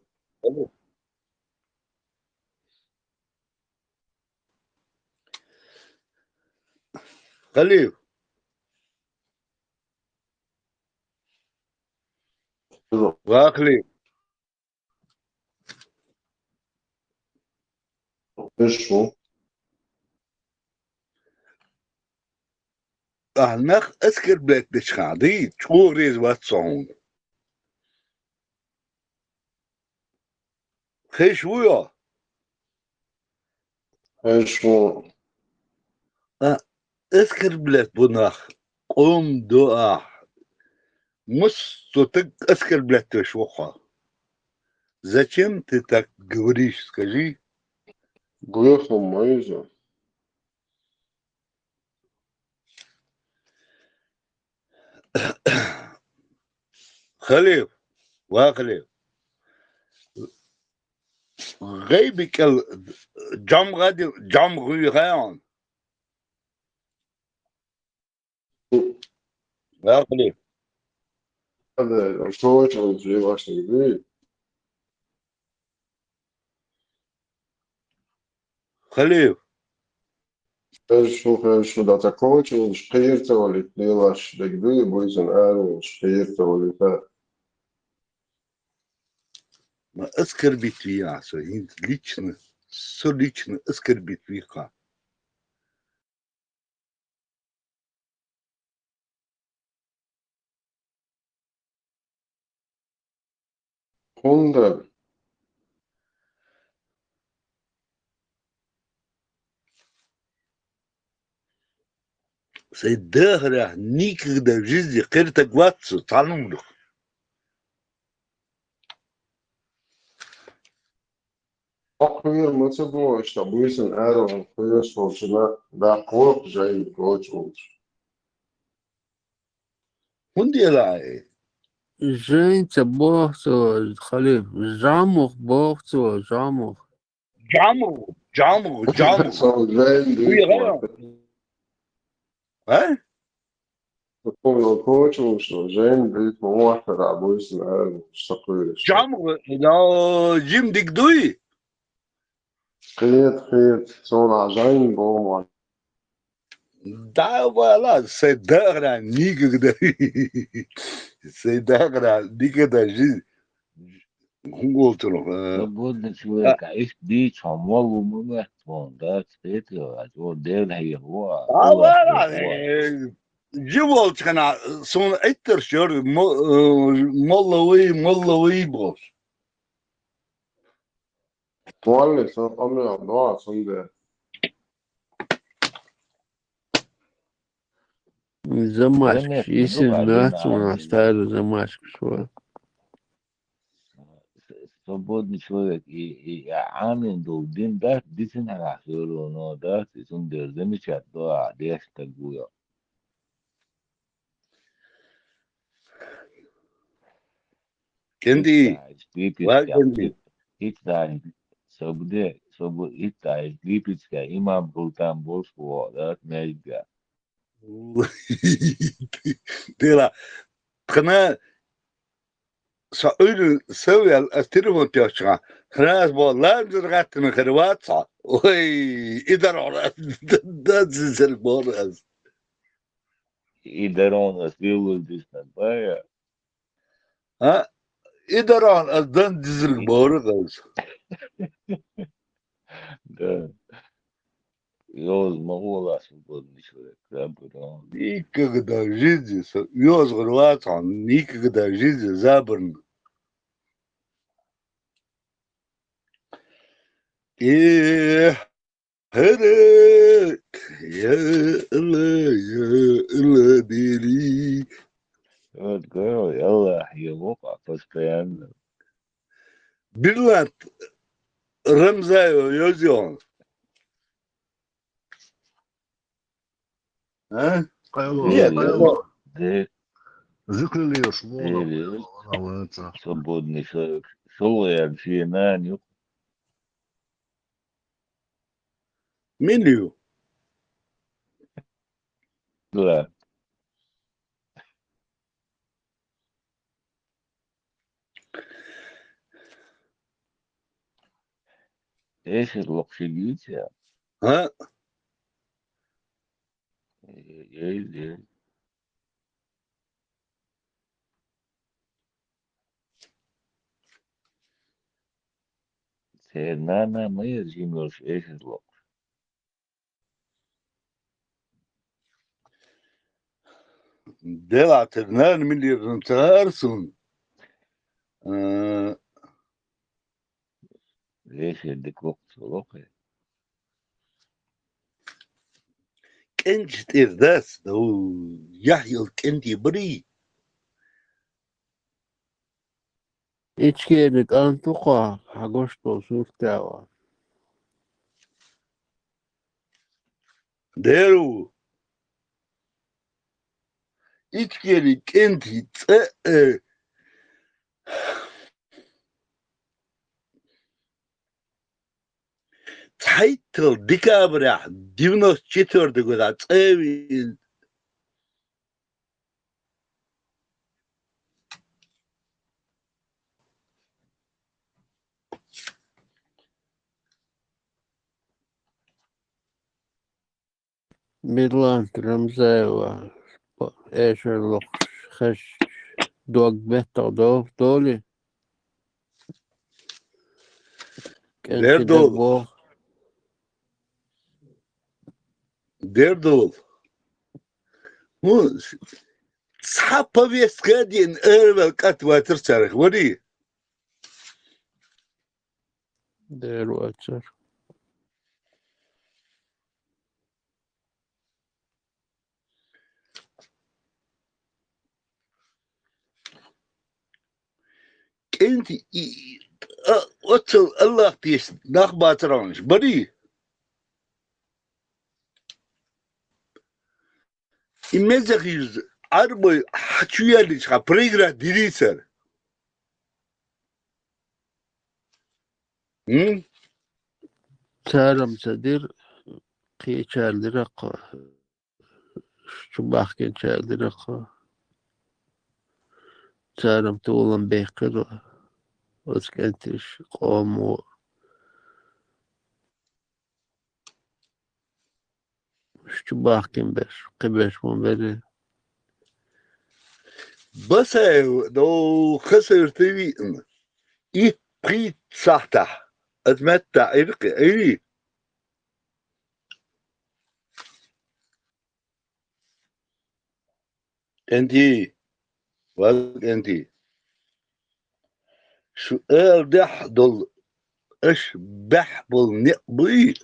Халиф. Алло. Ва Халиф. Хорошо. Ахьа нах оскорблять дечу хьан, дай, чӀогӀа реза вац со хьуна. Хезаш вуй хьо? Хезаш ву. А, оскорблять бу нах, къоман до ахь. Массо а стаг оскорблять веш ву хьо. Зачем ты так говоришь, скажи? Гуьйхьа ма иза. Халиф, ва Халиф. ГӀайби кӀел жам гӀади-, жам гӀуй хаьан. Ва Халиф. Ада, шо вачан жи вашни гуй? Халиф. Хезаш ву, хезаш ву, да, такого чу волуш кхийра ца валийта лелаш дерг дуй, буьйсанна ара волуш кхийра ца валийта. Ма оскорбить вий ахь со, хӀинца лично, со лично оскорбить вий хьо. ХӀунда? Сайн дахарехь никогда в жизни кхера стаг вац со, цхьанна а. Кхера ма ца боху, иштта буьйсанна араваьлла кхоьруш волчунна даккха воккха жайна коча волчу. ХӀунда ала и? Жайна ца боху цо, халиф, жамух боху цо, жамух. Жамух, жамух, жамух. Со жайна дуьйцу. А? Со кхоьруш волчу жайна дуьйцу, ма вахтара буьйсанна араваьлла ца кхоьруш. Жамух, но жима дика дуй? Кхета, кхета, цунах жайна боху ма. Да, вала, сайн дахарехь никогда. Сайн дахарехь никогда жизнь. ХӀун волчунах, а? Свободный человек, а иштта дийцахь, хьо молла ву ма моьтту хьуна, да, кхетий, а, чӀогӀа Дела хьехаво, а, Да, Аллах вала, хьехаво, а. Э, жима волчу хенахь суна Ӏиттарш йора, мо-, э, молла вуй, молла вуй бохуш. Молла, сан къамел доа, цундела. Замашкаш, замашкаш, йисина ду, нац, а, ма стара замашкаш вара. С-, свободный человек, и, и, а, Ӏамийна долу дин дац, дисина хьалха хьоьруно дац, и цундела замечать до, а, деш стаг ву йо. КӀентий, ва КӀентий. Итт дай, собуде, собу-, итт дай, липецкий имам хӀултам болуш ву, да, маьждига. Дела, тхана со Ӏуьйранна сов яьлла, ас телефон тоьхчахьана, хӀара ас боху, ланзар гӀаттина хир вац хьо. Ой, и дархьур ас, дан дизарг боху ас. И дархьур ас, виллур диснарг бая. А? И даран ас дан дизарг бохург ас. Да. Йоза ма гӀолахь, свободный человек, забур. Никогда в жизни со-, йоза гӀур вац хьуна, никогда в жизни забурна. Э, ХӀара, я Алла, я Алла, бери. Вот, говорю, я Аллах, я Бог, а постоянно. Берлант Рамзаева йоза йогӀун. А? Къайло, нет, къайло. Де. Зуькалеш муна, де, де, къайло, ваца. Свободный человек. ШолгӀа яьлла шен нана ю. Мила ю? Да. Эшар локхуш йигийча? А? Эй, эй, эй. Церан нана ма яра жима йолуш эшар локхуш. Делахь церан нана мила яра ца хаьара суна. Э, вешин дика воккхачо локхе. КӀентий тӀера дац, ду, яхь йолу кӀентий барий? Ичкеран кӀант ву кхо, хьан гуш долу сурт а ван. Дера ву. Ичкеран кӀентий цӀа, э, цхьайтталгӀа декабрехь девяносто четвёртый годахь цӀа а вийна. Берлант Рамзаева эшар локхуш хезча дог меттах дов-, долий? Дер долу. Бо. Дер долу. ХӀун, цхьа повестка а дина, араваьлла кӀант вацара царах, варий? Дер вацара. КӀентий, и, а, оццул Аллах тешна нах бацархьанаш барий? И меза хӀинца Ӏарбой хьа чу яьллича хьа проиграть дирий цар? М? Царам ца дир, кхечар дира кхо. Чубахкинчар дира кхо. Царам толам бехкира оцу кӀентий къомо. Чубахкин берш, кхиберш ма берий. Басаев, до Хасавюрта виъна. И пхийтта сахьтахь, ат метта Ӏиркъи, Ӏири. КӀентий, ва кӀентий. Шу ала дехьа долу, аша бехь болу некъ буй?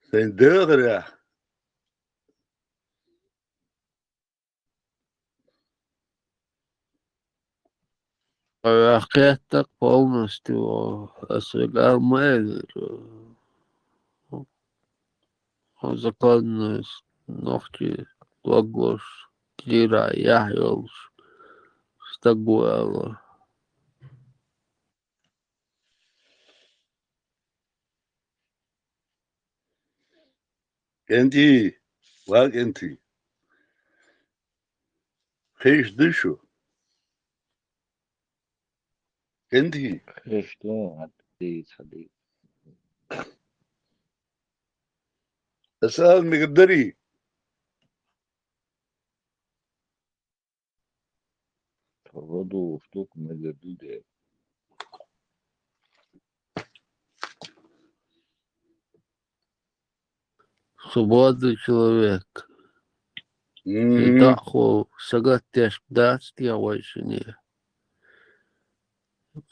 Сайн дагӀарехь. Кхетта полностью аса вегал ма элира. Законно нохчий дог лозуш, кӀира яхь йолуш стаг ву аьлла. КӀентий, ва кӀентий. Хиш ду шу? КӀентий. Хиш ду, хьадийца, хьадийца. Аса ала мегар дарий? Свободный человек. Мгм. И доӀахо сагатдеш дац те вай шине?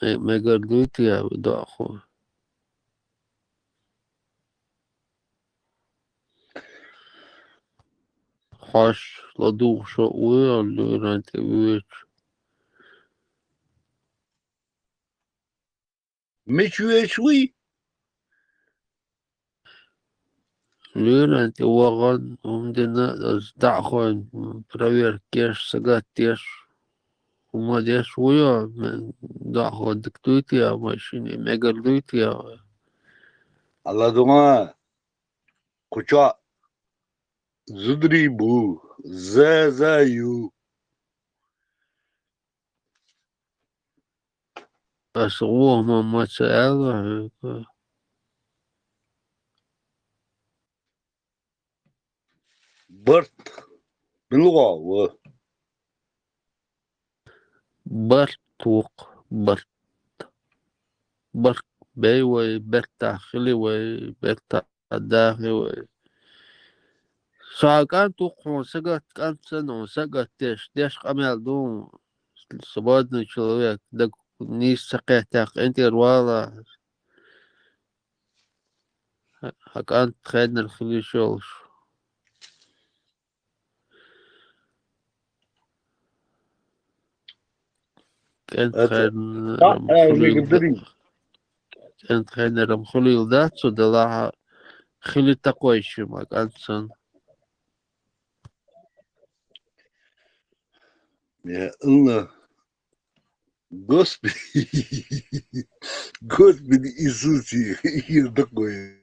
Ме-, мегар дуй те и доӀахо? Хьош ладугӀуш а ву, лоьран тӀе воьдуш. Мича воьдуш вуй? Лоьран тӀе вахана, хӀума дина, аса доӀахойн проверка еш, сагатдеш, хӀума деш ву йо, ме-, доӀахо дика дуй те, машине мегар дуй те? Алла дума, кху чохь зударий бу, за, за ю. Аса вохьма ма ца аьлла хьоьга. Барт. Мила гӀо ву? Барт ву-кх, барт. Барт бей вай, бертахь хили вай, бертахь дахи вай. Со хьан кӀант ву-кх, хьуна сагатта кӀант санна, хьуна сагатдеш, деш къамел ду, свободный человек, даг нийса ца кхеттехь, къинтӀера вала. Хьан кӀант хеннара хила йиш йолуш. КӀентий хеннара ма хуьлийла да-, кӀентий хеннара ма хуьлийла дац цо, делахь а хили такхойшима кӀант санна. Я Аллах, Господи, Господи Иисусе, я такой.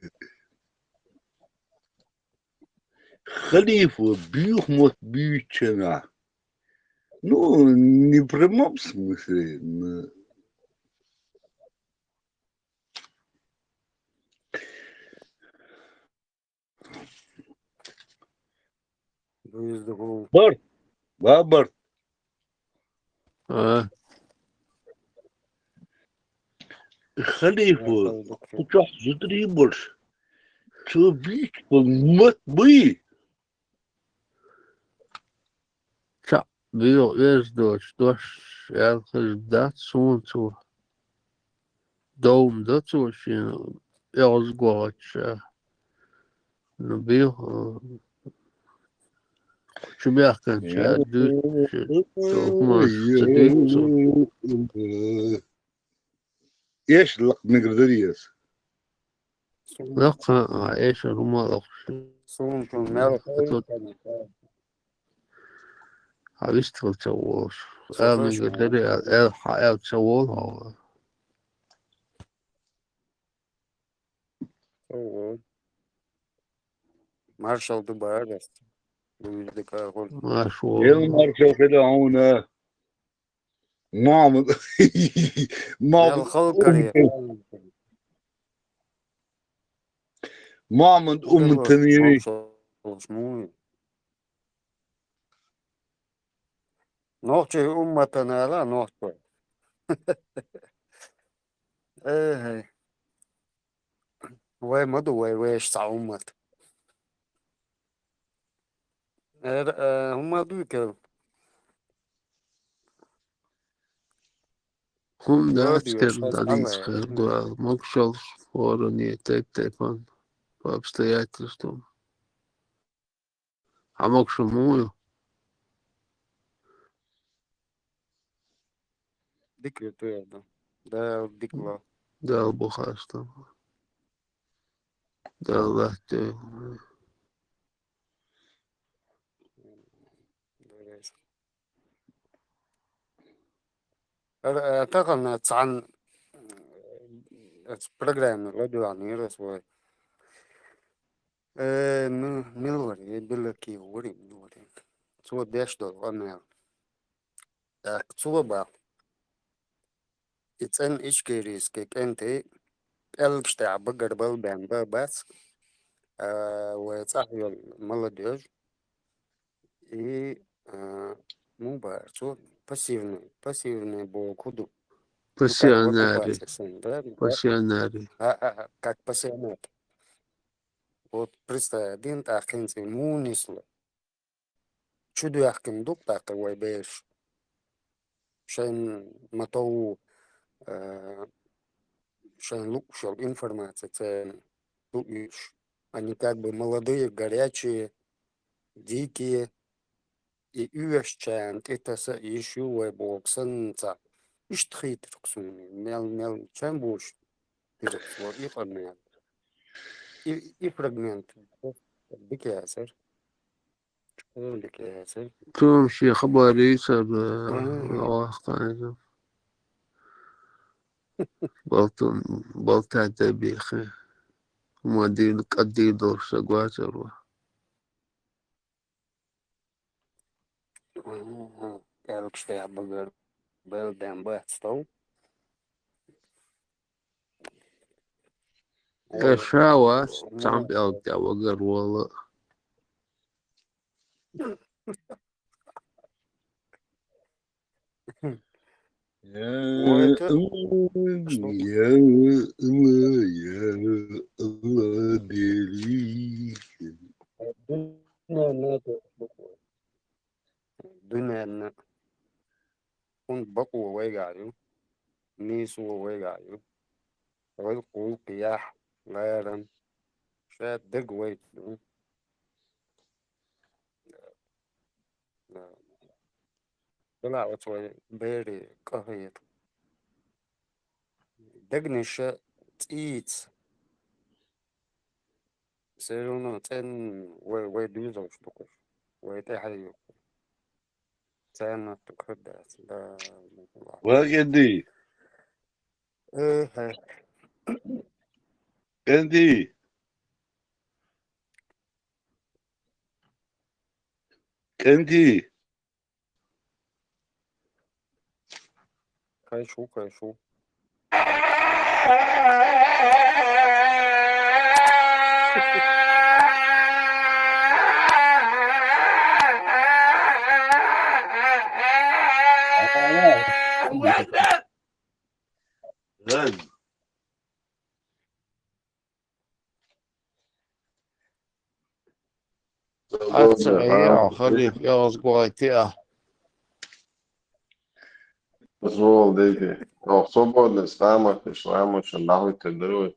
Халифа буьйху мотт буьйцучу нах. Ну, не в прямом смысле, но Барт. Ва барт. А. Халифа, кху чохь зударий болуш, цо буьйцуш болу мотт буй? Цхьаъ буьйху оьзда доцуш дош аьлла хезна дац суна цо. Довма до цо шена оьгӀаз гӀоттуш а. Ну, буьйху, Чу баьхкан чар дуьйцу, чу хӀумаш ца дуьйцу. Эш лакх мегар дарий ас. Лакха, а эшар хӀума лакхуш. Сунтун мел хьа вистхила ца волуш. Эл мегар дарий, эл хьа эл ца волу хьо. Ого. Маршал ду бара дац. Дуьйцу дика гӀур. Маршал. Эл маршал хила хьуна. Мамад. Мамад. Эл халкъ каре. Мамад умтанери. Маршал. Нохчий умматана ала нохчий. Э-хьай. Вай ма ду, вай вешан цхьа уммат. Эр, э, хӀума дуй кел? ХӀума дац кел, дӀадийца хир ду аьлла. Могушаллаш, хӀоранна, тайп-тайпана, по обстоятельствам. Хьан могуш муха ю? Дика ю, ту яхана. Дала дика ло. Дала бу хастам. Дала латте. Ара, э, тахана цхьана, э, программа ладоьгӀнера ас вай. Э, ну, мила вара, э, Белаки вара, мила вара. Цо деш долу къамел. ТӀаккха цо баха. И цӀена ичкерийский кӀентий пӀелгаш тӀехь багар бала бен ба бац, а, вай цӀахь йолу молодёжь. И, а, муха бара цо? Пассивный, пассивный боху хӀун ду? Ну, как вот пассионари. Оккупация сан, да? Пассионари. А, а, а, как пассионат. Вот представь, дин тӀаккха хӀинца и муха нисло. Чу доьхкина ду-кх тӀаккха вай бераш. Шайн ма-тов, а, шайн лууш йолу информаци церан луъуьйтуш. Они как бы молодые, горячие, дикие, и оьшучарна тӀе таса йиш ю вай боху санна цхьа. Иштта хийтира-кх суна, мел, мел чам бу шу хӀирах, и къамел. И, и фрагмент дика яцара. Чкъурдика яцара. Цунна шен хабар йийцар, э, вахкана иза. Балтун, балта тӀе бийхи. ХӀума дийна, кӀаддийна долуш стаг вацар вай. ПӀелгаш тӀехь багар бала бен бац тов. Ша вац, цхьана пӀелг тӀехь вагар вала. Я Алла, я Алла, я Алла, дели. Дуьненна. ХӀунда бакъо вайгахь ю, нийсо вайгахь ю. ГӀиллакх-гӀуллакх яхь, ларам, ша дерг вайта ду. Делахь оцу вай берийн къахета. Дегнаша цӀийца. Все равно цӀена вай, вай дуьйцуш ду-кх уьш. Вай тӀаьхье ю-кх. Царна тӀе хир дац. Да, Аллах. Ва кӀентий. Э, хьа. КӀентий. КӀентий. Кхайшо, кхайшо. Аца, я, халиф, я, озгуайтиа. Свободный, свободный, свободный, нахуй ты дыры.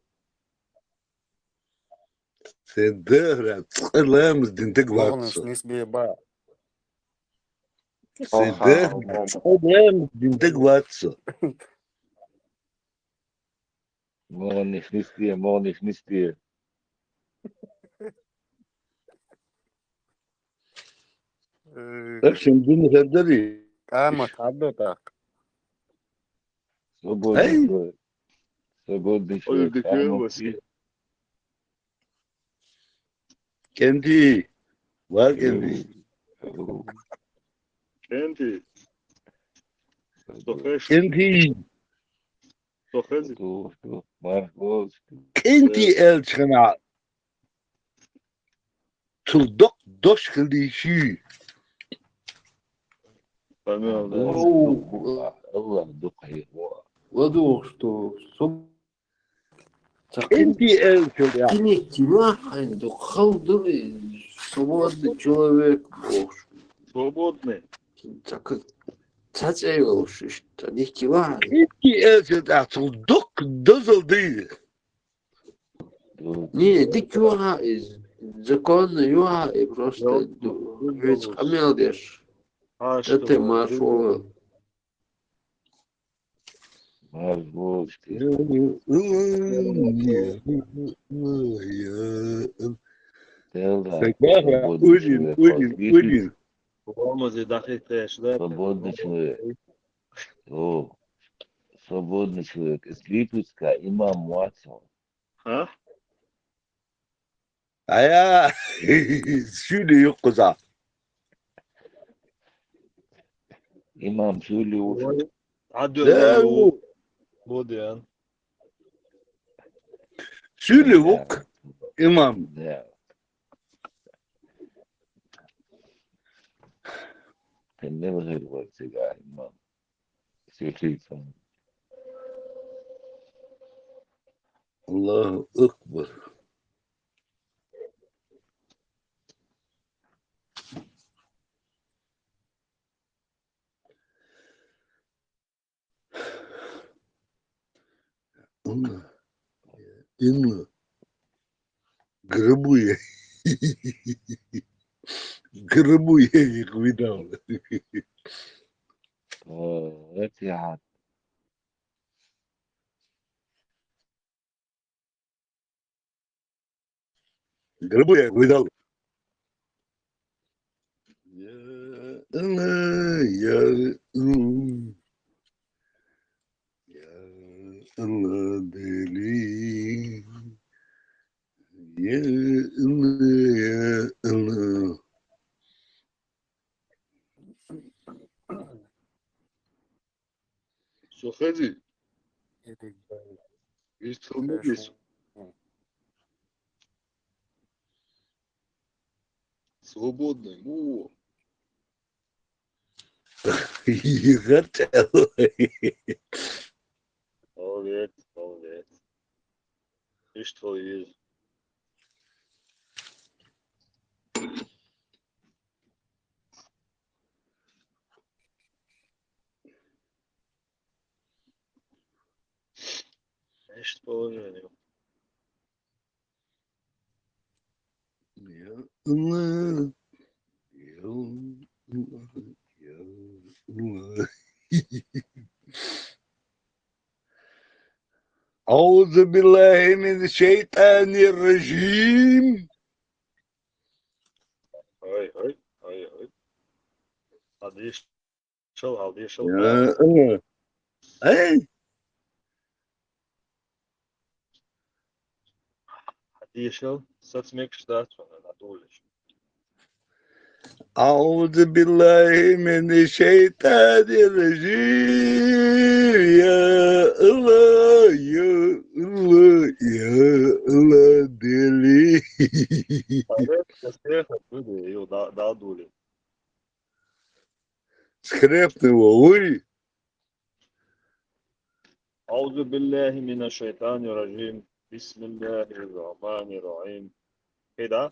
Се дара, цкъа ламаз дин даг вац. Нисбе ба. Сибер проблем диндаг вацо. Морниш нисти, морниш нисти. Э, Так, чем дин хаддари? Кама хадда так. Свободный Эй! Человек. Свободный Ой, человек. Дикая Кама Вася. Кенди. Вар кенди. Кенди. Что хочешь? Кенди. Что хочешь? Что, что? Маргоз. Кенди Э. Элчана. Цул докъ дош хилди ши. Поймём, да. Оу. Аллах дукъ хьи. Ладу, что суб-, Кенди Элчана. Кини кима хьайн дукъ халду, свободный человек, ох. Свободный. Так, цацай, ох, что не кима. Кенди Элчана цул докъ дозалди. Не, дик юха из. Законно юха и просто Ёлка, ду-, ёлка. Ведь хамел деш. А, это что, маршо. Маршо. Тела, Сагара, свободный Удин, человек, Удин, вот, видишь? Удин. Ромази дахи теш, да? Свободный человек. О, свободный человек. Из Липецка имам Вацлав. А? Ая, шули юкъуза. Имам шули юкъуза. Адула Да, ю. Бодян. Шули Да. Юкъ, имам. Да. Теннел хир вацага имам. Сехи имам. Аллаху акбар. Инна. Инна. Грабуя. Грабуя их видал. О, это я. Грабуя видал. Я, я, я, я, дели. Я, я, я. Сухари. Есть хилмидис. Свободный. Во. Егор. Молодец, молодец. И что есть? Значит, положение. Я, я, я, я. أعوذ بالله من الشيطان الرجيم. Ой, ой, ой, ой. Адиш. Шел, алди, шел. Я, э, э. Адишел, сацмекш да, надулиш. أعوذ بالله من الشيطان الرجيم. يا الله، يا الله، يا الله، دلي. Ай, да, да, дули. Скрепни, уй. أعوذ بالله من الشيطان الرجيم. بسم الله الرحمن الرحيم. كده.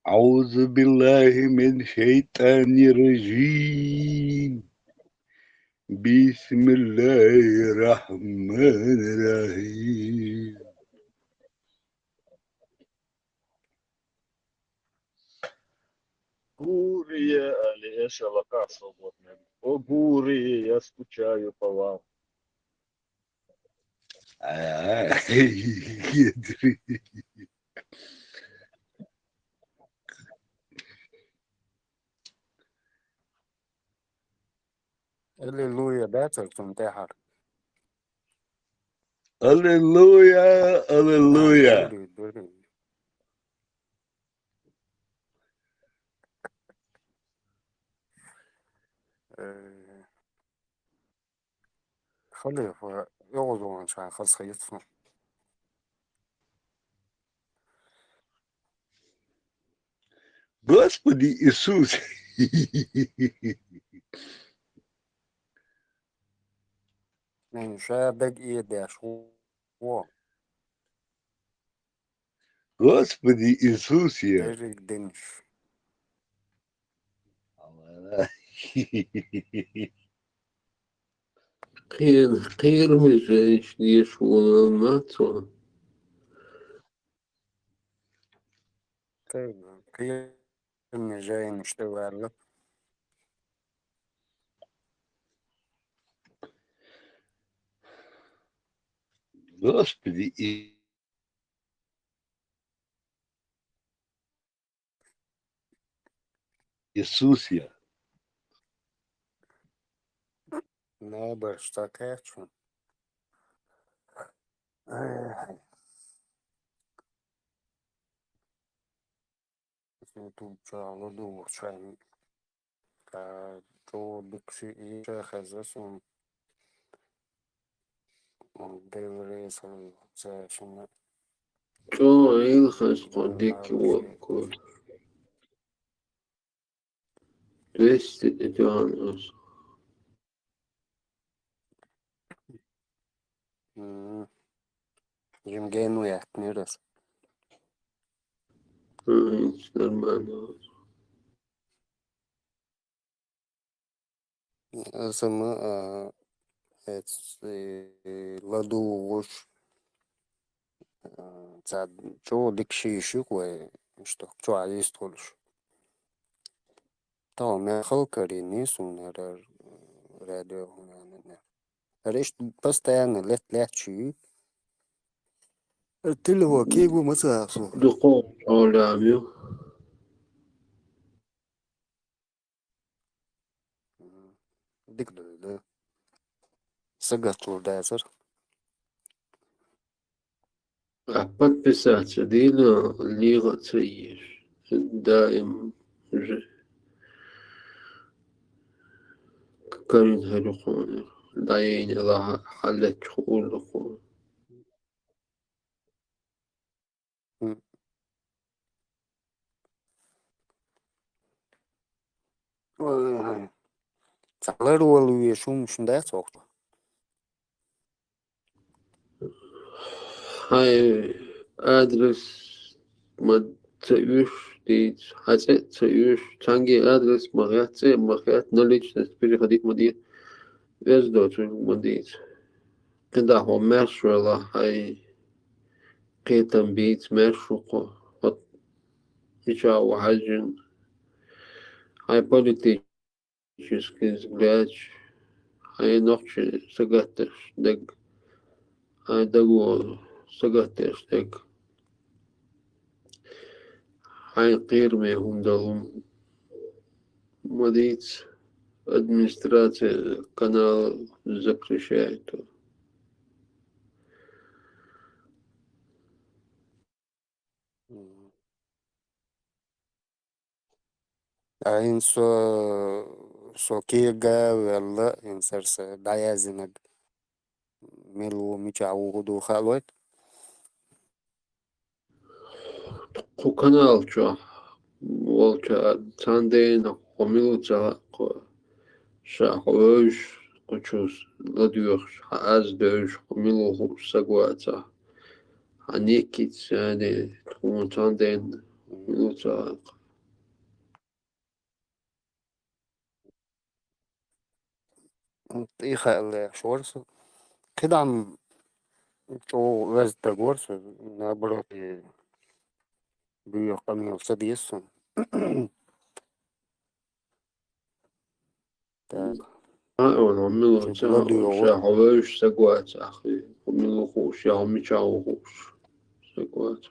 أعوذ بالله من الشيطان الرجيم. بسم الله الرحمن الرحيم. Гурия, али эша лака свободная. О, Гурия, я скучаю по вам. А, Аллилуйя, да, царь цун тӀехьара? Аллилуйя, аллилуйя. Дури, дури. Э, Халифа, йогӀу зулан шан хаза хеташ. Господи Иисус! Мен ша даг и деш во. Господи Иисусе! Дерриг динаш. Кхер-, кхераме жайнаш деша волавелла ма цо. Кхераме жайнаш тӀа ваьлла. Господи, и Иисус я. Набар стакачу. Ай. Тут чало дурчан. Та то дукси и чехеза сум. Девре сам цешина. ЧӀогӀа илхас кхо дика воккхур. Двести тӀе тоьхна оцу. Мгм. Жимгену яхтнирас. Мгм, нормально. Сама, а, эц-, э, ладугӀуш, а, цхьа чӀогӀа дика шийши вай, что чӀогӀа йистхуьлуш. Тахана мел халкъ карийна суна хӀара, радио хӀуна. ХӀара иштта постоянно лет-, лаьтташ ю. Телефон кегу ма ца хьахсу. Дукха хьолам ю. Дика ду, да. Сагатлур дацар. А подписаться дийна лигӀа ца еш. Даим уже карин хӀарихуна. Даим ла хьаллачу хуурлахуна. М. Ой, цхьа лар вала веш хӀума шун дац вокху? Хьайн адрес ма ца оьшу дийца, хьан цӀе а ца оьшу, цхьаьнгге адрес ма хетта, цӀе а ма хетта, наличность переходить ма де, веза доцург ма дийца. КхидӀа хьо маьрша велахь, хьайн кхетам бийца маьрша ву хьо, хьо мичахь ву хьаьжжина, хьайн политический взглядаш, хьайн нохчий сагатдеш дерг, хьайн даго сагатдеш дерг, хьайн кхераме хӀума долу ма дийца, администрация канал запрещает. Мгм. А хӀинца со, со кега ваьлла, хӀинца хӀара са дӀаяздинарг мила ву, мичахь ву, хӀун ду хаалойта? Кху канал чохь волча цхьана дена хьо мила ву ца хаьа, кху ша хьо вевзаш, кху чу ладоьгӀуш, хьан аз девзаш, хьо мила ву хууш саг вацахь. Хьан неккица цхьана дена, тхуна цхьана дена мила ца хьакха. ТӀехьа лехаш вара со. КхидӀа-м чӀогӀа веза стаг вара со, наоборот, э, буьйха къамел ца деза сона. Так. А, он, он мила Чуть ца ладугӀу. Ша хьо вевзаш стаг вац, ахи, хьо мила ву хууш, я хьо мичахь ву хууш стаг вац.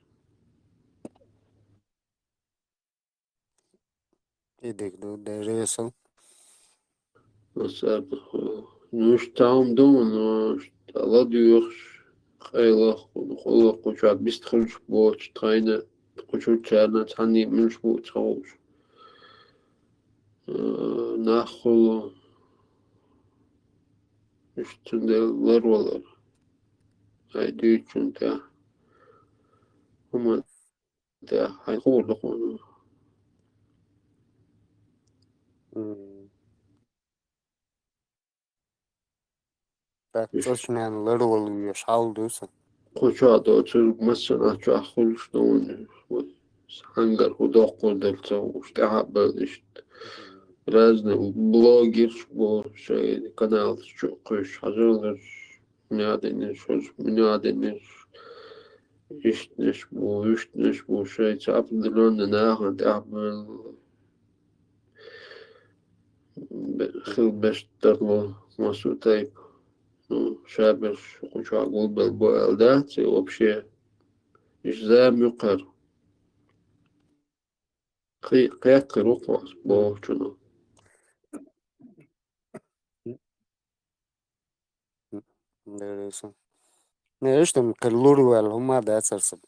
И дика ду, дерригасал. Ну, иштта хӀума ду, ну, иштта ладугӀуш, къайлах, кху-, кхуьллакх кху чохь бист хуьлуш боцуш тхайна, кху чу чарна цхьанне муьлш бу ца хууш. Э, нах хуьлу, иштта цундела ларвалар. Хьайн дуьйцучунна тӀехь. ХӀума тӀехь хьайн хуур ду хьуна. М. ТӀаккха цӀа шнен ларвала веш хьал ду сан. Кху чохь доцург массанхьа чохь хуьлуш ду вайн. Хьангар хӀун доккхур дара ца хууш, тӀаьхьа а бевлла иштта. Разный блогерш бу шайн каналаш чу кхуьйсуш хьажар дара. Муьнадинаш, хӀуж муьнадинаш, иштанаш бу, вуьштанаш бу, шайца определённый нахана тӀаьхьа бевлла. Бе-, хила беш тарло массо а тайпа. Ну, шаберш кху чохь гулбелла бу аьлла дац, и вообще. Иштта зама ю кхара. Кхе-, кхетар ву кху бохучунах. Дерригасан. Не, иштта кхин лур ваьлла хӀума дацара сан.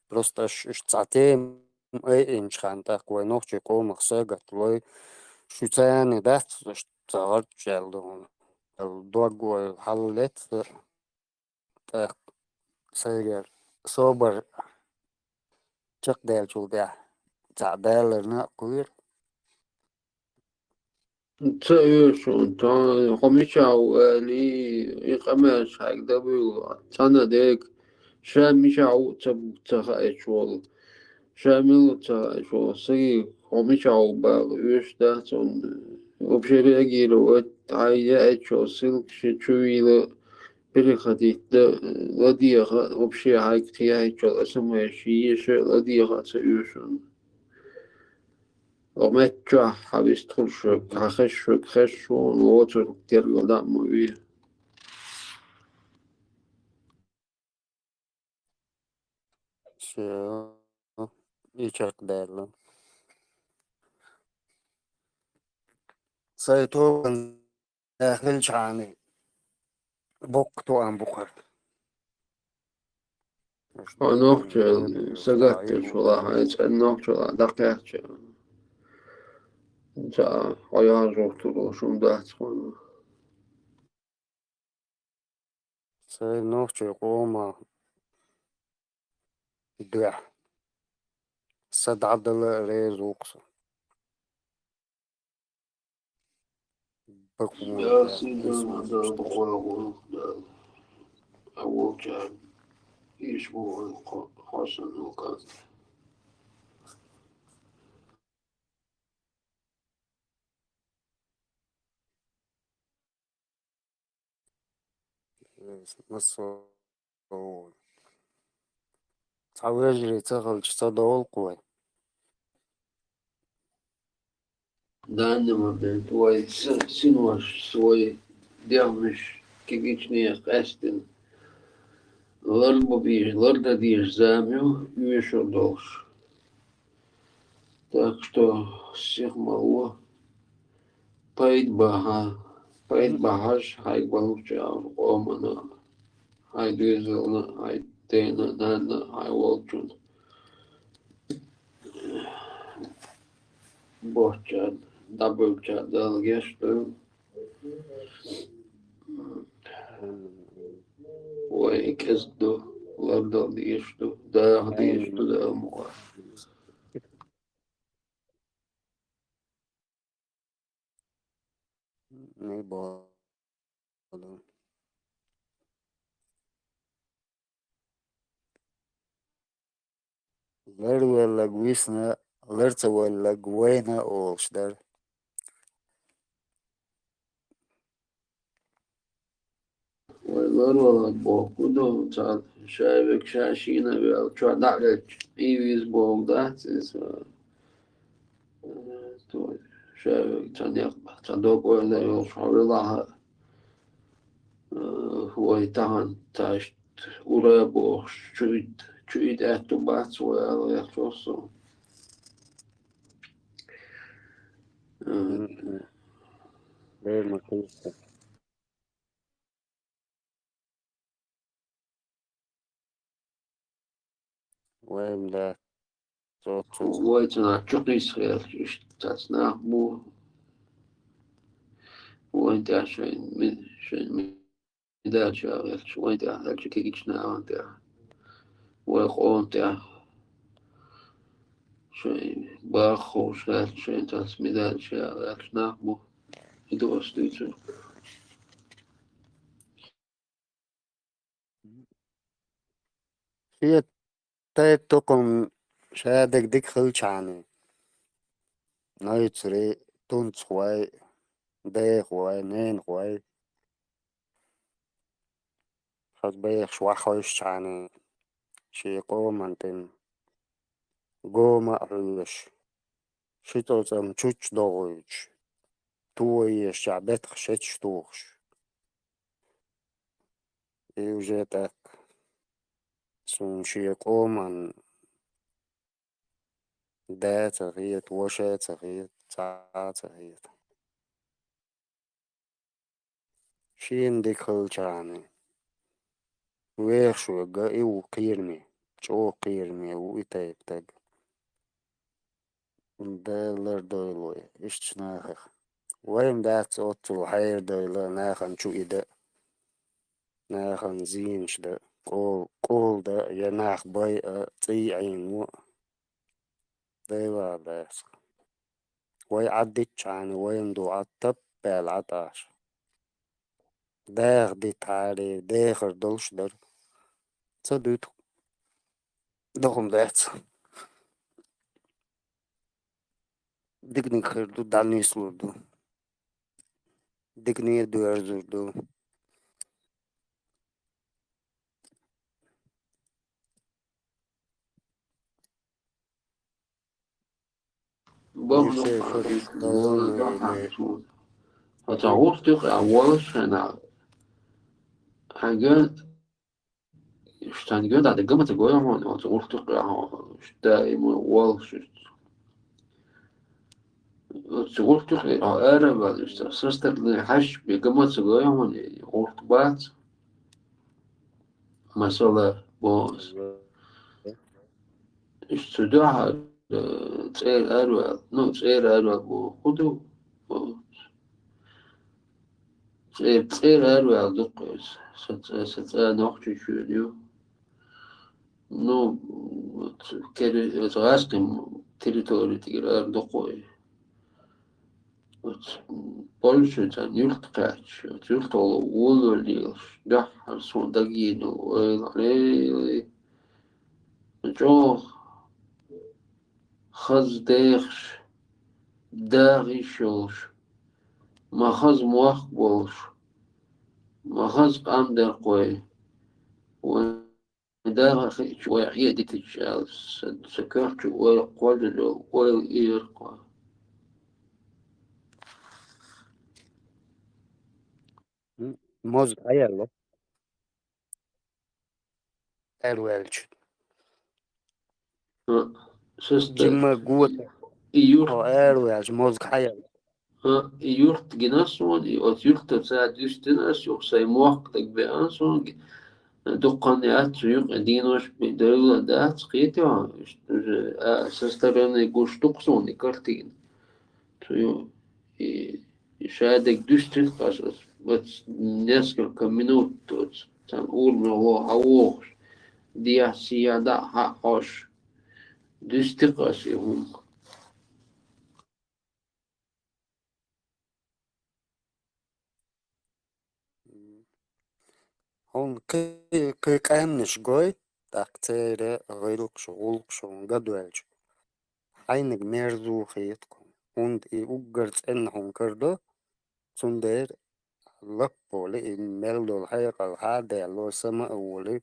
Просто аш, аш цхьа тема айинчу ханна тӀаккха вай нохчийн къомах сагатта лой, шу царна дац, аш ца гӀарччаьлла ду хьуна. Дог вай хьаллетта, тӀаккха сайгара собар чекхдаьллачул тӀаьхьа цхьаъ даларна а кхуьйра. Ца оьшу, тхо, хьо мичахь ву алий, и къамелаш хьайга дан буьйлу, цхьана дега, ша мичахь ву ца, ца хаийташ волу, ша мила ву ца хаийташ волу, сага хьо мичахь ву бала оьшуш дац, он вообще реагировать, хьайн яийташ йолу ссылка шен чу вийла, переходить дан, ладегӀа, вообще хьайга кхин яийташ йолу СМС еша, ладегӀа ца оьшу. Ва меттахь хьан вистхуьлуш верг, хьан хезаш верг хезаш ву, воцург тергал дан а ма ве. Всё, и чекхдаьлла. Сайн тобанна хилчхьана боккха тоам бу кхара. Хьо нохча сагатдеш валахь, хьайн цӀена нохча валахь, дӀакхаьчча. Ца хьо яхьаш вахтур волуш хӀума дац хьуна. Сайн нохчийн къоман дуьхьа. Са дӀадала а реза ву-кх со. Бакъ вон Да, да, сина веза Дала, веза Дала, веза. Бакъван гӀуллакх Дала. А волчарна ийша бу вайн кхо-, кхо санна ву кӀант. Массо а вон. Цхьа вежарий ца хилча, ца довла-кх вай. Данный момент вай с-, синош, свой дегӀмаш кегийчу нехан къаьстина лардан беза, лардан дезаш зама ю, оьшур долуш. Так что сиха ма ло. Пайда бахьа, пайда бахьаш хьайга балучу агӀор къомана, хьайн доьзална, хьайн дена, нанна, хьайн волчунна. Бохучарна, дӀабевллачарна Дала гечдойла. Вай кӀезиг ду, лардала дезаш ду, даха дезаш ду Дала мукъа. Не боху. Лар веллаг висна, лар ца веллаг вайна олуш дара. Вай лар веллаг боху ду, ца шаверг ша шийна вел, чо дӀа а вечча, и виз боху дац иза. Э, то, шаверг ца некъ, ца дог ойла йолуш хьо велахьа, э, вай тахана цаьшт ура бохуш, чуьйд-, чуьйд аьтту бац вай ала вехчо со. Э, Мгм. Бер ма кхийса. Вайн да, цо цо. Вай цунах чу кхийса хилча, иштта цац нах бу. Вайн тӀехь шайн ми-, шайн ми-, медаль чу хилча, вайн тӀехь хилча кегийчу нахана тӀехь. Вай къоман тӀехь. Шайн баххуш хилча, шайн цац медаль чу хилча нах бу. И ду ас дуьйцург. Шен тайп-тукхам ша дерг дика хилчхьана, нойцурий, тунцхой, дехой, ненахой, хаза бехаш ваххойшчхьана, шен къоман тӀе гома а хьоьжуш, ши цӀоцӀам чучча догӀуьйтуш, тоешчохь бетах шеташ тухуш. И уже так. Суна шен къоман да ца хета, ваша ца хета, цхьа а ца хета. Шена дика хилчхьана, вехаш верг и ву кхераме, чӀогӀа кхераме ву и тайпа стаг. Дала лардойла вай, иштта нахах. Вайн дац оццул хьерадойла нахана чу и дан, нахана зенаш дан, къол-, къола дан, я нах байа, цӀий Ӏийна во. Дела дац. Вай Ӏаддитчхьана вайна ду Ӏад таппаьлла Ӏад аша. Даха дитахьара, дехар долуш дара. Ца дуьту. Дохум дац. Диканиг хир ду, дӀанислур ду. Дикане а доьрзур ду. Боху Юсе дукха хӀара хӀара хӀара хӀара. Оцу гӀуртух а волуш хенахь, хьан ган, уьш царна ган дан ган ма ца гой хьуна, оцу гӀуртух а хьо, уьш даима волуш уьш. Оцу гӀуртух а хьо ара а ваьлла, уьш цара састарна хьаьжча бен ган ма ца гой хьуна, гӀурт бац. Масала, боху ас. Иштта цу дуьхьа, э, цӀера араваьлла, ну, цӀера араваьлла боху, хӀун ду? ЦӀе-, цӀера араваьлла ду-кх иза. Сан цӀа, сан цӀа Нохчийчоьнан ю. Ну, вот, кери-, оцу гӀаскхийн территори тӀера ара ду-кх и. Оцу, м, Польшин царна юьрта кхаьчча, оцу юьртахула волавелла лелаш, дуьххьара суна дагийна ойла, эй, чӀогӀа хаза дехаш, даха йиш йолуш, ма хаза мохк болуш, ма хаза къам дара-кх вай. Вай даха хиъча, вай хье а дитича аьлла, сан, сан коьрта чу ойла кхоллалуш йолу ойла ира-кх. М, мозга хьаелла. Араваьлча. Сан стаг. Жимма гота. И юрт. Хьо араваьлча, мозга хьаелла. А, и юрт гина суна, и оцу юьртаца дуьстина ас, юха сайн мохк дагабеана суна, дуккха хан яц цу юкъа денош бен девлла дац, кхетий хьо, а, со стороны гуш ду-кх суна и картина. Цу ю-, и, и шадерг дуьстира-кх ас, ас, вот несколько минут оцу, цхьана урамехула хьан вогӀуш, дехьа-сехьа дӀа а хьош, дуьстира-кх ас и хӀума. Хьуна кхин, кхин къаьмнаш гой, тӀаккха церан гӀиллакхаш, гӀуллакхаш хьуна ган доьлча, хьайниг мерза хет-кх хьуна. ХӀунда и уггар цӀена хьуна карадо, цундела лаппа волий, и мел долу хьекъал хьа а даьлла, сама а волий,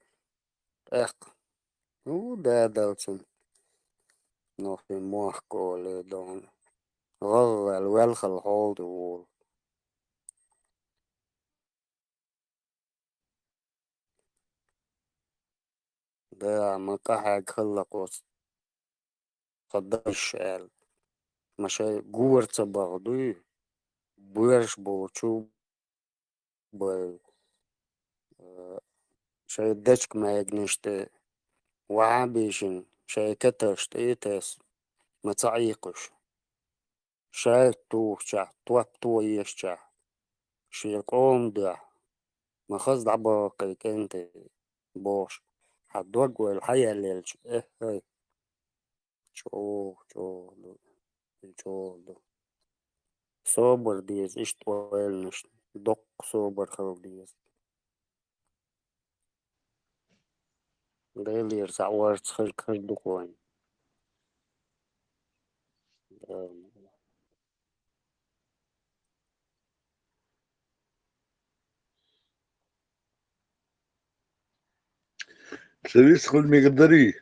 тӀаккха, ну, дадалцун, нохчийн мохк олий дона, гӀалгӀа ваьлла хьоле волу. Да, ма къахьега хилла-кх оцу тхан дайша аьлла. Ма шайн гора ца бахадо, боьрша болчу бай, э, шайн дечка-маьгнаш тӀе вахьа а бийшина, шайн кетарш тӀе а тесна, ма ца Ӏийкхуш. Шаьртта тухучохь, топ тоешчохь, шен къоман дуьхьа, ма хаза дӀабахийта кӀентий, бохуш, хьан дог-ойла хьан яьллелча, эхь-ай, чӀогӀа, чӀогӀа ду, и чӀогӀа ду. Собар деза иштта ойланашна, доккха собар хила деза. Делера схьа орца хир, хир ду-кх вайн. Ца вист хила мегар дарий?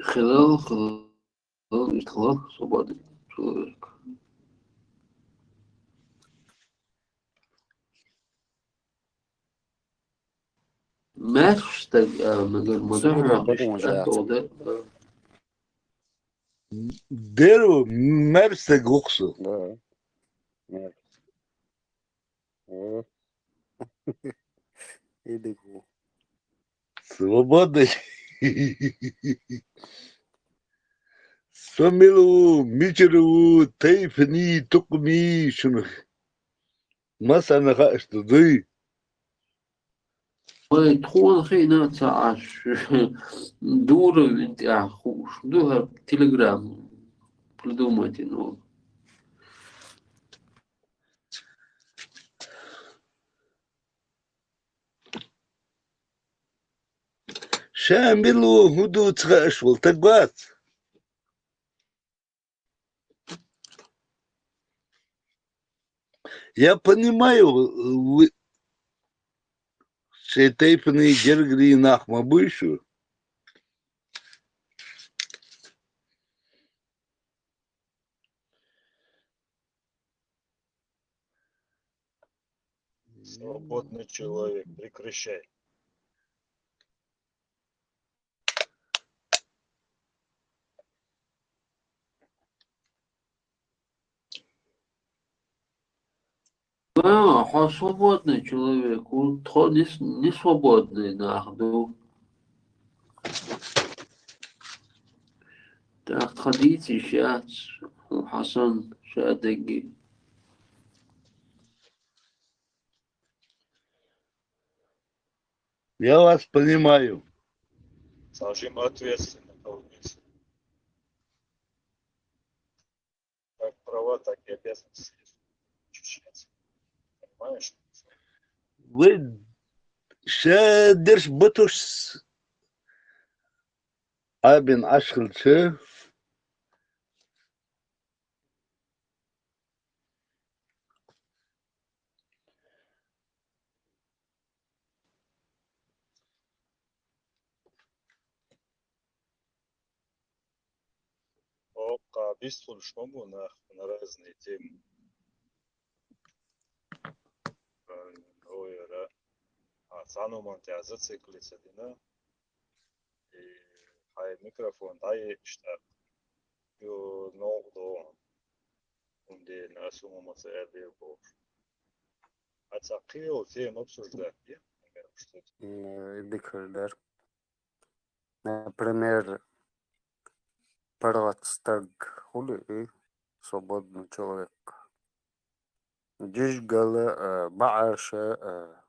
Хилал, хилал. Ислам, свободный человек. Маьрша стаг, а, мегар ма ду хьуна, маьрша стаг. Дера ву, маьрша стаг ву-кх со. Да. Маьрша. О. И дика ву. Свободный. Со мила ву, мичара ву, тайпанийн, тукхамийн шуна массарна хууш ду, дуй? Вай, тхуна хиъна ца Ӏаш, Дуровна тӀехь хууш ду хӀара телеграмма придумать йина волу. Ша мила ву, хӀун ду ца хууш волу стаг вац? Я понимаю, вы, шайн тайпанийн, гергарийн нах ма буй шу? Свободный человек, прекращай. Да, хьо свободный человек, тхо не с-, не свободный нах ду. Так, тхан дийца йиш яц, Хьасан, ша дегги. Я вас понимаю. Служим ответственно, как права, так и обязанности чеченца. Понимаешь? Вай ша дерш батуш Ӏабина Ӏаш хилча, Оккха бистхуьлуш ма бу нах на разные темы. Правильно, ойра. А цхьана хӀуманна тӀехь зациклиться дина. И хьайн микрофон дӀаеъча тӀаккха, ю, новкъа догӀу. ХӀунда аьлла аса хӀума ца аьлла бохуш. А цхьа кхин йолу тема обсуждать де, например, что-то. М, дика хир дара. Например, паргӀат стаг хуьлу и, свободный человек. Жижигала, а, баӀаша, а,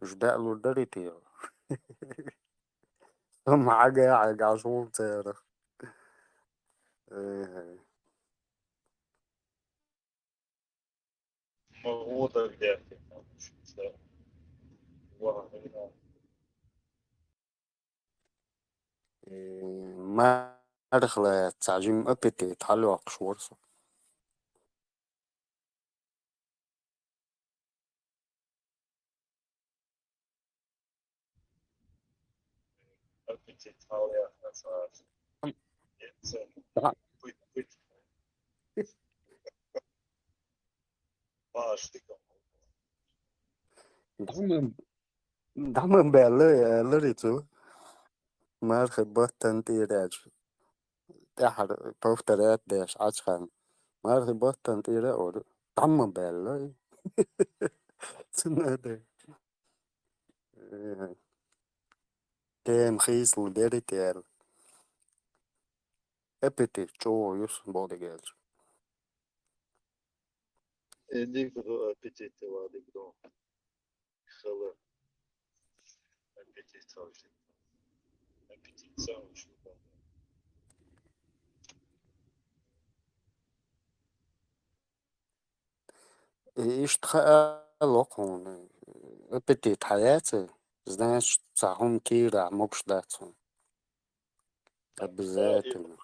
уьш даалур дарий те? Амма хьага, хьага Ӏаш ву церах. Э. Ма гӀо дагадаьхкина, ца. Э, марха лаьца цхьа жима аппетит хьалйоккхуш вара со. Аппетит хьалъяхна цара. Еццен. Да. Пыт, пыт. Паш дика. Дама, дама баьлла, э, ларицу. Мархи баттан тӀера аьлча. ТӀаьхьара повторять деш Ӏачхан. Мархи баттан тӀера ора. Дама баьлла. Цунада. Э, тем хийсла дери тел. Аппетит чӀогӀа юс боху дегелча. Э, дика ду аппетит, ва дика ду. Хала. Аппетит хала. Аппетит самый чудо. И иштта хаало хьуна, аппетит хьаяций, значит, цхьа хӀума кийрахь могуш дац хьуна. Обязательно.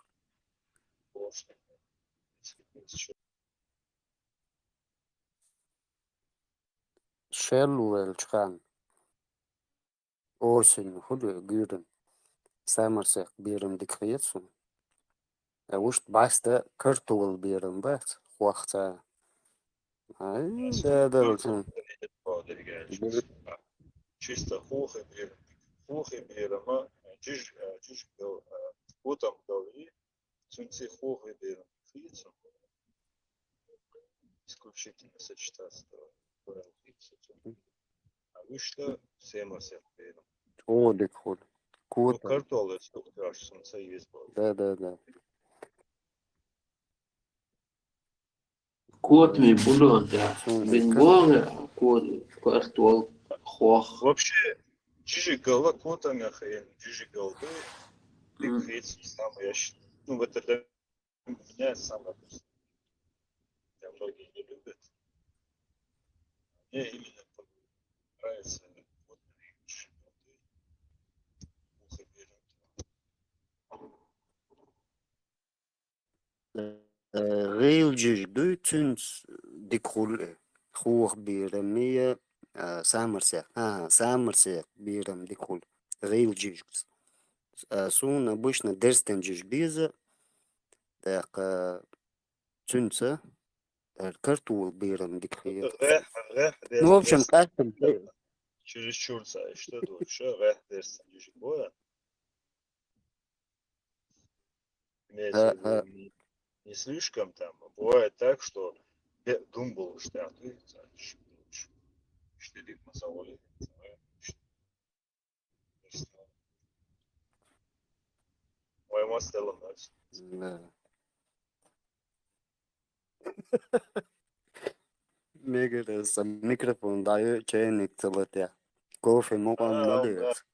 Шел ву велчу хан. Осенью хӀу де гуьйран? Самарсех бийран дика хеташ суна. Э, вуьшта бӀаста картол бийран бац, хохца. Ай, да, да, да. Чисто хохе бийран. Хохе бийрама, жиж, э, жиж гал, э, утам гал и, цунци хохе бийран. Исключительно сочетаться. А вуьшта самарсех бийран. О, дика хуьлу. Ну, картол эцу тухташ, сунца есть было. Да, да, да. Котами бульон, да. Бен бора, кот, картол, хох. Вообще, жижигала котами хен, жижигал бы. Дик хейц, самый яш. Ну, в это время у меня самое вкусное. Я многие не любят. Мне именно нравится вот жижигал. Э, гӀийла жижиг дуй, цуьнца дика хуьлу, хохе бийрам я, а, самарсех. ХӀан, самарсех бийрам дика хуьлу. ГӀийла жижигца. А, суна обычно дерстан жижиг деза, тӀаккха цуьнца, э, картол бийрам дика хеташ. Ну, в общем, къаьстина. Чересчур, что тут? Что, гӀехь дерстан жижиг бора? Имеется в виду, не, не слишком там. Бывает так, что бе-, думал, что а ты, знаешь, что ты, масала, ой, мастелом, да? Да. Мега, э, са микрофон даю, чайник целотя. Кофе мукъан ма дец.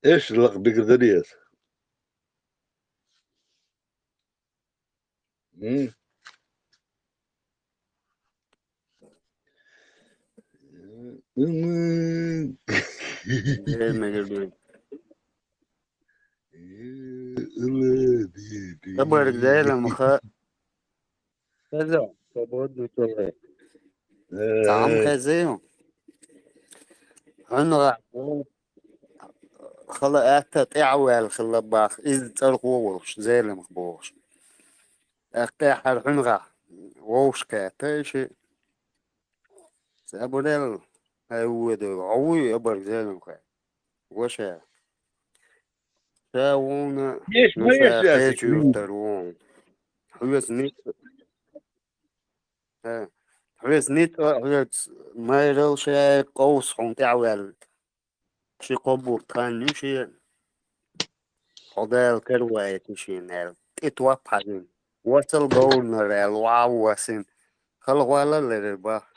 Эш лакъ бигзарияс. М? М. Э, мегер. Э, ылы, ди, ди. Хабар дайлам ха. Хаза, свободный человек. Э. Цхьаьна хеза ю. Хьуьнагахь хала аьтта тӀаьхьаваьлла хилла баха, иза цӀархо а волуш, Зеламха бохуш. ТӀаккха тӀаьххьара хьуьнагахь вовшахкхетта и шиъ. Забурел, хьай вуо ду, хьо вуй абарг Зеламха? Ваша. Ша вуна, еш ну, ма ша еш, кхечу юртара ву. Хьоьца ницкъ, э, хьоьца ницкъ, хьоьца майрал ша къовса хьуна тӀаьхьаваьлла. Ши кхо бутт хан ю шен, хьо Дала караваийта шена аьлла. ТӀе топ хьажийна. Васал говрнара аьлла, ваха а воссийна. Хала гӀолла а лерира баха.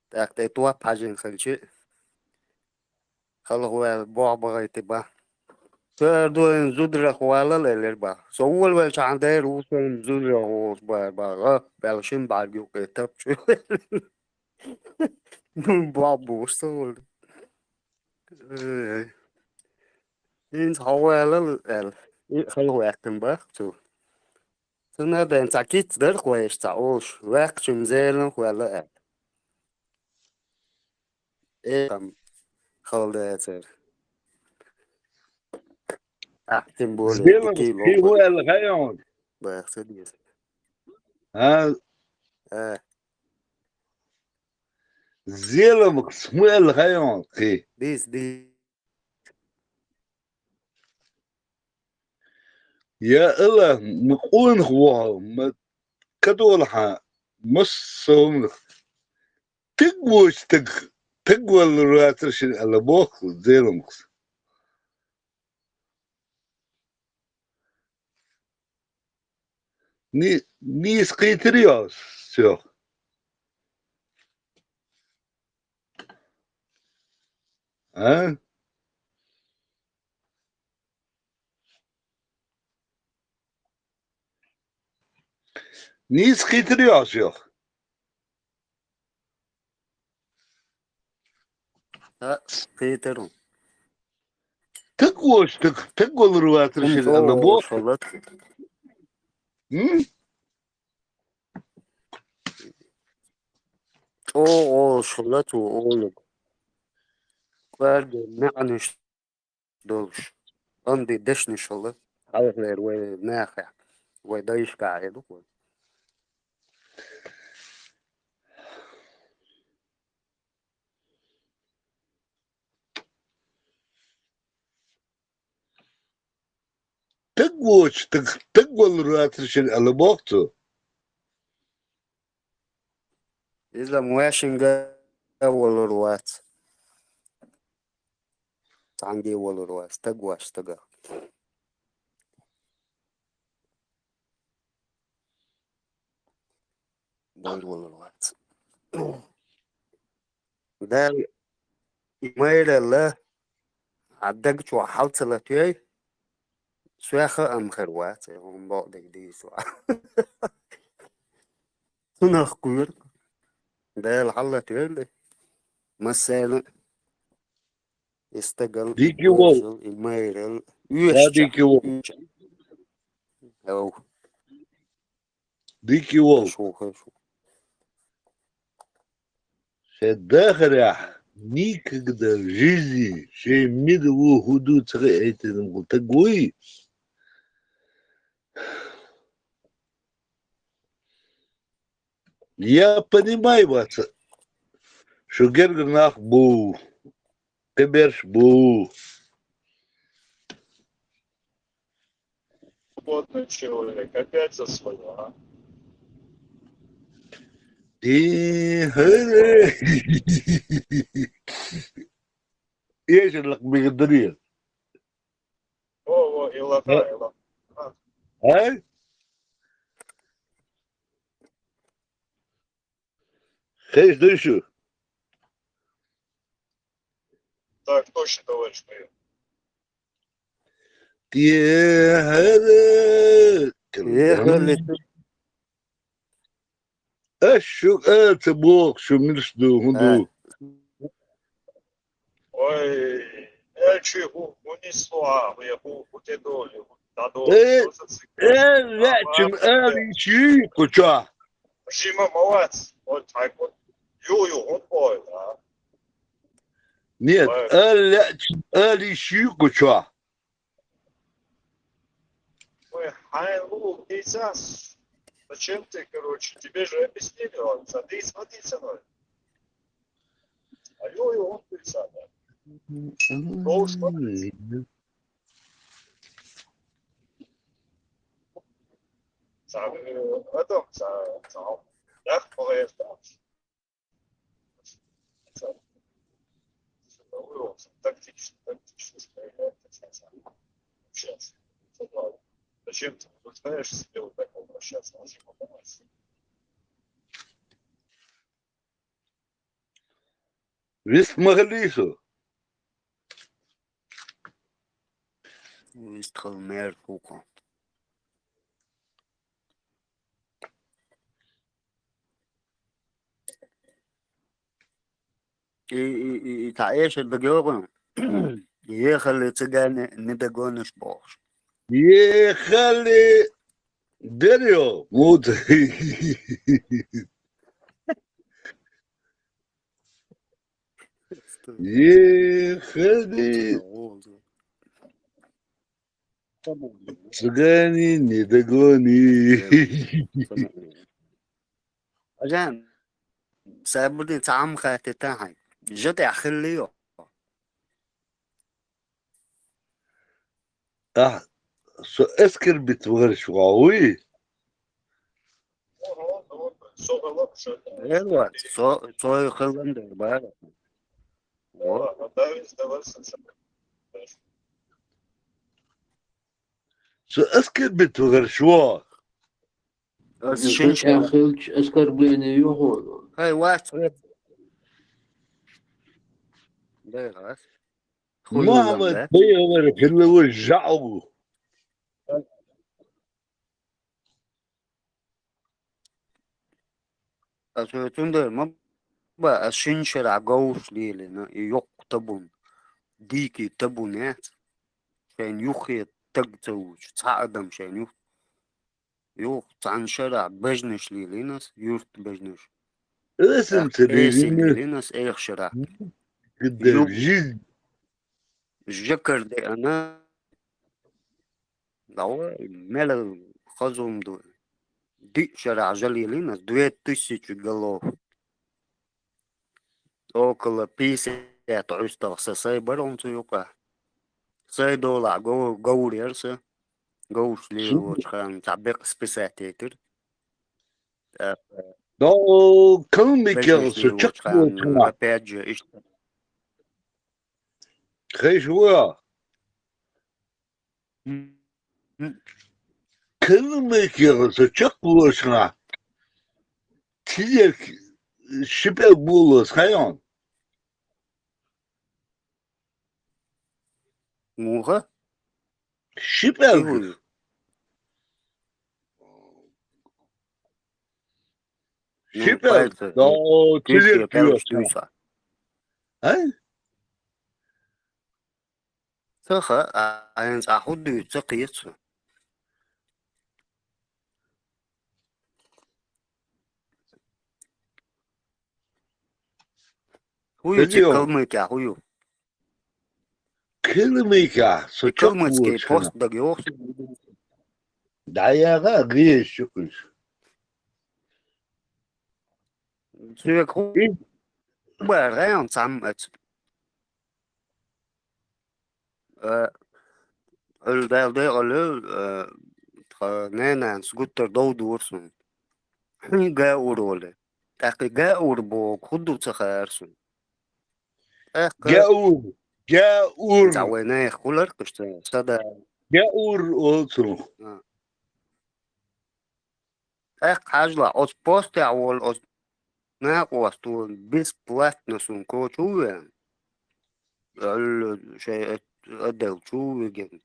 ТӀаккха тӀе топ хьажийна хилча, Хала ваьлла бохьа бахайти ба. Цу эр ду, эн зударах валал элир ба. Со волавелча хьан дера ву, со эн зударах волуш бар ба. Гъа, баьлла шин бӀарг юкъе тапчу. Бохьа бууш со волу. Эй. ХӀинца хьо валал аьлла. И хала ваьккхина бах цо. Цунна а бен цхьа кица дара вайша цхьа олуш, ваьккхачун зелам хвелла аьлла. Э, там, хала дацара. А, тем более, зелам такие кхин хӀун лопали аьлла хьайна? Бах ца деза. А? А. Зеламакс хӀун аьлла хьайна кхин? Дис, дис. Я Аллах, ма къонах ву хьо, ма кадолахьа, массо а хӀуманах. Таг воцу стаг, таг валлур вацара шена аьлла боху зеламакс. Ни-, нийса кхийтира йо соьх? А? Нийса кхийтира йо соьх? А, кхийтира. Таг воцу стаг, таг валлур вацара шена аьлла боху. М? ЧӀогӀа олуш хилла цо олург. КӀоарга маьӀнаш долуш. Амма дешнаш хилла. Хьалхалера вай нахехь, вай дайшкахь хьедуш вай. Таг воцу стаг, таг валлур вацара шена аьлла боху цо. Иза-м ваьшшинга валур вац. Цхьаьнгге валур вац, стаг вац стагах. Валур вац. Дала и майралла хьан даг чохь хьал ца латоьй, соьх а ам хир вац, хӀун боху дерг дийца вац. Цунах кхоьру. Дала хьал латоьйла. Массарна а и стагал, и дика вовшал, и майрал, оьшуча, дика вовшал. Ав. Дика вовшал. Шен дахарехь никогда в жизни шен мила ву хӀун ду ца хиъайтина стаг вуй. Я понимаю вас, шу гергара нах бу, кхиберш бу. Свободный человек, опять за своё, а? И, эшар лакха мегар дарий? Во, во, и лаха, и лаха. А? Хезаш дуй шу? Так точно, товарищ майор. Ехали. Ас шуьга а ца боху, шу милаш ду, хӀун ду? Ой, э, чуьйху, хӀун нисло ахьа, я хӀун, хӀун тӀедолу, хӀун дӀадолу, э, что за цикл? Э, ваьчун, а, ала йиш юй кху чохь? Жима ма вац, вот так вот. Ю, ю, хӀун боху, а? Нет, ой, ала лаьачун, ала йиш юй кху чохь? Ой, хьайн лугӀу дийцас. Зачем ты, короче, тебе же объяснили, он, ца дийца ма дийцина вай. А ю, ю, хӀун дийца, да? Лоуш ма дийца. Ца, э, этом, ца, ца, да, молодец, да. Тактично, тактично общаться. Зачем ты вынуждаешь себе вот так обращаться? Он же понимает. Вист ма хилийша. Вистхал мэр куко. И, и, и, и та эшер дагёгын. Ехали цыгане не догонишь бохш. Ехали дерё. Вот. Ехали. Цыгане не догони. Ажан, сабуди цам хати тахай. Жат ахиллио. А, со эскер бит варшвауи. Эрва, со, со хылган дер бар. О. Со эскер бит варшва. Ас шинча. Хилч оскорбление юху. Хай вац. Дай газ. Мама, дай говорю, хиловой жау. Ас цунда ма ба, ас шиншара говш лилина, и йокъ табун. Дики табун, э? Шайн юхе таг цауч, ца адам шайн юх. Юх, цан шара бежнеш лилинас, юрт бежнеш. Эсен Эх, эсен цебилинас. Лилинас, эх шара. Где Юг. Жизнь. Жакар де ана. Давай, мела хазумду. Ди шара жалилинас, две тысячи голов. Около пятьдесят уйстал са сай барон цу юка. Сай дола го-, говрерса. Говш ли Су- вочхан, табек списать этир. Э, Да, калмыкер Бежнеш ли сучак вочхан, вочна. Опять же, иш- Хейш вуя. М, м. Калмыкер сучак вочна. Тилек шипе було скайон. Муха? Шипе. Игу. Ну, Шипе. пальцы, Да, ну, тилек тюйса, пялыш тюйса. А? Саха, а, айн сахуд дюйца кийца. Хую чи Калмыкия, хую. Калмыкия, со Калмыкский пост даг ёхсу. Да, я га, греш, чукуш. Сюек ху-, И- бар, гайон сам эц. Э, эл дал де оле, э, тха ненан сгуттер дов дурсун. Хни га ур оле. Таки га ур бо, худу цахарсун. Эх, га- Гаур, гаур. Завай не хулар кышта, сада. Гаур олсун. А. Эх, хажла, ос пост я вол, ос на ос ту бесплатно сун кочувен. Эл шей эт-, эдел чувеген.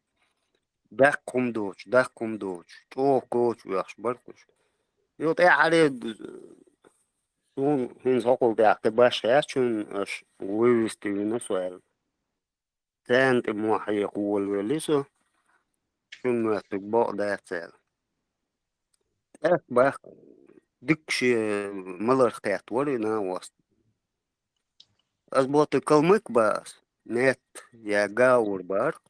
Дак кум доч, дак кум доч. Чо коч вяхш баркуш. Йот э аре сун хин сокол дак баш я чун аш вывести вина суэл. Тен ти муахи кул вели су. Чун муахи бо да цел. Эх, бах, дикши малар хет вори на вас. Аз боты калмык бас. Нет, я гаур бар.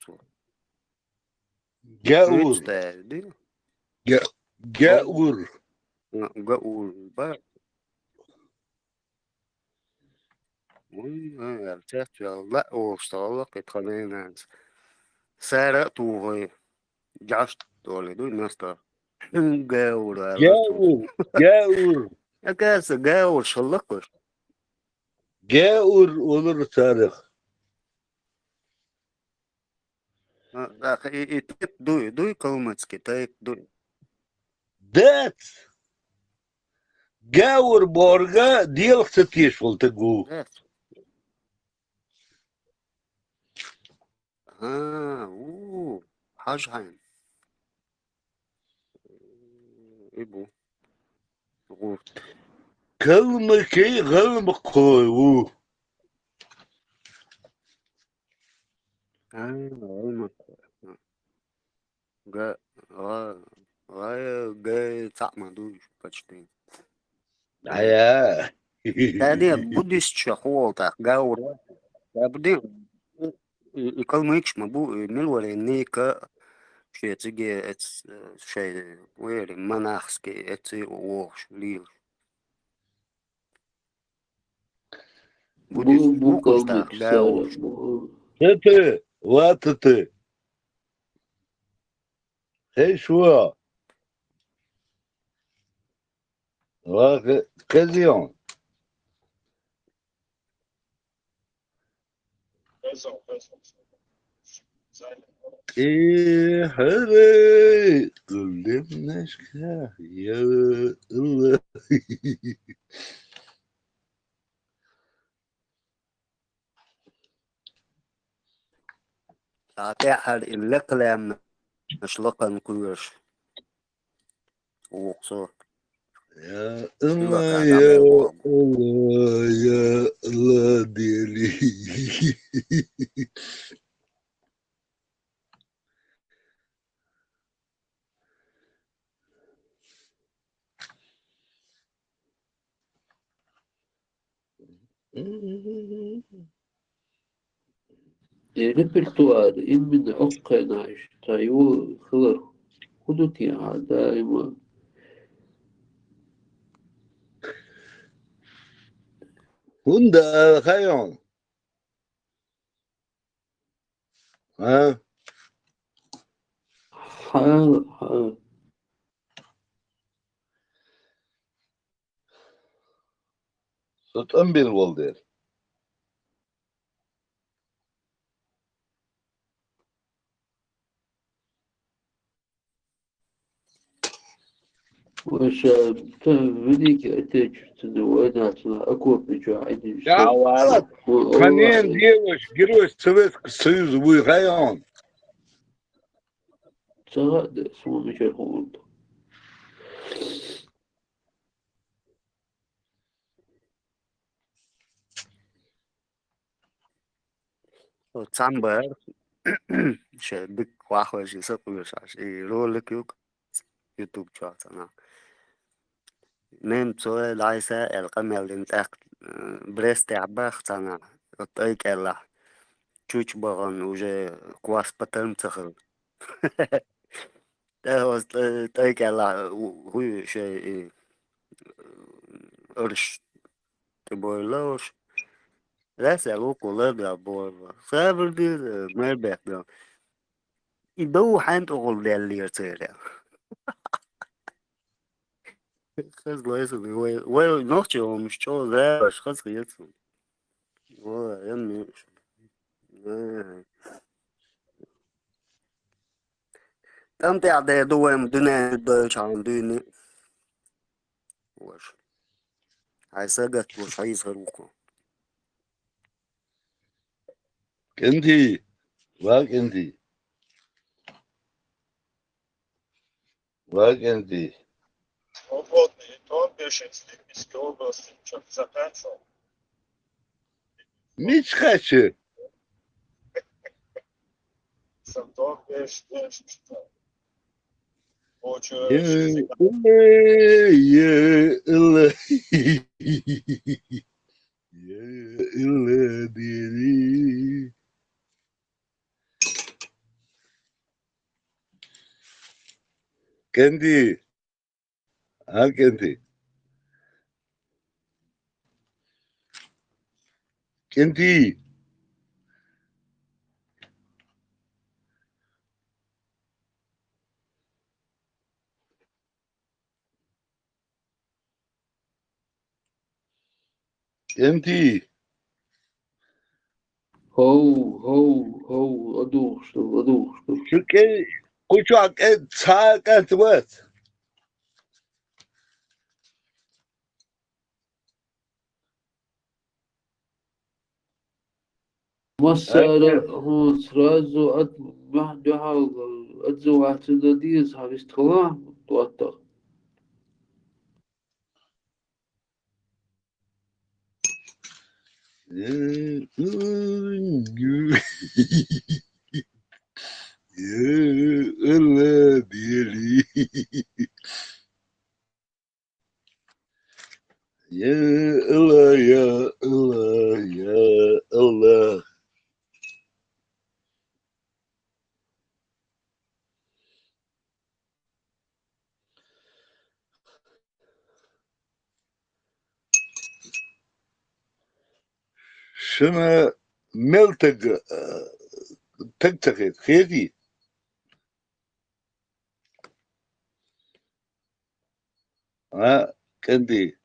Гаур. Ди? Га-, гаур. Гаур бар. Ой, ай, артех чуял, ла, о, что, ла, кит ханенанс. Сара тугой. Джаш, то ли, дуй, наста. Гаур, а, Гаур, гаур. Оказывается, гаур, шаллакуш. Гаур, олар сарых. А, так, и, и тек дуй, дуй калмыцкий, тек дуй. Дэц! Гаур борга диэлхсэ тиэш болто гу. Дэц. А, у. Хьажа хьайна. И бу. ГӀурт. Калмыкий гӀалмакхой ву. А, гӀалмакхой. Га, гӀа, гӀа, га, цхьаъ ма ду уж почти. Ая. Тадин буддистша ху волтах, гаура. Тадин, и, и калмыкш ма бу, и милварен ника, шециге, эц, шей, вери, монахский, эци вохш, лил. Буддист, бу, бу калмыкш, гаура. Сара, бу. Тете, ва тете. Хей шуа. Ва ке-, кезион. И хере, немножко, я, Ӏа тӀехьара и лекха лаьмнаш лакхана кхоьруш. Вукху со. Я Алла, я Алла, я Алла, дели. Э, репертуар, именно оккхайнаш, цхьа ю хилар, хӀун ду те а даима? ХӀунда, хайон? А? Хьа, хьа. Со тӀамбир вал дер. Ваша, та великий отечественный война, цуна окопный чё, один. Я вала, конечно, девочка, герой Советского Союза, вы район. Цага, да, сумма меча ховурду. Цхьаьна бара, ше дика вахвеш, и сакъоьшаш, и ролик юк, YouTube чохь цхьана. Немцой дӀайса аьлла къамел дина тӀаккха, э, Брестехь баха цхьана, оцу тӀай кӀеллахь. Чуча бахана уже квас патарм ца хилла. ТӀе оцу тӀай, тӀай кӀеллахь, хӀу-, хӀуй шай, и, арш тӀебойла уж. Лаьцна аьлла вукхо ларда бохура. Сабар дира, мер бехк бен. И дов хьаьнтӀа гӀулдаьллера церан. Хаза лайса вай, вай нохчий хӀумаш чӀогӀа забарш хаза хета суна. Вай, я ме-, э. ТӀам тӀехь дер ду вайн дуьнен дойчхьан дуьйна. Ваша. Хьайн сагатта луш хьийзахар ву-кх. КӀентий, ва КӀентий. Ва КӀентий. Свободный, и то пишет, Липецкой области, что-то заканчивал. Мичхача. Сантохеш, что? Э, э, э, э. Е, ылла дери. КӀентий. А, КӀентий. КӀентий. КӀентий. Хов, хов, хов, ладугӀуш ду, ладугӀуш ду. Шу кӀе-, кху чохь кӀе-, цхьа а кӀант вац. Массара, хӀун, сразу от Дуьхьал, дуьхьал отзываться дан деза, хьан вистхила, тӀоттагӀа. يا الله، يا الله، يا الله. Шуна мел таг, э, таг ца хет, хетий? А, кӀанди.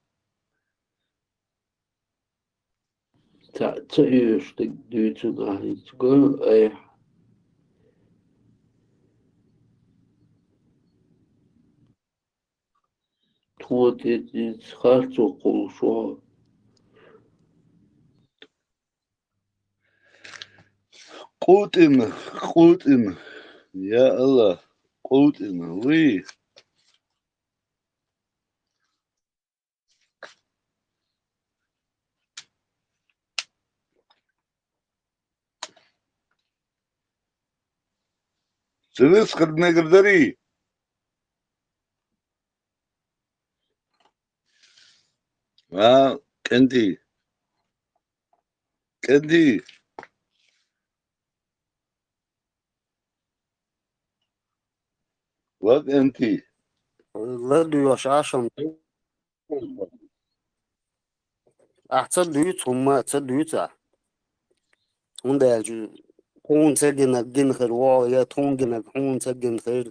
Ца, ца уьш таг дуьйцу нахьица го, ай. Тхо тӀе, тӀе харцо кхуллуш ву. Къутина, къутина. Я Аллах, къутина, вий. Сивис хъармегар дарий? А, кӀанди. КӀанди. Ва кӀанди. ЛадугӀуш Ӏашам. Ахь ца дуьйцу, хӀумма а ца дуьйцу ахь. ХӀунда аьлча тхуна ца гина, гина хир ву хьо, я тхуна гина, хьуна ца гина хир.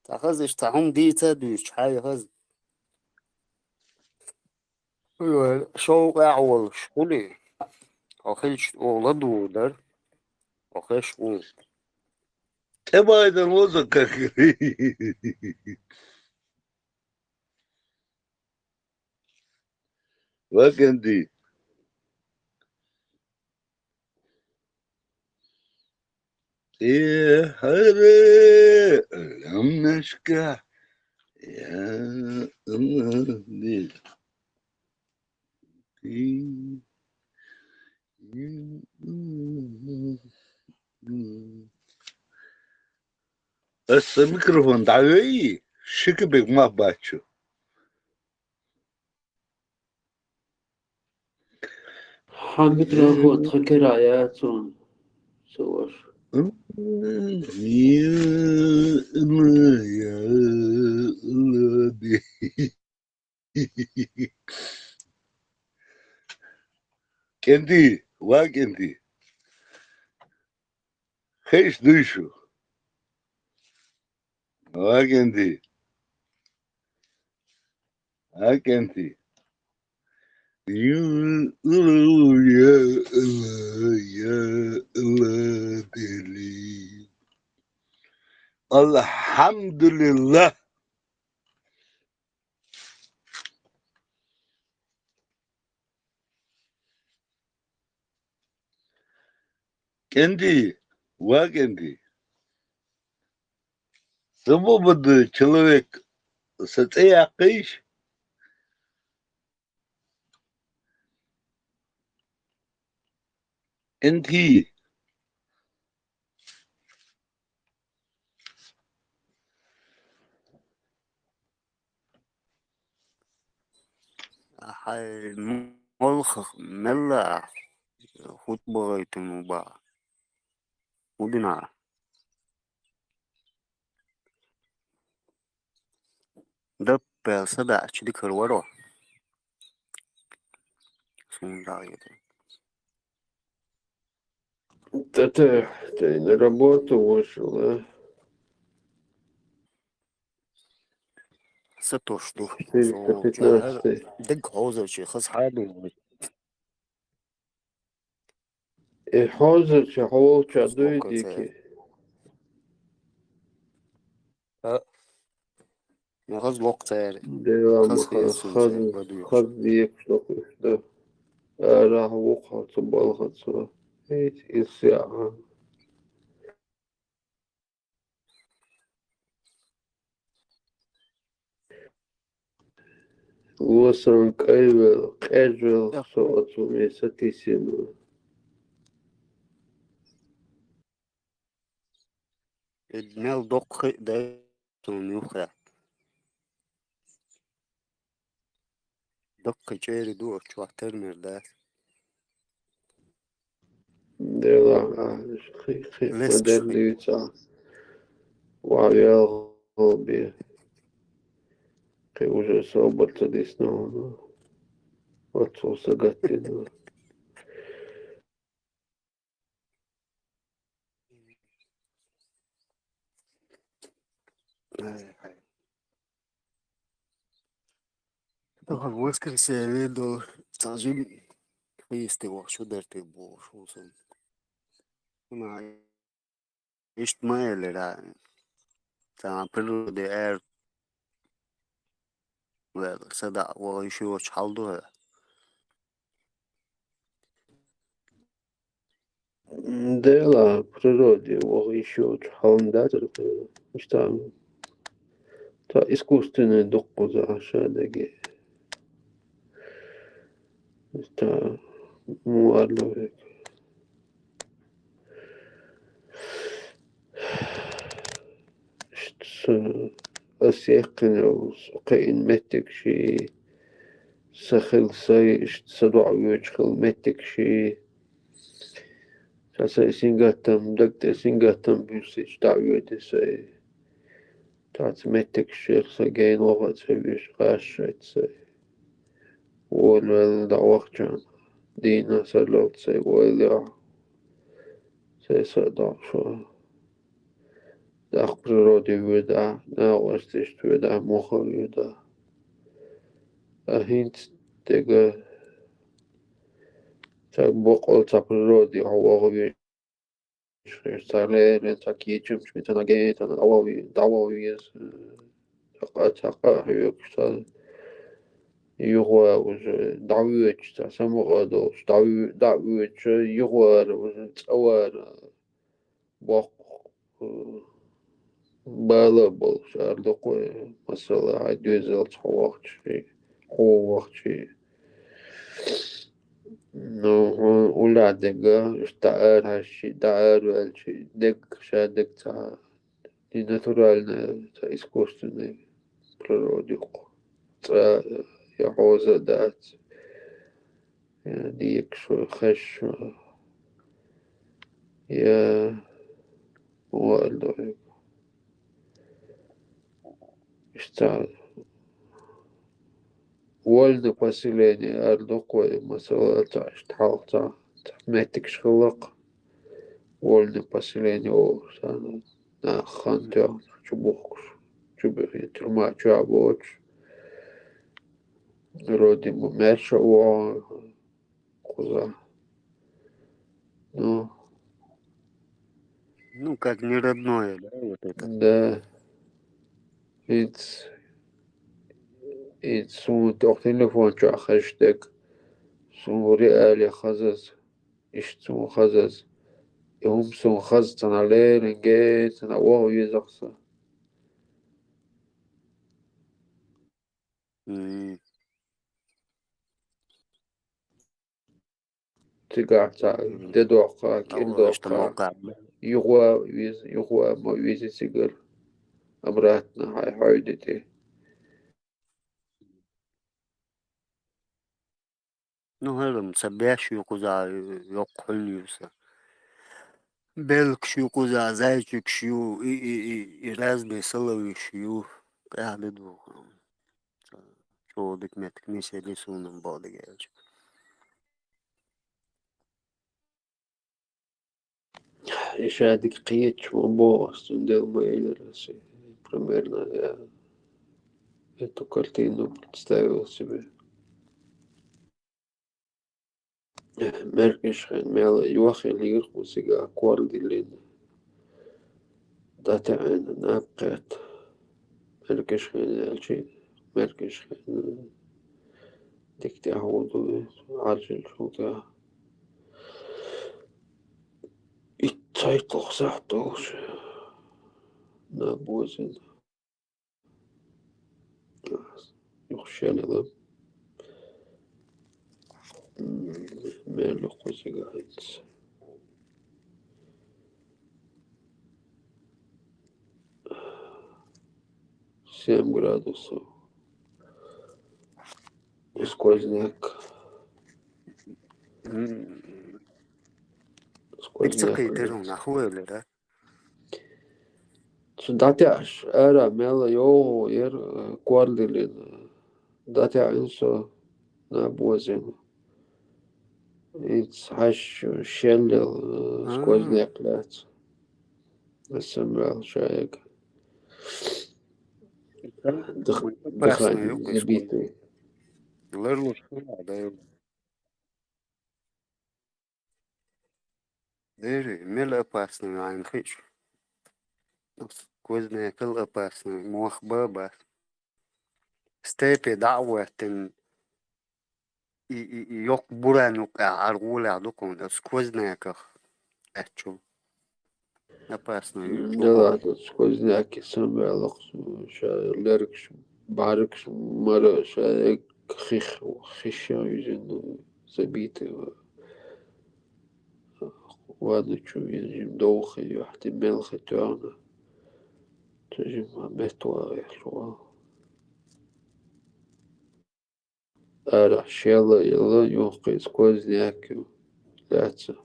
Цхьа хаза иштта хӀума дийца а дуьйцуш, хьай хаза. Ой, шовкъехь волуш хуьлий? Хьо хилча, оха ладугӀур дара. Хьо хезаш ву. ТӀебайдан лоза какри. Ва кӀанди. Э, хӀара, ламнашка, я, м, ди. Аса микрофон дӀавей, ши кубик ма бачу. Хьан микрофон тхан кара яц хьуна, ца ваша. КӀанди, ва кӀанди. Хезаш дуй шу? Ва кӀанди. Ва кӀанди. Ю, у, я, ла, я, ла, дели. Алхьамдулиллах. КӀанди, ва кӀанди. Ца бу бада человек, са цӀе яккхийша? КӀанди. Ахьа молха мелла ахь хутба гӀайтина баха? ХӀун дина ахь? Даппаьлла садаьча дикар варо. Суна дагӀе. Да ты, ты на работу вышел, а? Сатош ду. Четыреста пятнадцатый. Диг хьозачи хаза хьаду. И хьозачи хьо волча дуй дики. А, ма хаза локх цаьра. Дела ма хаза, хаза, хаза декаш локхуш да. Арахь вукху цу балхаца. Эй, исяа. Лосан кӀайвел, къежвел, со оцу ме сатийсина. Э, мел доккха хи дай суна юха. Доккха чӀери ду оцу чохь, термер дац. Дела, а, хи, хи, лес модерн дуьйцу. Ва ял бе. Кхин уже собар ца дисна вуно. Оццул сагатдина. Ай, ай. Тахана воскресенье долу, цхьа жима хьийсте вахчу дара те бохуш ву сан. Ма, иштта ма элира, цхьа природе эр ваьлла, садаӀа ваха йиш йоцуш хьал ду хьо? Дела, природе ваха йиш йоцуш хьална дацара, иштта, та искусственный дуккхуза ша деге. Иштта, муарло век. Иштта, ас яьккхина йолу, со кхиъна меттигаш, сан хила сайн, иштта сан доӀа воьдуш хила меттигаш. Сан сайн сингаттам, даг тӀе сингаттам буьссича дӀа а воьду сайн. Цхьацца меттигаш шех сан гена ваха а ца веш, гӀаш шайца сайн. Волавелла дӀавахча, дийна сарлалц сайн ойла яхь. Сайн са а доккхуш ван. Даккха природе воьдахь, накъосташца воьдахь, муха а воьдахь. Ткъа хӀинца дега ца боккъал ца природе хьо ваха веш. Цара леррина цхьа кечамаш бен, цхьа гена, цхьа дӀаваха ве-, дӀаваха веза, цхьа къа, цхьа къа а хьоьгуш, цхьа юха уже дӀавоьдуш, цхьа самукъа а долуш, дӀа-, дӀа а воьдуш, юха вара уже, цӀа вара, боккха, э, бала а болуш, ара дукха, масала, хьайн доьзалца хьо вахча, хьо вахча. Ну, хьуна уллехь дерг, иштта дӀа ара хьаьжча, дӀа ара ваьлча, дерг, ша дерг ца, и натуральная, ца искусственная природа ю-кх. ЦӀа я хьоза а дац, я декаш ву, хезаш ву, я муха аьлла ду хьоьга. Иштта вольное поселение аьлла ду-кх вай, масала, цхьа иштта хьалха цхьа, цхьа меттигаш хилла-кх. Вольное поселение олуш царна, наха хан тоьхна чубухкуш, чубухкуш, тюрьма чохь боцуш. Вроде бы маьрша а вогӀу кхузахь. Ну. Ну, как не родное, да, вот это? Да. ХӀинца, хӀинца суна тӀехь телефон чохь хезаш дерг, суна реале хазаза, иштта суна хазаза. И хӀума суна хаза ца леррина, гена ца ваха веза-кх сан. М. Цигахь цхьа де доккха, кӀира доккха, юха веза, юха ма веза цигара. Обратно хьай хьойда тӀе. Ну, хӀара-м ца беш ю кхузахь, йоккха хьуьлла ю сан. Белгаш ю кхузахь, зайчикаш ю, и, и, и, и разные салавиш ю. ТӀаьхьа де ду. Ца чӀогӀа дика меттиг нисъелли суна-м, бакъдерг аьлча. И ша дика кхеташ ма боху ас, цундела ма элира ас. Примерно я эту картину представил себе. МаьркӀаж хенахь мел йохийла йира кху цига кор диллина. ДӀатаьӀна наб кхетта. МаьркӀаж хенахь аьлчи, маьркӀаж хенахь дика тӀаьхьа ву ду, Ӏаржлучул тӀаьхьа. Итт-цхьайтталгӀа сахьт долуш наб вазийна. Юха шел а Мел кхузига хӀинца. Семь градусов. Сквозняк. М. Сквозняк. Икцакъий дерун нахуй лера. Цу дӀатӀаьш ара мела йогӀу ер, э, кордилина. ДӀатӀаьӀна со наб вазина. Иц хьаш шеллел, э, А. Сквозняк лаьца. Аса мел шаег. Дх-, Опасно дыхание юкъе забитое. Ларлуш хула, да, ю. Дери, мел опасный вайн хиш. Сквознякал опасный, мох баба. Степи дӀа а веттин, и, и, и йоккха буран юкъа гӀаргӀулехь ду кхунна, сквозняках. Аьччул. Опасный ю. Да ладно, сквозняки самый лохс, ша лергаш, баргаш, мара, ша хих, хиш юзин забитый. Ладно, чу вижим, довхи, юхти, мелхи, тёрна. Тужим, а мет вагъи, шугъа. Ара, шелла, илла, юхкъи, сквозняк ю. Лаьца.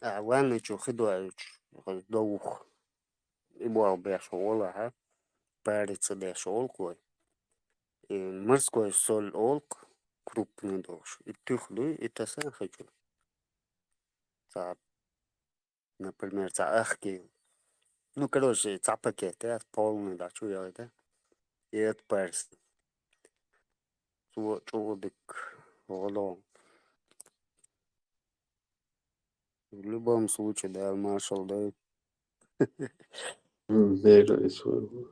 А, ванна чу хи доаьлча, хаза довха. И боху беш волахьа, парица беш олу кхой. И морской соль олу кху, крупный долуш. И туьха дуй, и таса хи чу. Цхьа, например, цхьа ахки. Ну, короче, цхьа пакет, я полный, да, чу яхита. И это парис. Цо чӀогӀа дика гӀо догӀу. В любом случае, Дала маршалла дойла. М, бера и своего.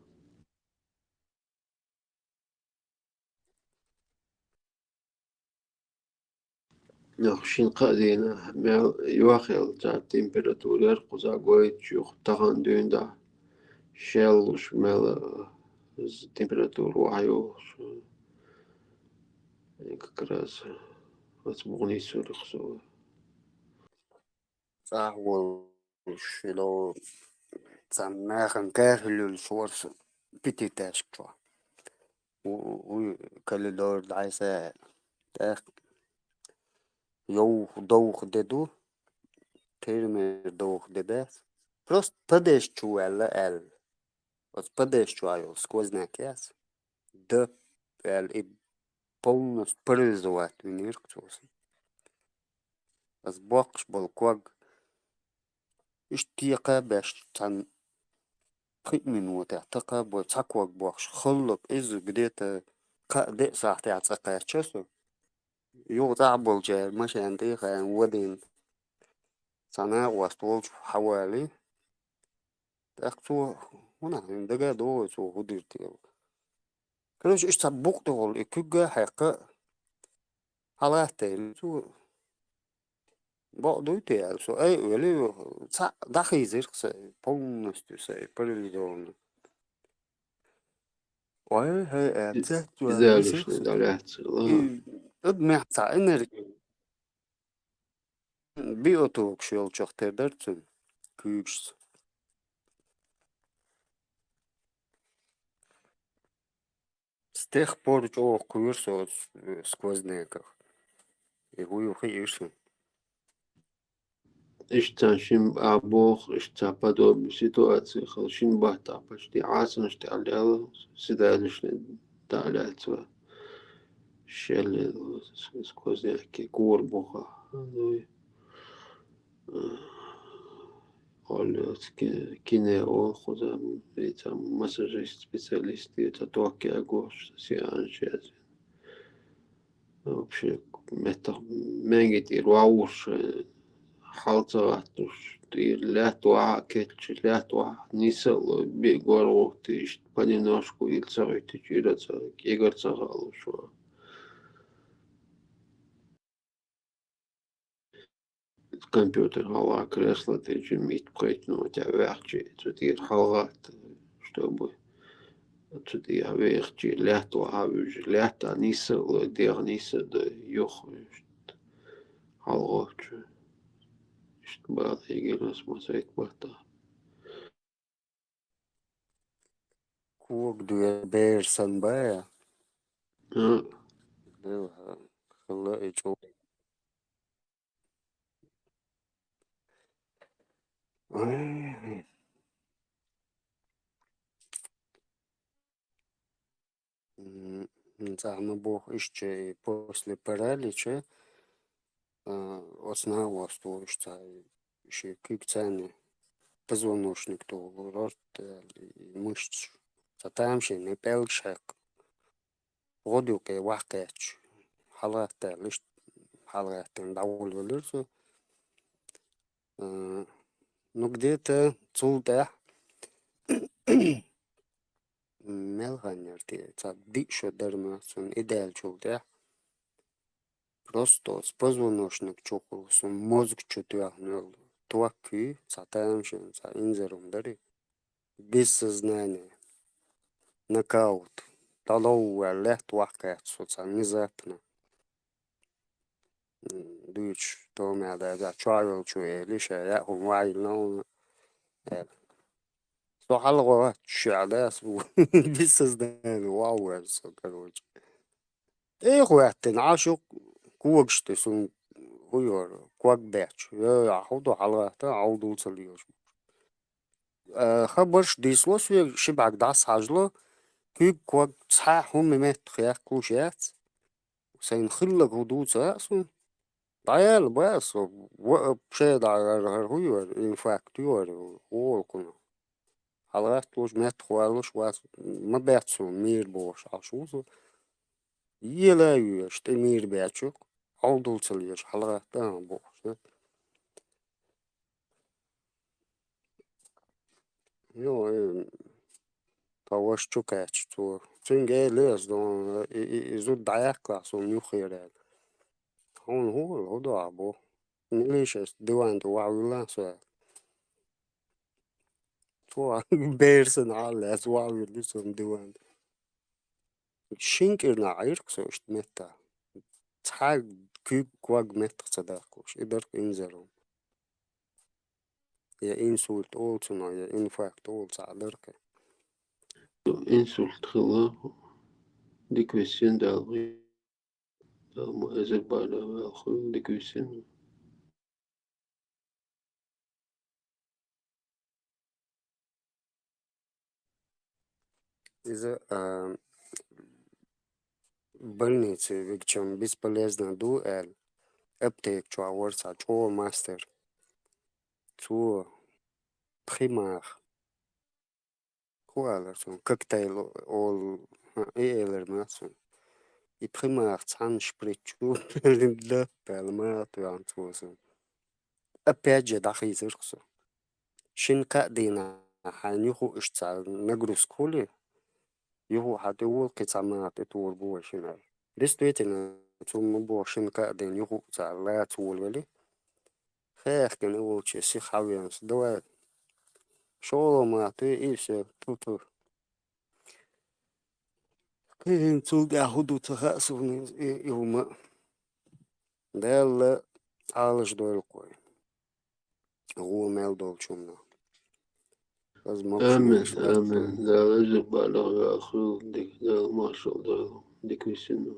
Нах шин кхаъ дийна, мел йохел, цхьа температура яр кхуза гойтуш юха, тахана дуьйна да. Шеллуш мел, э, температура вахьа йохуш. Э, как раз, э, оцу бухни сурих со. ЦӀахь волуш, шило, цхьана нахана каьхьа луьлуш вара со пятиэтажка чохь. У-, у-, коридор дӀайса аьлла. ТӀаккха йовха, довха де ду, термер довха де дац. Просто подъезд чу ваьлла аьлла. Оцу подъезд чохь йолу сквозняк яц. Да, аьлла, и полностью парализовать винарг цо сан. Ас боккхуш болу ког. Иштта текха беш цхьана пхи минотехь такха бой, цхьа ког боккхуш, халлак иза где-то кхаа-деа сахьтехь цӀа кхаьчча со. Юха цӀахь болчара машен тӀе а хаьна, вадийна, цхьа накъост волчу хьавалий. ТӀаккха цо, хӀунда хьуна дага а догӀий цо хӀун дира те? Короче, иштта цхьа букъ тӀехула и куьг а хьаькхна, хьалаттайна цо, бакъ дуй те аьлла, со ай а велий, цхьаъ дӀахийзира сан, полностью сан, парализованный. Ой, хӀай, аьлла, цецваьлла, иза висира сан. ДӀалаьцна, и адамехь цхьа энерги. Биотокаш йолчух тера дара цуьнан куьйгашца. С тех пор чӀогӀа кхоьру со оцу, э, сквозняках. И хӀун ю хиира суна. Иштта шин а боху, иштта подобная ситуация хила шин баттахь почти Ӏасанаш тӀехь лела, седалищный дӀа а лаьцна. Шелла сквозняки кора буха. Оллиоц ки-, кине олу кхуза, и цхьа массажист специалист, и цхьа ток ягош, сеанс яздина. Вообще, меттах, маьнги тӀера вовшаш, хьал ца гӀаттуш, тӀера лаьтта вахьа а кечча, лаьтта вахьа нисса а ло, биъ гор гӀоттий, иштта понемножку ира ца гӀуьттича, ира ца, кӀегар ца хаалуш ван. Компьютер хьалха кресло тӀе чу митта кхойтта, ну, тӀе ваьхча, цу тӀера хьалгӀатта, чтобы цу тӀера вехча, лаьтта вахьа вуьжа, лаьтта нийса а лой, дегӀ нийса а дой, юха хьалгӀовча. Иштта бала эгира ас ма сайта батта. Ког дуьра бер санна бая? А. Хилла и чӀо. Ой. М, цхьа ма боху иштта и после паралича, а, оцу наха оста ву иштта цхьа ши куьг царна позвоночник тӀе ву, рорт, э, и мышц. Цхьа тамашийна и пӀелгаш хьекха. ГӀодаюкъе ваьхкхетча, хьалагӀаттаьлла, иштта хьалагӀаьттина дӀаволавелира цо. А, ну, где-то цул тӀаьхьа мел хан яра те, цхьа диъ шо дара ма цунна и даьллачул тӀаьхьа. Просто оцу позвоночник чухула сан мозг чу тоьхна йолу ток куьй, цхьа тамашийна, цхьа инзаре хӀума дарий. Без сознания. Нокаут. ДӀаловваьлла лаьтта ваьхкхетта со цхьа внезапно. М, дуьйцуш, томехь дагахь чохь йолчо элира, ша яа хӀума ваьлла хьуна аьлла. Со хьалагӀоттуш яа дас ву. Без сознания ваьлла со, короче. ТӀе а хӀоьттина, Ӏаш ю когаш тӀе, суна хӀун йора, ког баьчча. Йо, ахь хӀун ду хьалагӀатта, Ӏовдал ца лелаш. А, хабарш дийцало соьга, ши бӀаьрг дӀасахьажало, куьг, ког, цхьа хӀума меттах яьккхалуш яц. Сайна хилларг хӀун ду ца хаьа суна. ДӀаяьлла баьа со, ва-, шен дӀа хӀара хӀун йора, инфаркт йора, гӀолакхуна. ХьалагӀатталуш, меттахвалалуш вац, ма баьццу мийра бохуш Ӏаш ву со. Ела а йоьш, тӀе мийра баьчча, Ӏовдал ца лелаш, хьалагӀатта а бохуш, да? Йо, э, тхан ваша чу кхаьчча цо. Цуьнга элира ас, и, и, и зуда дӀаяккхалахь суна юххера аьлла. Хьуна хӀун, хӀун до ахь боху? Милиша ас диван тӀе вахьа вилла со аьлла. Цо бер санна хьаллаьцна вахьа вилли суна диван тӀе. Шина кӀирнахь Ӏийра-кх со иштта меттахь. Цхьа куьг, ког меттах ца даккхалуш. И дара-кх инзаре хӀума. Я инсульт олу цунах, я инфаркт олу цхьаъ дара-кх. Инсульт хилла, дика висина Дала. Дала ма эзар бала ваьлла хуьлу, дика висина. Иза, а, больнице вигчам бесполезно ду аьлла, аптека чохь вара цхьа чӀогӀа мастер. Цо пхи маха. ХӀун алара цунна? Коктейл олу, хӀа, и элира ма цунна. И пхи маха цхьана шприц чу лап аьлла, маха тоьхна цо суна. Опять же дӀахийцира-кх со. Шина-кхаа дийнахь хьайна юха а иштта цхьа нагрузка хуьлий, юха а хьан тӀе вула кхин цхьа маха тӀе тур бу вай шина. Действительно, цунна ма боху шина-кхаа дийнахь юха а цхьа лаца волавелий. Хехкина и волчу сиха хьавеана со. Давай, шолгӀа маха туй, и всё, ту-ту. Кхин цул тӀаьхьа хӀун ду ца хаьа суна и, и хӀума. Дала Ӏалаш дойла кхой. ГӀо мел долчунна. Аза могуш Амин, веш амин. Дала зуб балагӀа хуьлу, дика, Дала маршалла дойла. Дика висина.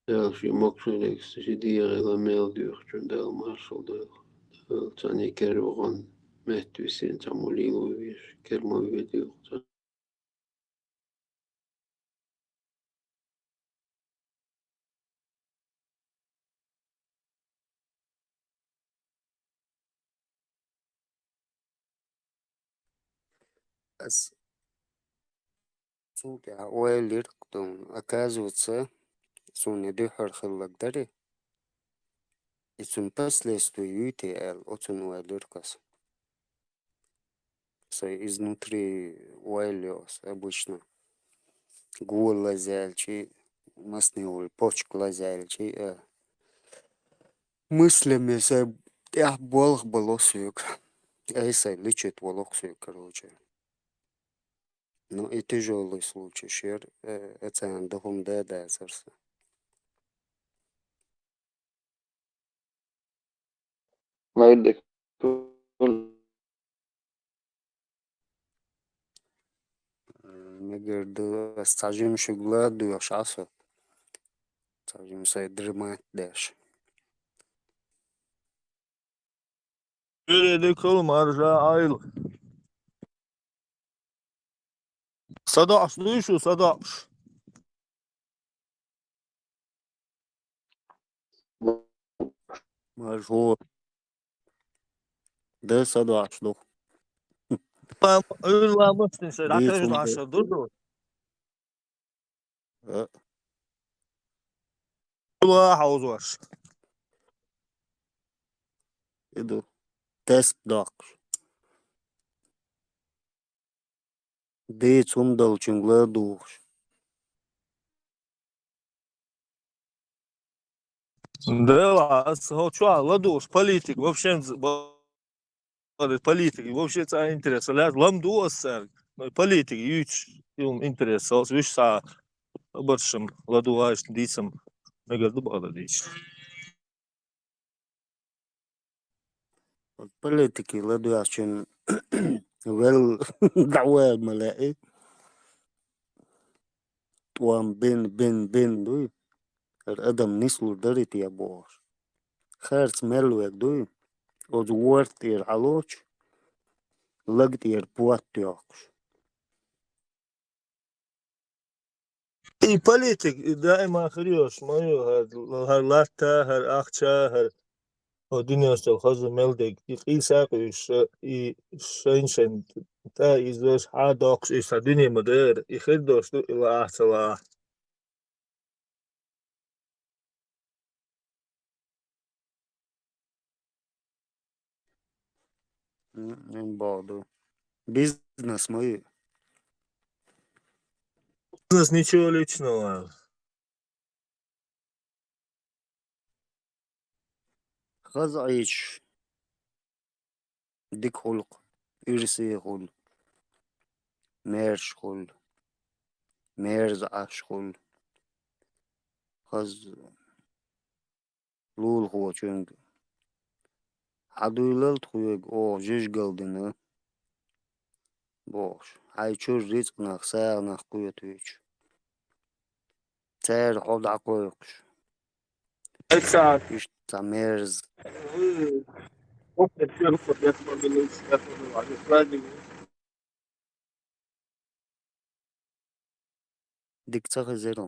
Дала ши могушаллигаш, ши дегӀайла мел доьхучун Дала маршалла дойла. Дала царна кер вахана метта висина, цхьа мулийло веш, кер ма ведийла царна. Ас цул тӀаьхьа ойла йира-кх дуьйна, оказывается, суна и дуьххьара хилларг дарий, и цуьнан последствие юй те аьлла, оцунна ойла йира-кх ас. Со изнутри ойла йо ас обычно. Гуо лазаьлча, массане а вуй, почка лазаьлча, э, мыслями сайн тӀехь болх бало соьга. Ай сайн лечить вало соьга, короче. Ну, и тяжёлый случай шера, э, э, царна дан хӀума да дацар са. Мегар ду ас цхьа жима шуьга ладоьгӀуш Ӏа со. Цхьа жима сайн драмат деш. Передекал маржа айла. СадоӀуш дуй шу, садоӀуш? Маржо. Да, садоӀуш ду. Ма, уйла мостин шера, дӀатӀежа доӀуш ду ду. Э. Уйла хьовзош. Иду. Тесп доккхуш. Дийца хӀума долчуьнга ладугӀуш. Дела, ас хӀо чохь ладугӀуш политик вообще н-, б-, политик вообще цхьа интерес. Лаьцна лам ду ас цаьрга. Но политик юьйцуш юм интерес. Ас вуьш схьа баршам ладугӀаш дийцам мегар ду бахьана дийцаш. Политике ладоьгӀначун велла дӀавала ма лаьий. ТӀом бин, бин, бин дуй. ХӀара адам нислур дарий те бохуш. Харц мел вег дуй. Оцу ворта тӀера хьалоцуш, лаг тӀера потт йоккхуш. И политик, и даима хир йолуш ма ю, хӀара, хӀара латта, хӀара ахча, хӀара, хӀо дуьненаш долу хаза мел дерг, и къийса а къуьйсуш, и шайн-шайн тӀе а излош, хьа а доккхуш, и сан дуьне ма дара, и хир долуш ду, и лаахь а, ца лаахь а. М, м, боху ду. Бизнес ма ю. Бизнес ничего личного. Хаза Ӏийча. Дика хуьлу-кх, ирсе хуьлу, маьрша хуьлу, мерза Ӏаш хуьлу. Хаза лулахочуьнга хьадуьйлалла тхоьга оха жижигал дина, бохуш, хьайн чуьра рицкъанах, сагӀанах кхетавича. Цара хьо дӀакхойкхуш. Иштта цхьа мерза. Дика ца хезира.